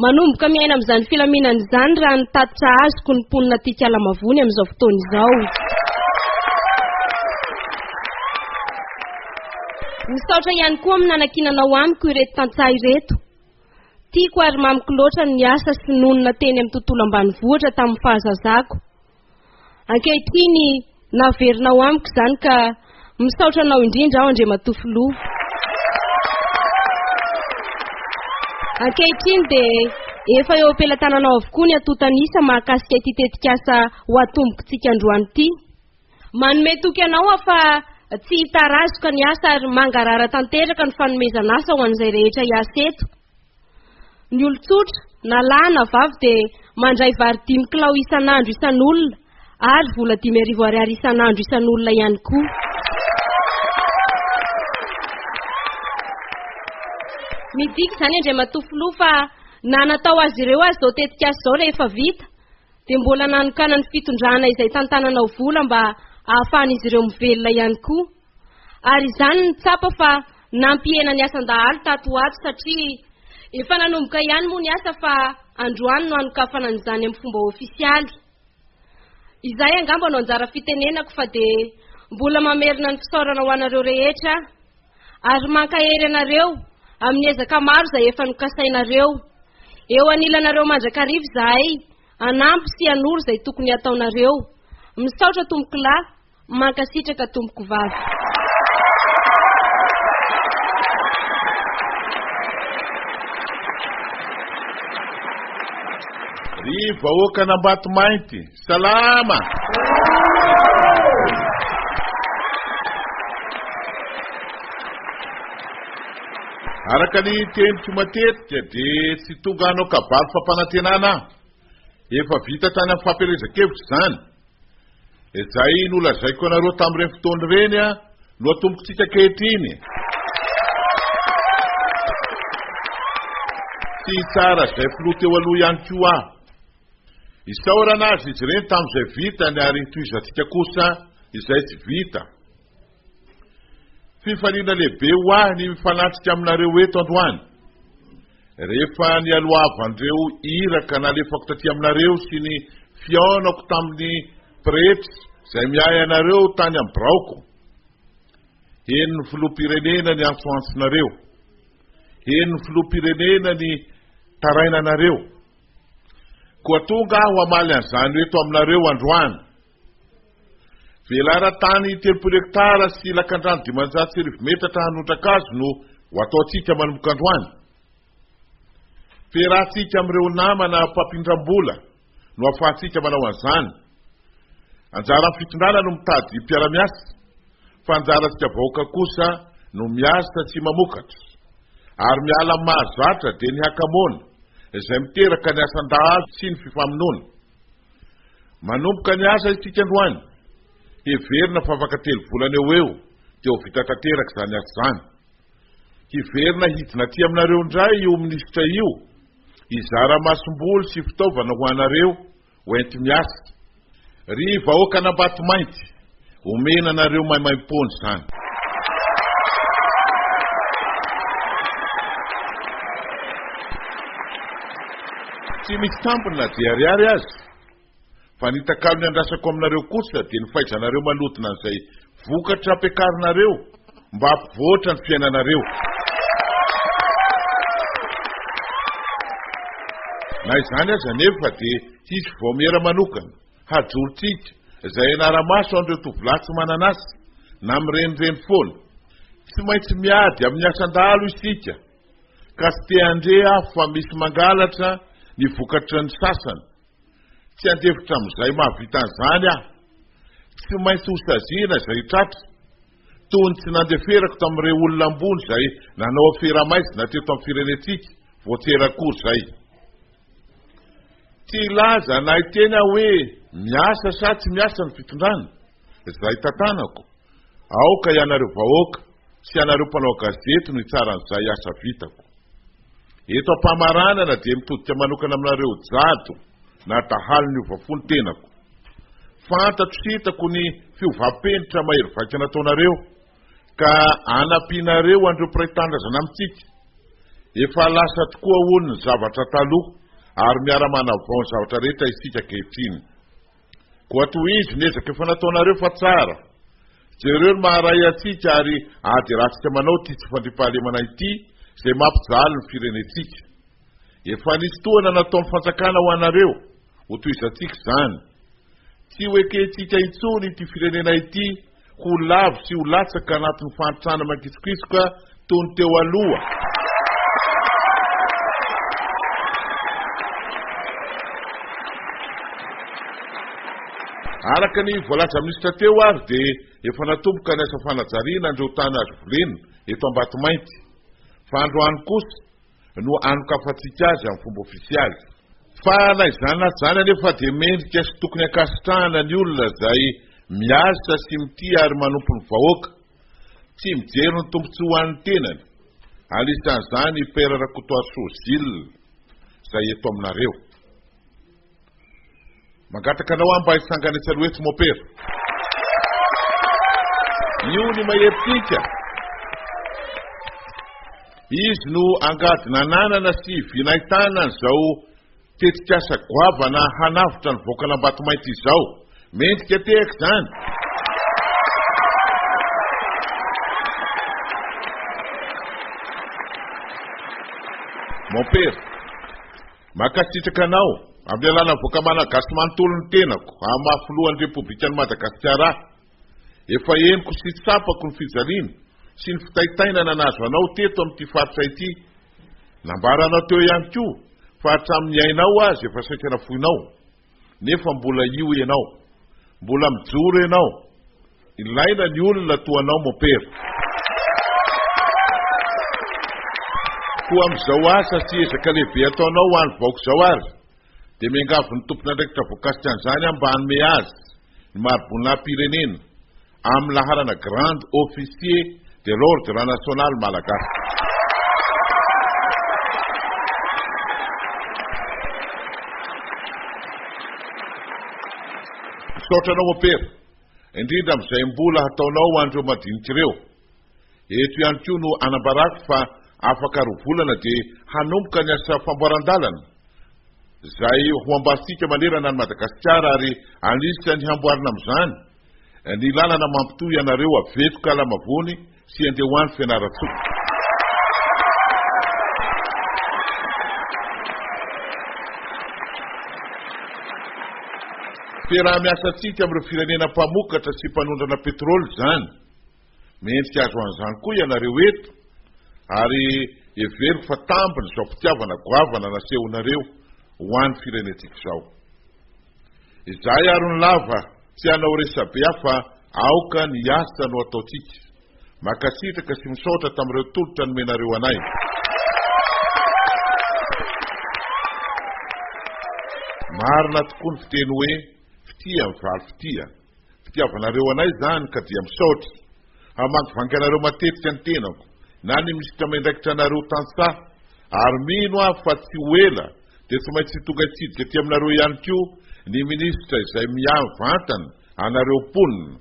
Manomboka miaina amin'izany filaminana izany raha ny tatitra azoko ny mponina aty Ikalamavony amin'izao fotoana izao. Misaotra ihany koa amin'ny nanankinanao amiko ireto tantsaha ireto. Tiako ary mamiko loatra ny niasa sy nonina teny amin'ny tontolo ambanivohitra tamin'ny fahazazako. Ankehitriny, naverinao amiko izany ka misaotra anao indrindra aho Andriamatoa Filoha. Ankehitriny dia efa eo am-pelatananao avokoa ny antontan'isa mahakasika ity tetikasa ho atombokitsika androany ity. Manome toky anao aho fa tsy hitarazoka ny asa ary mangarahara tanteraka ny fanomezana asa ho an'izay rehetra hiasa eto. Ny olon-tsotra, na lahy na vavy dia mandray vary dimy kilao isan'andro isan'olona ary vola 5000 ariary isan'andro isan'olona ihany koa. Midika izany Andriamatoa Filoha fa na natao azy ireo aza izao tetikasa izao rehefa vita dia mbola nanokanan'ny fitondrana izay tantananao vola mba ahafahan'izy ireo mivelona ihany koa. Ary izany no tsapa fa nampihena ny asan-dahalo tato ho ato satria efa nanomboka ihany moa ny asa fa androany no hanokafana an'izany amin'ny fomba ofisialy. Izay angamba no anjara fitenenako fa dia mbola mamerina ny fisaorana ho anareo rehetra aho ary mankahery anareo amin'ny ezaka maro izay efa nokasainareo. Eo anilanareo mandrakariva izahay hanampy sy hanoro izay tokony hataonareo. Misaotra tompokolahy. Mankasitraka tompoko vavy. Ry vahoakan'Ambatomainty, salama! Araka ny teniko matetika dia tsy tonga hanao kabary fampanantenana aho. Efa vita tany amin'ny fampielezan-kevitra izany. Izay nolazaiko anareo tamin'ireny fotoana ireny no atombokontsika ankehitriny. Tsy hitsara izay filoha teo aloha ihany koa aho. Isaorana azy izy ireny tamin'izay vitany ary tohizantsika kosa izay tsy vita. Fifaliana lehibe ho ahy ny mifanatrika aminareo eto androany. Rehefa nialohavan'ireo iraka nalefako taty aminareo sy ny fihaonako tamin'ny pretra izay miahy anareo tany amin'ny biraoko, henon'ny filoham-pirenena ny antsoantsonareo, henon'ny filoham-pirenena ny tarainanareo. Koa tonga aho hamaly an'izany eto aminareo androany. Velaran-tany 30 hektara sy lakandrano 1500 metatra hanondraka azy no ho ataontsika manomboka androany. Fiarahantsika amin'ireo namana mpampindram-bola no ahafahantsika manao an'izany. Anjaran'ny fitondrana no mitady mpiara-miasa, fa anjarantsika vahoaka kosa no miasa sy mamokatra. Ary miala amin'ny mahazatra dia ny hakamoana, izay miteraka ny asan-dahalo sy ny fifamonoana. Manomboka ny asa isika androany. Heverina fa afaka telo volana eo ho eo dia ho vita tanteraka izany asa izany. Hiverina hidina aty aminareo indray io minisitra io hizara masomboly sy fitaovana ho anareo ho enti-miasa. Ry vahoakan'Ambatomainty, omena anareo maimaimpoana izany. Tsy misy tambiny na dia ariary aza, fa ny takalony andrasako aminareo kosa dia ny fahaizanareo manodina an'izay vokatra ampiakarinareo mba hampivoatra ny fiainanareo. Na izany aza anefa dia hisy vaomiera manokana hajorontsika izay hanara-maso an'ireo tovolahy tsy manana asa na mirenireny foana. Tsy maintsy miady amin'ny asan-dahalo isika ka tsy te handre aho fa misy mangalatra ny vokatry ny sasany. Tsy handefitra amin'izay mahavita an'izany aho. Tsy maintsy hosaziana izay tratra, toy ny tsy nandeferako tamin'ireo olona ambony izay nanao afera maizina teto amin'ny firenentsika vao tsy ela akory izay. Tsy hilaza na hiteny aho hoe miasa sa tsy miasa ny fitondrana, izay tantanako. Aoka ianareo vahoaka sy ianareo mpanao gazety no hitsara an'izay asa vitako. Eto am-pamaranana dia mitodika manokana aminareo jado na dahalo niova fo ny tenako. Fantatro sy hitako ny fiovam-penitra mahery vaika nataonareo ka anampianareo an'ireo mpiray tanindrazana amintsika. Efa lasa tokoa hono ny zavatra taloha ary miara-manavao ny zavatra rehetra isika ankehitriny. Koa tohizo ny ezaka efa nataonareo fa tsara. Jereo ny maha-ray antsika ary ahaderantsika manao ity tsy fandriampahalemana ity izay mampijaly ny firenentsika. Efa nisy tohana nataon'ny fanjakana ho anareo, ho tohizantsika izany. Tsy ho ekentsika intsony ity firenena ity ho lavo sy ho latsaka anatin'ny fahantrana mangitsokitsoka toy ny teo aloha. Araka ny voalazan'ny minisitra teo ary dia efa natomboka ny asa fanajariana an'ireo tany azo volena eto Ambatomainty. Fa androany kosa no anokafantsika azy amin'ny fomba ofisialy. Fa na izany na tsy izany anefa dia mendrika sy tokony ankasitrahana ny olona izay miasa sy mitia ary manompo ny vahoaka, tsy mijery ny tombontsoa ho an'ny tenany, anisan'izany i Père Rakotoarisoa Gilles izay eto aminareo. Mangataka anao aho mba hitsangana etsy aloha etsy Mopera. Io ny mahery Izy no angady nananana sy vy nahitana an'izao tetikasa goavana hanavotra ny vahoakan'Ambatomainty izao. Mendrika tehaka izany. Mompera. Mankasitraka anao, amin'ny alalan'ny vahoaka Malagasy manontolo ny tenako, amin'ny maha filohan'ny Repoblikan'i Madagasikara ahy. Efa henoko sy tsapako ny fijaliana sy ny fitaintainana nahazo anao teto amin'ity faritra ity. Nambaranao teo ihany koa Fa hatramin'ny ainao aza efa saika nafoinao, nefa mbola io ianao. Mbola mijoro ianao. Ilaina ny olona toa anao Mompera. Koa amin'izao asa sy ezaka lehibe ataonao ho an'ny vahoaka izao ary, dia miangavy ny tompon'andraikitra voakasika an'izany aho mba hanome azy ny mari-boninahim-pirenena amin'ny laharana Grand Officier de l'Ordre National Malagasy. Misaotra anao Mompera, indrindra amin'izay mbola hataonao ho an'ireo madinika ireo. Eto ihany koa no anambarako fa afaka roa volana dia hanomboka ny asa famboaran-dalana, izay ho ambarintsika manerana an'i Madagasikara ary anisan'ny hamboarina amin'izany ny lalana mampitohy anareo avy eto Kalamavony sy andeha ho any Fianarantsoa. Fiaraha-miasantsika amin'ireo firenena mpamokatra sy mpanondrana petrole izany. Mendrika azo an'izany koa ianareo eto ary heveriko fa tambiny izao fitiavana goavana nasehonareo ho an'ny firenentsika izao. Izahay ary ny lava tsy hanao resabe aho fa aoka ny asa no ataontsika. Mankasitraka sy misaotra tamin'ireo tolotra nomenareo anay. Marina tokoa ny fiteny hoe fitia mivaly fitia. Fitiavanareo anay izany ka dia misaotra. Hamangivangy anareo matetika ny tenako, na ny minisitra miandraikitra anareo tantsaha, ary mino aho fa tsy ho ela dia tsy maintsy tonga hitsidika aty aminareo ihany koa ny minisitra izay miahy mivantana anareo mponina,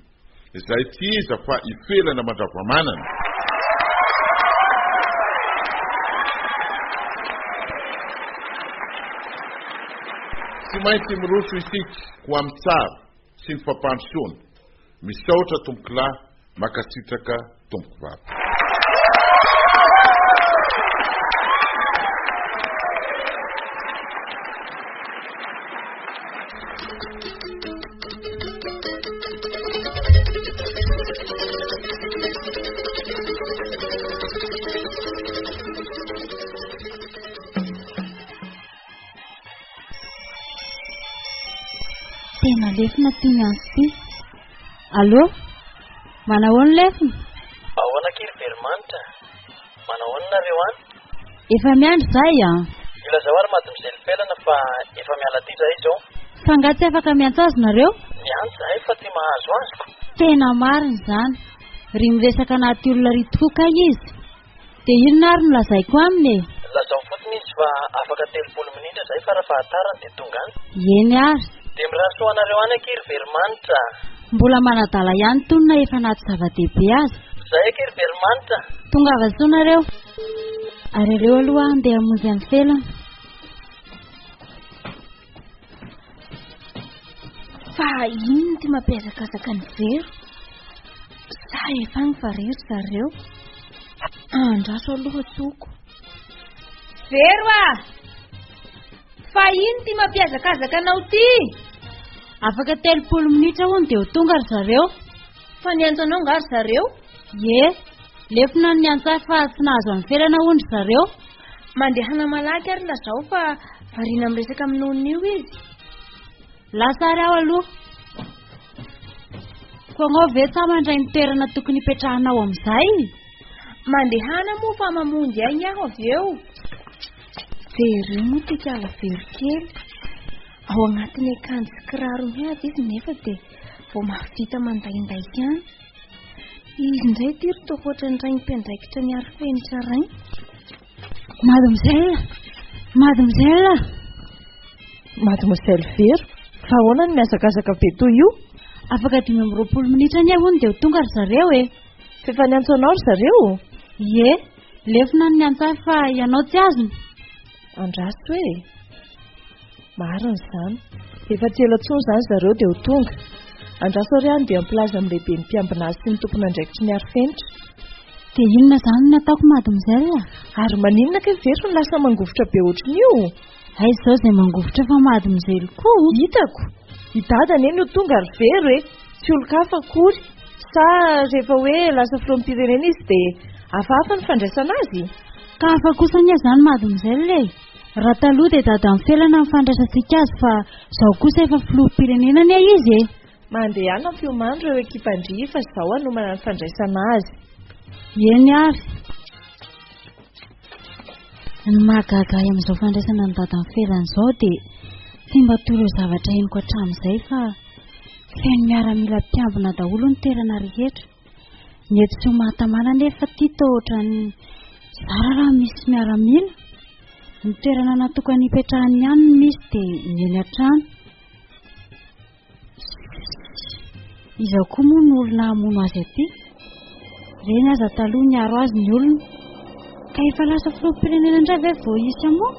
izay tsy iza fa i Felana Mandravamanana. Tsy maintsy miroso isika ho amin'ny tsara. sy ny fampandrosoana. Misaotra tompokolahy, makasitraka tompokovavy. Tena lefona ty miantso ty. Allô? Manahoana lefona? Ahoana akia ry Veromanitra? Manahoana nareo any? Efa miandry zahay an! Ilazao ary Mademoiselle Felana fa efa miala aty zahay izao. Fa nga tsy afaka miantso azy nareo? Miantso zahay fa tsy mahazo azoko. Tena marina izany. Ry miresaka anaty olona ry tokoa kay izy. Dia inona ary no lazaiko aminy e? Lazao fotsiny izy fa afaka 30 minitra izay fara fahatarany dia tonga any. Eny ary. Dia mirary soa anareo any akia ry Veromanitra a! Mbola manadala ihany tony na efa anaty zava-dehibe aza. Zay akia ry Veromanitra a! Tongava soa nareo. Ary aleo aloha aho handeha hamonjy an'i Felana. Fa inona ity mampihazakazaka an'i Vero? Sa efa any fa re ry zareo? Andraso aloha tsoko. Vero a! Fa inona ity mampihazakazaka anao ity? Afaka 30 minitra hono dia ho tonga ry zareo. Fa niantso anao nga ry zareo? Ie, lefona no niantso ahy fa tsy nahazo an'i Felana hono ry zareo. Mandehana malaky ary lazao fa variana miresaka amin'olona io izy. Lasa ary aho aloha. Koa anao ve tsa mandray ny toerana tokony hipetrahanao amin'izay? Mandehana moa fa mamonjy ainy aho avy eo. Jereo moa ity kala vero kely. Ao anatin'ny akanjo sy kiraro mihaja izy nefa dia vao mahavita mandainday ihany. Izy indray ity ry toa ohatran'ny rainy mpiandraikitra ny arifenitra rainy. Mademoiselle! Mademoiselle! Mademoiselle Vero, fa ahoana no mihazakazaka be toy io? Afaka 25 minitra anie hono dia ho tonga ry zareo e! F'efa niantso anao ry zareo? Ie, lefona no niantso ahy fa ianao tsy azony. Andraso e! Marina izany. Efa tsy ela intsony izany zareo dia ho tonga. Andraso ary aho dia hampilaza amin'ny lehiben'ny mpiambina azy sy ny tompon'andraikitry ny arifenitra. Dia inona izany no nataoko mademoiselle? Ary maninona kay Vero no lasa mangovitra be ohatran'io? Aiza izao izay mangovitra fa mademoiselle koa? Hitako! I Dada anie no tonga ry Vero e! Tsy olon-kafa akory. Sa rehefa hoe lasa filoham-pirenena izy dia hafahafa ny fandraisana azy? Ka hafa kosa anie izany mademoiselle e! Raha taloha dia dadan'i Felana no fandraisantsika azy fa izao kosa efa filoham-pirenena anie izy e! Mandehana ampiomano ireo ekipan-dry fa izao hanomana ny fandraisana azy. Eny ary. Ny mahagaga ahy amin'izao fandraisana an'i dadan'i Felana izao dia tsy mba toy ireo zavatra henoko hatramin'izay fa feno miaramila mpiambina daholo ny toerana rehetra. Ny eto Soamahatamana anefa ity toa ohatran'ny zara raha misy miaramila. Ny toerana natokana hipetrahany ihany no misy dia ny eny an-trano. Iza koa moa no olona hamono azy aty? Ireny aza taloha niaro azy ny olona. Ka efa lasa filoham-pirenena indray ve vao hisy hamono?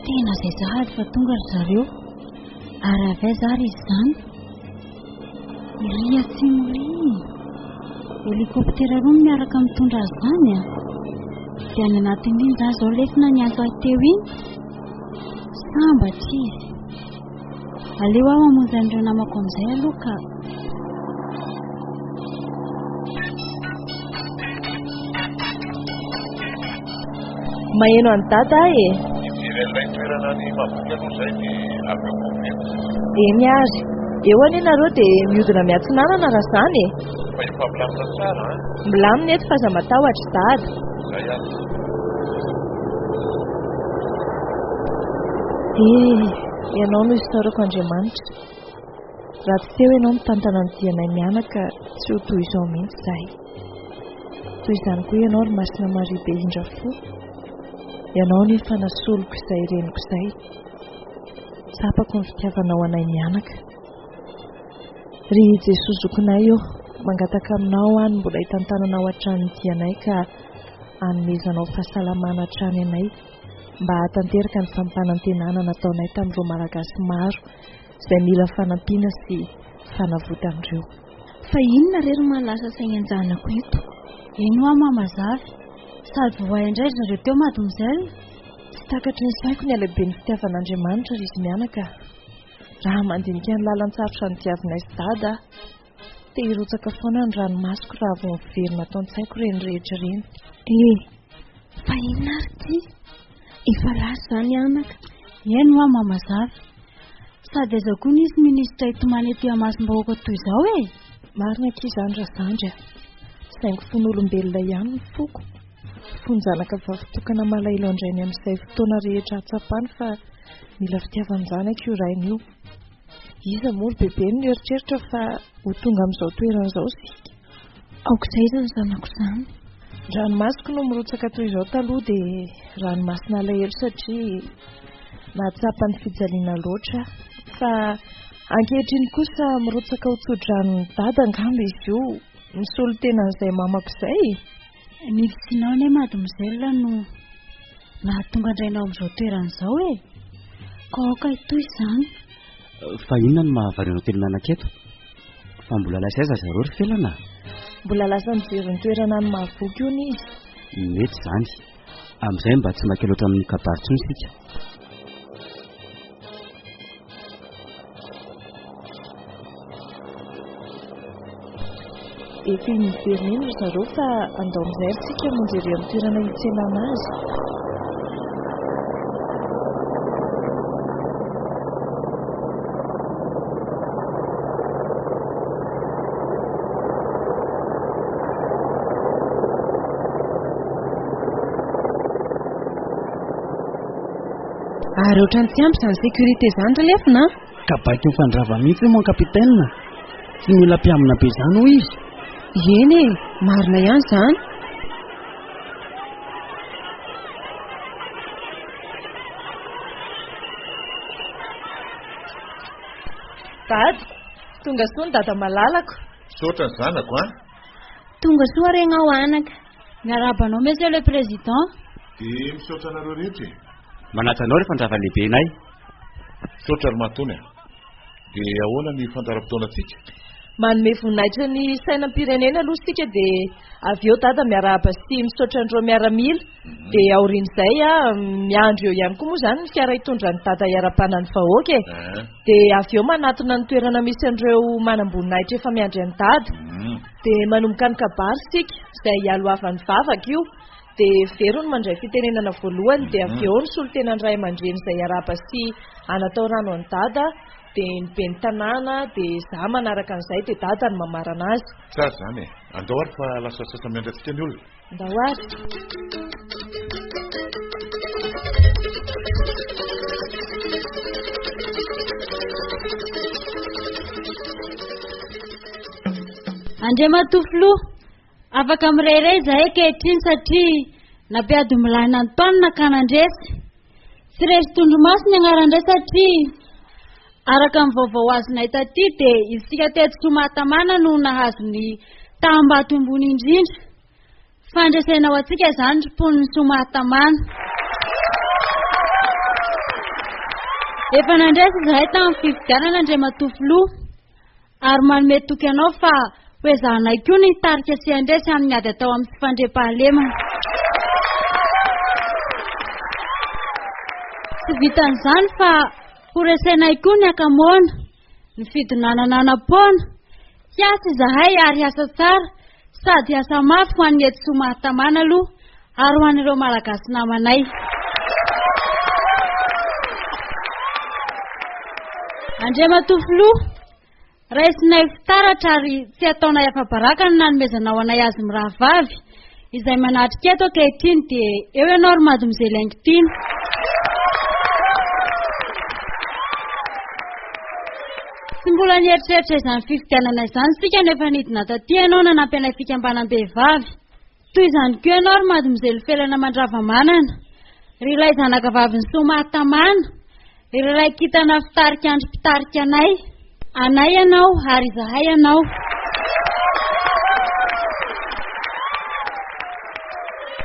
Tena izay sahady fa tonga ry zareo. Ary avy aiza ary izy izany? Iry atsimo iry. Hélicoptère roa no miaraka mitondra azy izany a. Dia any anatin'iny izaho izao lefona niantso ahy teo iny. Sambatra izy. Aleo aho hamonjy an'ireo namako amin'izay aloha ka. Maheno an'i Dada aho e. Hijery an'ilay toerana any Mahavoky aloha izahay dia avy eo vao miverina. Eny ary. Eo anie nareo dia mihodina miatsinanana raha izany e. Fa efa milamina tsara an. Milamina eto fa aza matahotra Dada. Izay ary. Eh, ianao no isaorako Andriamanitra. Raha tsy teo ianao mitantana ny dianay mianaka tsy ho toy izao mihitsy izahay. Toy izany koa ianao ry Masina Maria be indra fo. Ianao no efa nasoloko izay reniko izay. Tsapako ny fitiavanao anay mianaka. Ry Jesoa zokinay ô, mangataka aminao aho ny mbola hitantananao hatrany ny dianay ka hanomezanao fahasalamana hatrany anay mba hahatanteraka ny fampanantenana nataonay tamin'ireo Malagasy maro izay mila fanampiana sy fanavotan'ireo. Fa inona re ry mahalasa saina an-janako ito? Eny hoa mama Zafy, sady voay indray ry zareo teo mademoiselle. Tsy takatry ny saiko ny halehiben'ny fitiavan'Andriamanitra ry izy mianaka. Raha mandinika ny lalan-tsarotra nodiavinay sy Dada aho, te hirotsaka foana ny ranomasoko raha vao miverina ato an-tsaiko ireny rehetra ireny. Eh! Fa inona ary ity? Efa lasa izany anaka. Eny hoa mama Zafy. Sady aiza koa nisy minisitra hitomany ety imasom-bahoaka toy izao e? Marina akia izany Razandry a! Saingy fon'olombelona ihany ny foko. Fon-janaka vavy tokana malahelo an-drainy amin'izay fotoana rehetra hahatsapany fa mila fitiavan-janaka io rainy io. Iza moa ry bebe no nieritreritra fa ho tonga amin'izao toerana izao isika? Aok'izay izany zanako izany. Ranomasoko no mirotsaka toy izao taloha dia ranomasina alahelo satria nahatsapa ny fijaliana loatra aho. Fa ankehitriny kosa mirotsaka ho tso-dranon'i Dada angamba izy io, misolo tena an'izay mamako izay. Ny fisianao anie mademoiselle no nahatonga an-drainao amin'izao toerana izao e! Ka aoka hitohy izany. Fa inona no mahavariana anao telo mianaka eto? Fa mbola lasa aiza zareo ry Felana a? Mbola lasa mijery ny toerana any Mahavoky hono izy. Mety izany. Amin'izay mba tsy maika loatra amin'ny kabary intsony isika. Efa iny miverina iny ry zareo fa andao amin'izay ary tsika hamonjy ery amin'ny toerana hitsenana azy. Ary ohatran'ny tsy ampy izany sécurité izany ry lefona a! Ka baiko mifandrava mihitsy mon capitaine. Tsy mila mpiambina be izany hoy izy. Eny e, marina ihany izany. Dada, tonga soa ny dada malalako. Misaotra ny zanako a. Tonga soa re gnao anaka. Miarahaba anao Monsieur le Président. Dia misaotra anareo rehetra e. Manaja anao ry fandrava lehibenay. Misaotra ry Mahatony a. Dia ahoana ny fandaharam-potoanantsika? Manome voninahitra ny sainam-pirenena aloha isika dia avy eo Dada miarahaba sy misaotra an'ireo miaramila. Dia aorian'izay miandry eo ihany koa moa izany ny fiara hitondra an'i Dada hiara-bana ny vahoaka e. Dia avy eo manatona ny toerana misy an'ireo manamboninahitra efa miandry an'i Dada. Dia manomboka ny kabary isika, izay ialohavan'ny vavaka io. Dia Vero no mandray fitenenana voalohany, dia avy eo ny solontenan'ny ray aman-dreny izay hiarahaba sy hanatao rano an'i Dada, dia ny ben'ny tanàna, dia izaho manaraka an'izay, dia Dada no mamarana azy. Tsara izany e! Andao ary fa lasa sasa-miandry antsika ny olona. Andao ary. Andriamatoa Filoha, Afaka mirehareha izahay ankehitriny satria nampiady ombilahy nanontanina ka nandresy. Tsy resy tondromaso ny anaran-dray satria araka ny vaovao azonay taty dia isika teto Soamahatamana no nahazo ny taham-bato ambony indrindra. Fandresena ho antsika izany ry mponin'i Soamahatamana. Efa nandresy izahay tamin'ny fifidianana Andriamatoa Filoha. Ary manome toky anao fa hoezahanay koa ny hitarika sy handresy amin'ny ady atao amin'ny tsy fandriampahalemana. Tsy vitan'izany fa horesenay koa ny hakamoana, ny fidonanana hanam-poana. Hiasa izahay ary hiasa tsara sady hiasa mafy ho an'ny eto Soamahatamana aloha ary ho an'ireo Malagasy namanay. Andriamatoa Filoha, raisinay fitaratra ary tsy ataonay afa-baraka ny nanomezanao anay azy mirahavavy izay manatrika eto ankehitriny dia eo ianao ry Mademoiselle Haingotiana. Tsy mbola nieritreritra izany fifidianana izany isika no efa nidina taty ianao nanampy anay fikambanam-behivavy. Toy izany koa ianao ry Mademoiselle Felana Mandravamanana, ry ilay zanakavavin'i Soamahatamana, ry ilay kintana fitarika andry mpitarika anay. Anay ianao ary izahay anao.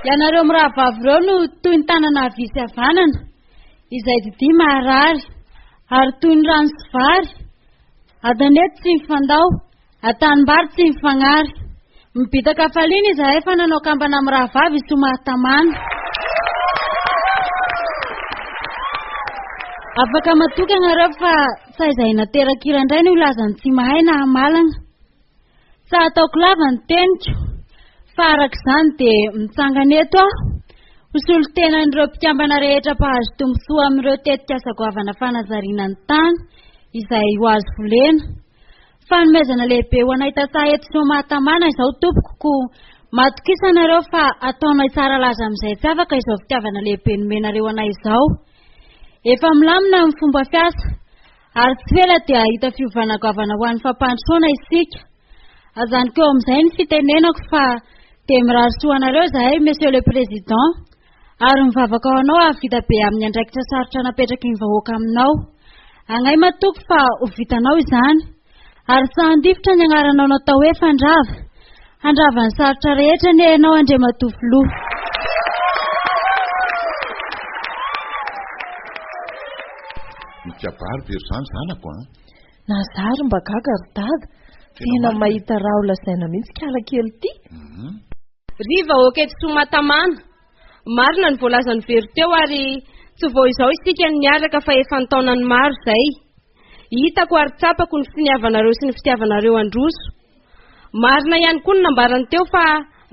Ianareo mirahavavy ireo no toy ny tanana havia sy havanana, izay didia maharary, ary toy ny rano sy vary, an-tanety tsy mifandao, An-tanimbary tsy mifagnary. Mibitaka hafaliana izahay fa nanao kambana amin'ny rahavavy i Soamahatamana. Afaka matoky ianareo fa tsy aiza naterak'hira indray no hilaza ny tsy mahay na hamalana. Tsy hataoko lava ny teniko fa araka izany dia mitsangana eto aho ho solontenan'ireo mpikambana rehetra mpahazo tombontsoa amin'ireo tetikasa goavana fanajariana ny tany izay ho azo volena. Fanomezana lehibe ho anay tantsaha eto Soamahatamana izao tompoko koa matokisa anareo fa ataonay tsara laza amin'izay tsy afaka izao fitiavana lehibe nomenareo anay izao. Efa milamina ny fomba fiasa ary tsy ho ela dia hahita fiovana goavana ho an'ny fampandrosoana isika. Ajanoko eo amin'izay ny fitenenako fa dia mirary soa anareo izahay Monsieur le Président ary mivavaka ho anao hahavita be amin'ny andraikitra sarotra napetraky ny vahoaka aminao. Agnay matoky fa ho vitanao izany. Ary sahy handifotra ny agnaranao natao hoe Fandrava. Handrava ny sarotra rehetra anie ianao Andriamatoa Filoha. Mikabary ve ry zany zanako an? Na za ary mba gaga ry dada. Tena mahita raha ho lazaina mihitsy kala kely ity. Ry vahoaka eto Soamahatamana, marina ny voalazan'i Vero teo ary tsy vao izao isika no niaraka fa efa an-taonany maro izay. Hitako ary tsapako ny finiavanareo sy ny fitiavanareo handroso. Marina ihany koa ny nambarany teo fa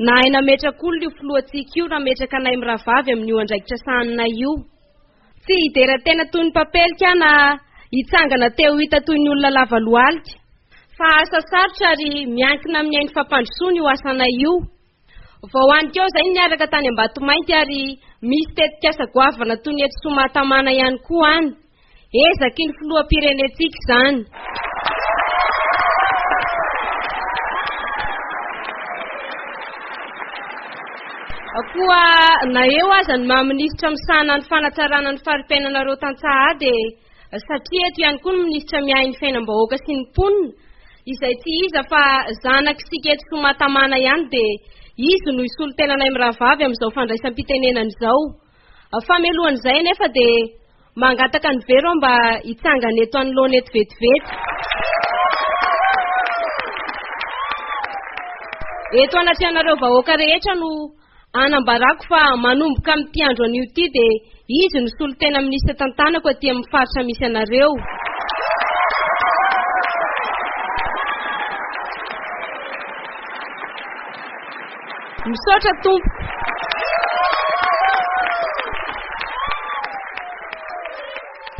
nahay nametraka olona io filohantsika io nametraka anay mirahavavy amin'io andraikitra sahaninay io. Tsy hidera tena toy ny mpapelika aho na hitsangana te ho hita toy ny olona lava lohalika. Fa asa sarotra ary miankina amin'ny haino fampandrosoana io asanay io. Vao hanikeo izay ny niaraka tany Ambatomainty ary misy tetikasa goavana toy ny eto Soamahatamana ihany koa any. Ezaky ny filoham-pirenentsika izany. Koa na eo aza ny maha minisitra misahana ny fanatsarana ny fari-piainanareo tantsaha ahy dia satria eto ihany koa ny minisitra miahy ny fiainam-bahoaka sy ny mponina izay tsy iza fa zanak'isika eto Soamahatamana ihany dia izy no hisolo tenanay mirahavavy amin'izao fandraisam-pitenenana izao. Famelohan'izay anefa dia mangataka an'i Vero aho mba hitsangana eto anoloana eto vetivety. Eto anatrehanareo vahoaka rehetra no anambarako fa manomboka amin'ity andro anio ity dia izy no solontena minisitra tantanako aty amin'ny faritra misy anareo. Misaotra tompoko.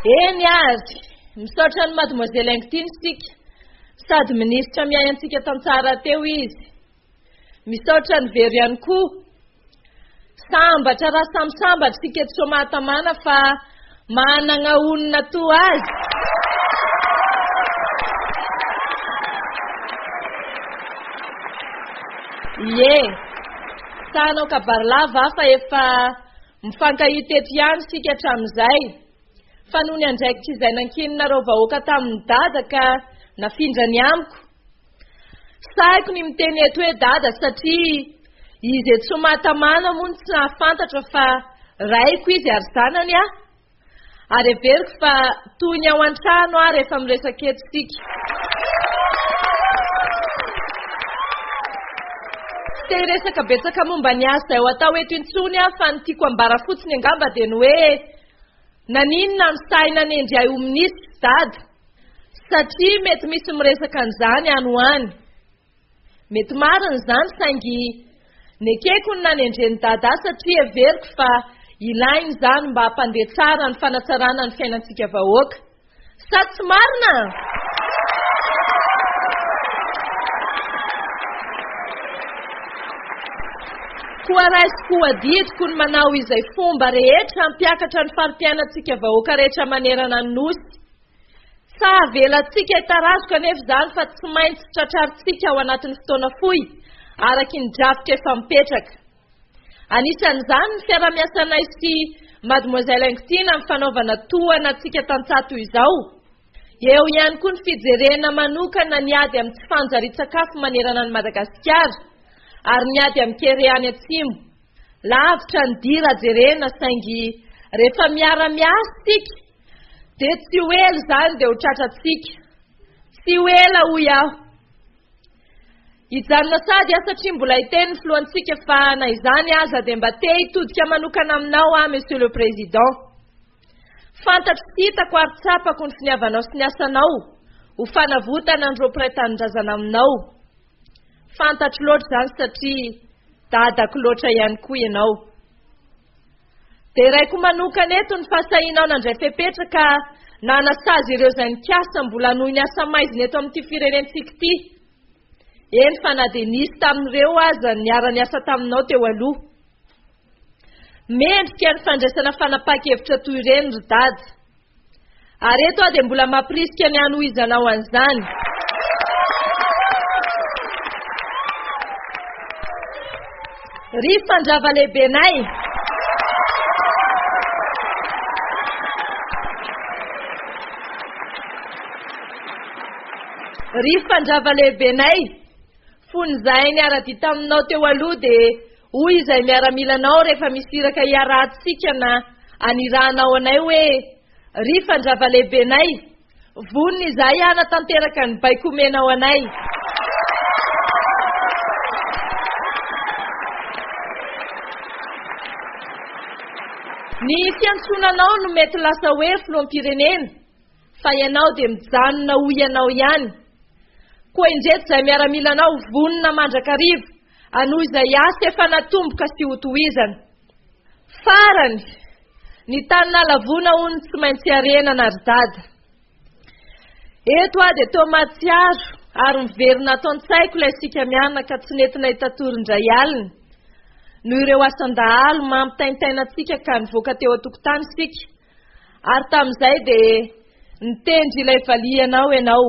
Eny ary, misaotra an'i Mademoiselle Haingotiana isika, sady minisitra miahy antsika tantsaha rahateo izy. Misaotra an'i Vero ihany koa. Sambatra raha samy sambatra isika eto Soamahatamana fa managna olona toa azy. Ie, tsy hanao kabary lava aho fa efa mifankahita eto ihany isika hatramin'izay. Fa noho ny andraikitra izay nankininareo vahoaka tamin'i Dada ka nafindrany amiko. Sahiko ny miteny eto hoe Dada satria izy eto Soamahatamana moa no tsy nahafantatra fa raiko izy ary zanany aho. Ary heveriko fa toy ny ao an-trano aho rehefa miresaka eto isika. Tsy te hiresaka betsaka momba ny asa izay ho atao eto intsony aho fa ny tiako ambara fotsiny angamba dia ny hoe naninona no sahy nanendry ahy ho minisitra Dada? Satria mety misy miresaka an'izany any ho any. Mety marina izany saingy nekeko ny nanendren'i Dada ahy satria heveriko fa ilaina izany mba hampandeha tsara ny fanatsarana ny fiainantsika vahoaka. Sa tsy marina? Koa raisiko ho adidiko ny manao izay fomba rehetra hampiakatra ny fari-piainantsika vahoaka rehetra manerana ny Nosy. Tsy havelantsika hitarazoka anefa izany fa tsy maintsy tratrarintsika ao anatin'ny fotoana fohy, araky ny drafitra efa mipetraka. Anisan'izany ny fiarahamiasanay sy Mademoiselle Haingotiana amin'ny fanaovana tohana antsika tantsaha toy izao. Eo ihany koa ny fijerena manokana ny ady amin'ny tsy fanjarian-tsakafo manerana an'i Madagasikara ary ny ady amin'ny kere any atsimo. Lavitra ny dia raha jerena saingy rehefa miara-miasa isika Dia tsy ho ela izany dia ho tratrantsika. Tsy ho ela hoy aho. Hijanona sady aho satria mbola hiteny ny filohantsika fa na izany aza dia mba te hitodika manokana aminao aho Monsieur le Président. Fantatro sy hitako ary tsapako ny finiavanao sy ny asanao ho fanavotana an'ireo mpiray tanindrazana aminao. Fantatro loatra izany satria dadako loatra ihany koa ianao. Deraiko manokana eto ny fahasahianao nandray fepetra ka nanasazy ireo izay nikasa mbola hanohy ny asa maizina eto amin'ity firenentsika ity. Eny fa na dia nisy tamin'ireo aza niara-niasa taminao teo aloha. Mendrika ny fandraisana fanapahan-kevitra toy ireny ry Dada. Ary eto aho dia mbola mampirisika ny hanohizanao an'izany. Ry fandrava lehibenay. Ry fandrava lehibenay, fony izahay niara-dia taminao teo aloha dia hoy izay miaramilanao rehefa misy iraka iarahantsika na anirahanao anay hoe Ry fandrava lehibenay, vonona izahay hanatanteraka ny baiko omenao anay. Ny fiantsoana anao no mety lasa hoe filoham-pirenena, fa ianao dia mijanona ho ianao ihany. Koa indreto izahay miaramilanao vonona mandrakariva hanohy izay asa efa natomboka sy hotohizana. Farany, ny tany nahalavoana hono tsy maintsy harenana ry dada. Eto aho dia toa mahatsiaro ary miverina ato an-tsaiko ilay isika mianaka tsy nety nahita tory indray alina noho ireo asan-dahalo mampitaintaina antsika ka nivoaka teo an-tokotany isika ary tamin'izay dia nitendry ilay valihanao ianao.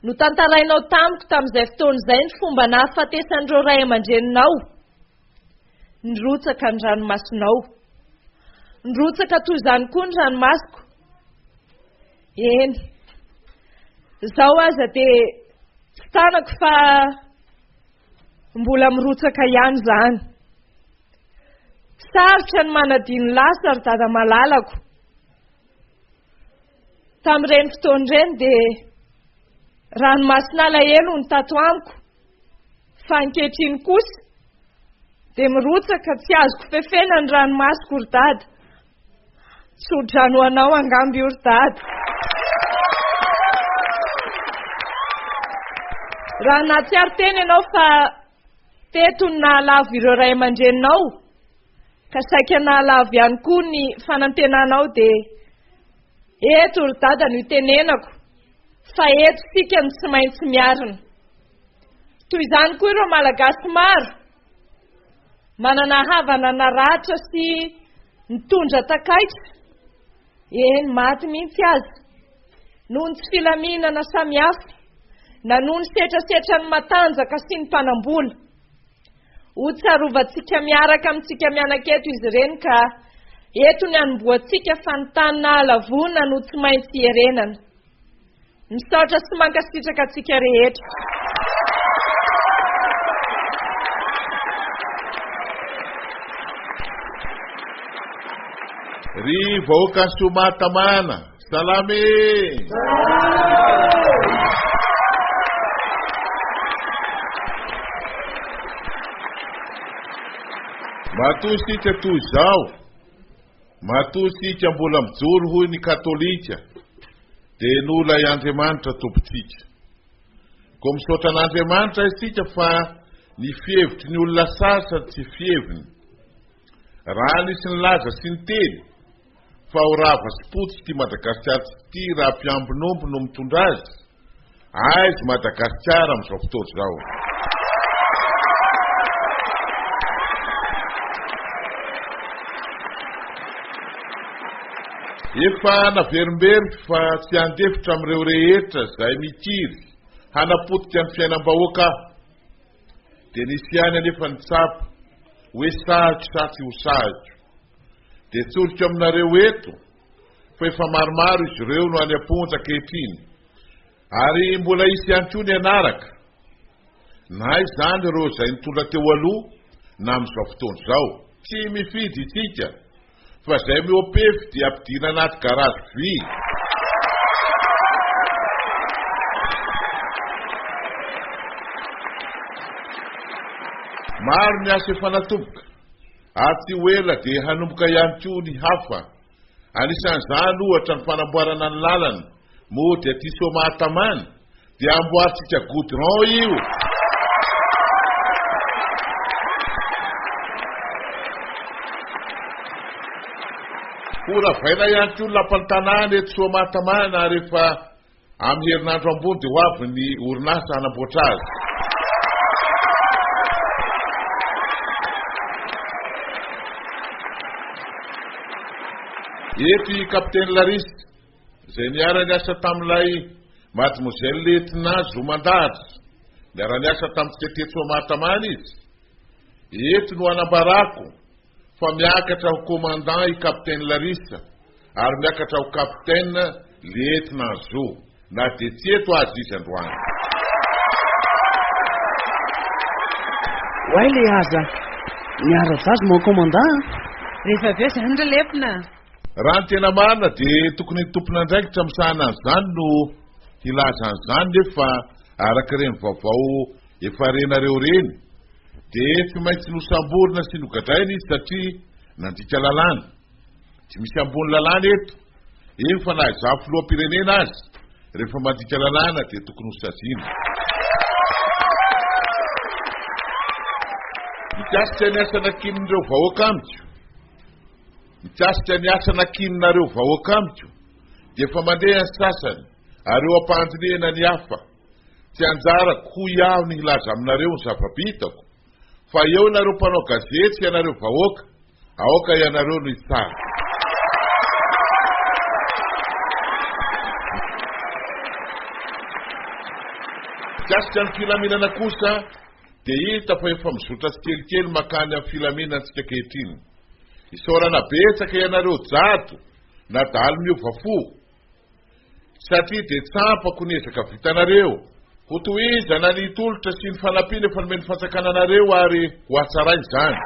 Notantarainao tamiko tamin'izay fotoana izay ny fomba nahafatesan'ireo ray aman-dreninao. Nirotsaka ny ranomasonao. Nirotsaka toy izany koa ny ranomasoko. Eny, izao aza dia tsy tanako fa mbola mirotsaka ihany izany. Sarotra ny manadino lasa ry dada malalako. Tamin'ireny fotoana ireny dia ranomasin'alahelo no tato amiko. Fa ankehitriny kosa dia mirotsaka tsy azoko fefena ny ranomasoko ry dada. Tso-drano ho anao angamba io ry dada. Raha nahatsiaro tena ianao fa teto no nahalavo ireo ray aman-dreninao ka saika nahalavo ihany koa ny fanantenanao dia. Eto ry dada no itenenako fa eto isika no tsy maintsy miarina. Toy izany koa ireo Malagasy maro manana havana naratra sy nitondra takaitra, eny maty mihitsy aza, noho ny tsy filaminana samihafa na noho ny setrasetran'ny matanjaka sy ny mpanambola. Ho tsarovantsika miaraka amintsika mianaka eto izy ireny ka eto ny hanombohantsika fa ny tany nahalavoana no tsy maintsy hierenana. Misaotra sy mankasitraka antsika rehetra. Ry vahoakan'i Soamahatamana, salama e! Matoa isika toy izao, matoa isika mbola mijoro hoy ny katolika, dia noho ilay Andriamanitra Tompontsika. Koa misaotra an'Andriamanitra isika fa ny fihevitry ny olona sasany tsy fiheviny. Raha nisy nilaza sy niteny fa ho rava sy potika ity Madagasikara ity raha mpiambin'omby no mitondra azy, aiza Madagasikara amin'izao fotoana izao? Efa naverimberiko fa tsy handefitra amin'ireo rehetra izay mikiry hanapotika ny fiainam-bahoaka aho. Dia nisy ihany anefa ny tsapa hoe sahiko sa tsy ho sahiko. Dia tsoriko aminareo eto fa efa maromaro izy ireo no any am-ponja ankehitriny. Ary mbola hisy ihany koa ny hanaraka. Na izany ireo izay nitondra teo aloha na amin'izao fotoana izao. Tsy mifidy isika fa izay mihoa-pefy dia ampidirina anaty garage vy. Maro ny asa efa natomboka ary tsy ho ela dia hanomboka ihany koa ny hafa. Anisan'izany ohatra ny fanamboarana ny lalana mody aty Soamahatamana dia amboarintsika goudron io. Horavaina ihany koa ny lapan'ny tanàna eto Soamahatamana ary efa amin'ny herinandro ambony dia ho avy ny orinasa hanamboatra azy. Eto i Kapiteny Larissa, izay niara-niasa tamin'ilay Mademoiselle Etna Zomandahatra. Niara-niasa tamintsika teto Soamahatamana izy. Eto no anambarako fa miakatra ho commandant i Capitaine Larissa ary miakatra ho Capitaine Lieutenant Zo na dia tsy eto aza izy androany. Oay le aza miara-vazo mon commandant a! Rehefa avy eo izany ry lefona. Raha ny tena marina dia tokony ny tompon'andraikitra misahana an'izany no hilaza an'izany nefa araka ireny vaovao efa renareo ireny dia tsy maintsy nosamborina sy nogadraina izy satria nandika lalàna. Tsy misy ambony lalàna eto, eny fa na izaho filoham-pirenena aza rehefa mandika lalàna dia tokony hosaziana. Mikasika ny asa nankinin'ireo vahoaka amiko, mikasika ny asa nankininareo vahoaka amiko dia efa mandeha ny sasany ary eo am-pandinihana ny hafa. Tsy anjarako hoy aho ny hilaza aminareo ny zava-bitako fa eo ianareo mpanao gazety sy ianareo vahoaka, aoka ianareo no hitsara. Mikasika ny filaminana kosa dia hita fa efa mizotra tsikelikely makany amin'ny filaminana isika ankehitriny. Isaorana betsaka ianareo jado na dahalo miova fo. Satria dia tsampako ny ezaka vitanareo. Ho tohizana ny tolotra sy ny fanampiana efa nomen'ny fanjakana anareo ary ho hatsaraina izany.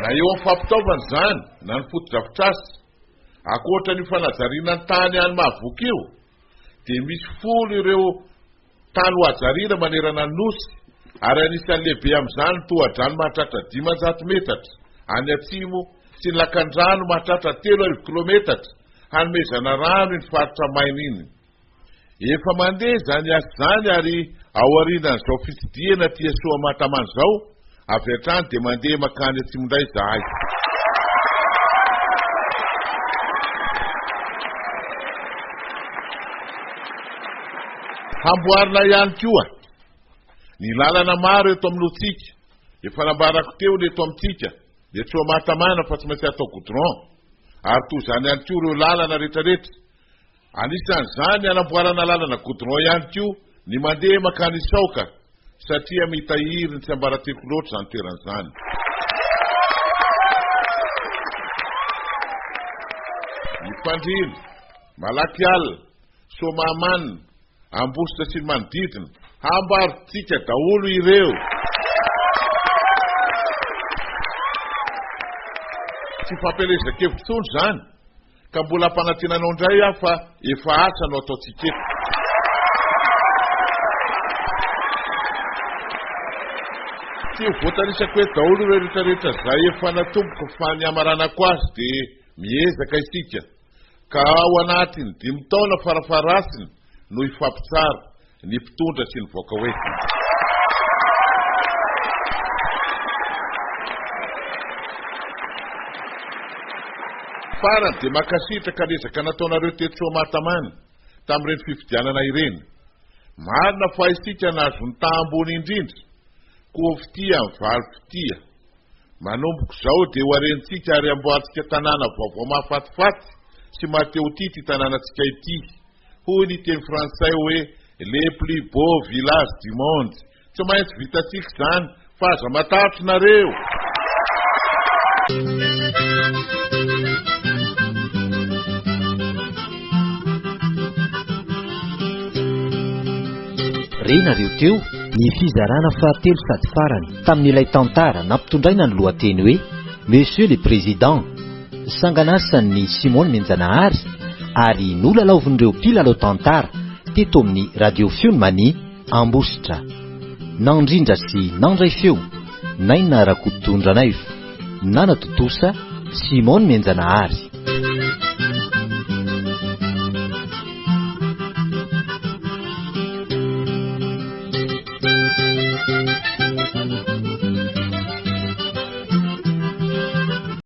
Na eo amin'ny fampitaovana izany na ny fotodrafitrasa. Ankoatra an'io fanajariana ny tany any Mahavoky io dia misy folo ireo Tany ho hajariana manerana ny Nosy ary anisan'ny lehibe amin'izany ny tohadrano mahatratra 500 metatra any atsimo sy ny lakandrano mahatratra 3000 kilometatra hanomezana rano iny faritra maina iny. Efa mandeha izany asa izany ary aorianan'izao fitsidihana aty Soamahatamana izao, avy hatrany dia mandeha mankany atsimo indray izahay. Hamboarina ihany koa ny lalana maro eto amin'otsika. Efa nambarako teo ny eto amintsika dia tsy ho mahatamana fa tsy maintsy atao goudron ary toy izany ihany koa ireo lalana rehetrarehetra. Anisan'izany hanamboarana lalana goudron ihany koa ny mandeha mankany Isaoka satria mitahiry ny tsiambaratelo loatra izany toerana izany. Ny Fandriana, Malakiala, Soamahamanina, Ambositra sy ny manodidina, hambarintsika daholo ireo. Tsy fampielezan-kevitra intsony izany. Ka mbola ampanantena anao indray aho fa efa asa no ataontsika eto. Tsy ho voatanisako eto daholo ireo rehetra rehetra izay efa natomboko fa ny hamaranako azy dia miezaka isika ka ao anatin'ny dimy taona farafaharasiny no hifampitsara ny mpitondra sy ny vaoka hoe. Farany dia mankasitraka ny ezaka nataonareo teto Soamahatamana tamin'ireny fifidianana ireny. Marina fa isika nahazo ny taha ambony indrindra, koa fitia mivaly fitia. Manomboka izao dia ho arenintsika ary amboarintsika tanàna vaovao mahafatifaty sy mahatehotia ity tanànantsika ity. Hoy ny teny frantsay hoe les plus beaux villages du monde. Tsy maintsy vitantsika izany fa aza matahotra nareo. Renareo teo ny fizarana fahatelo sady farany tamin'ilay tantara nampitondraina ny lohateny hoe Monsieur le Président. Sanganasan'i Simon Menjanahary ary nolalaovin'ireo mpilalao tantara teto amin'ny Radio Feon'i Mania Ambositra. Nandrindra sy nandray feo, Naina Rakotondranaivo. Nanatontosa, Simon Menjanahary.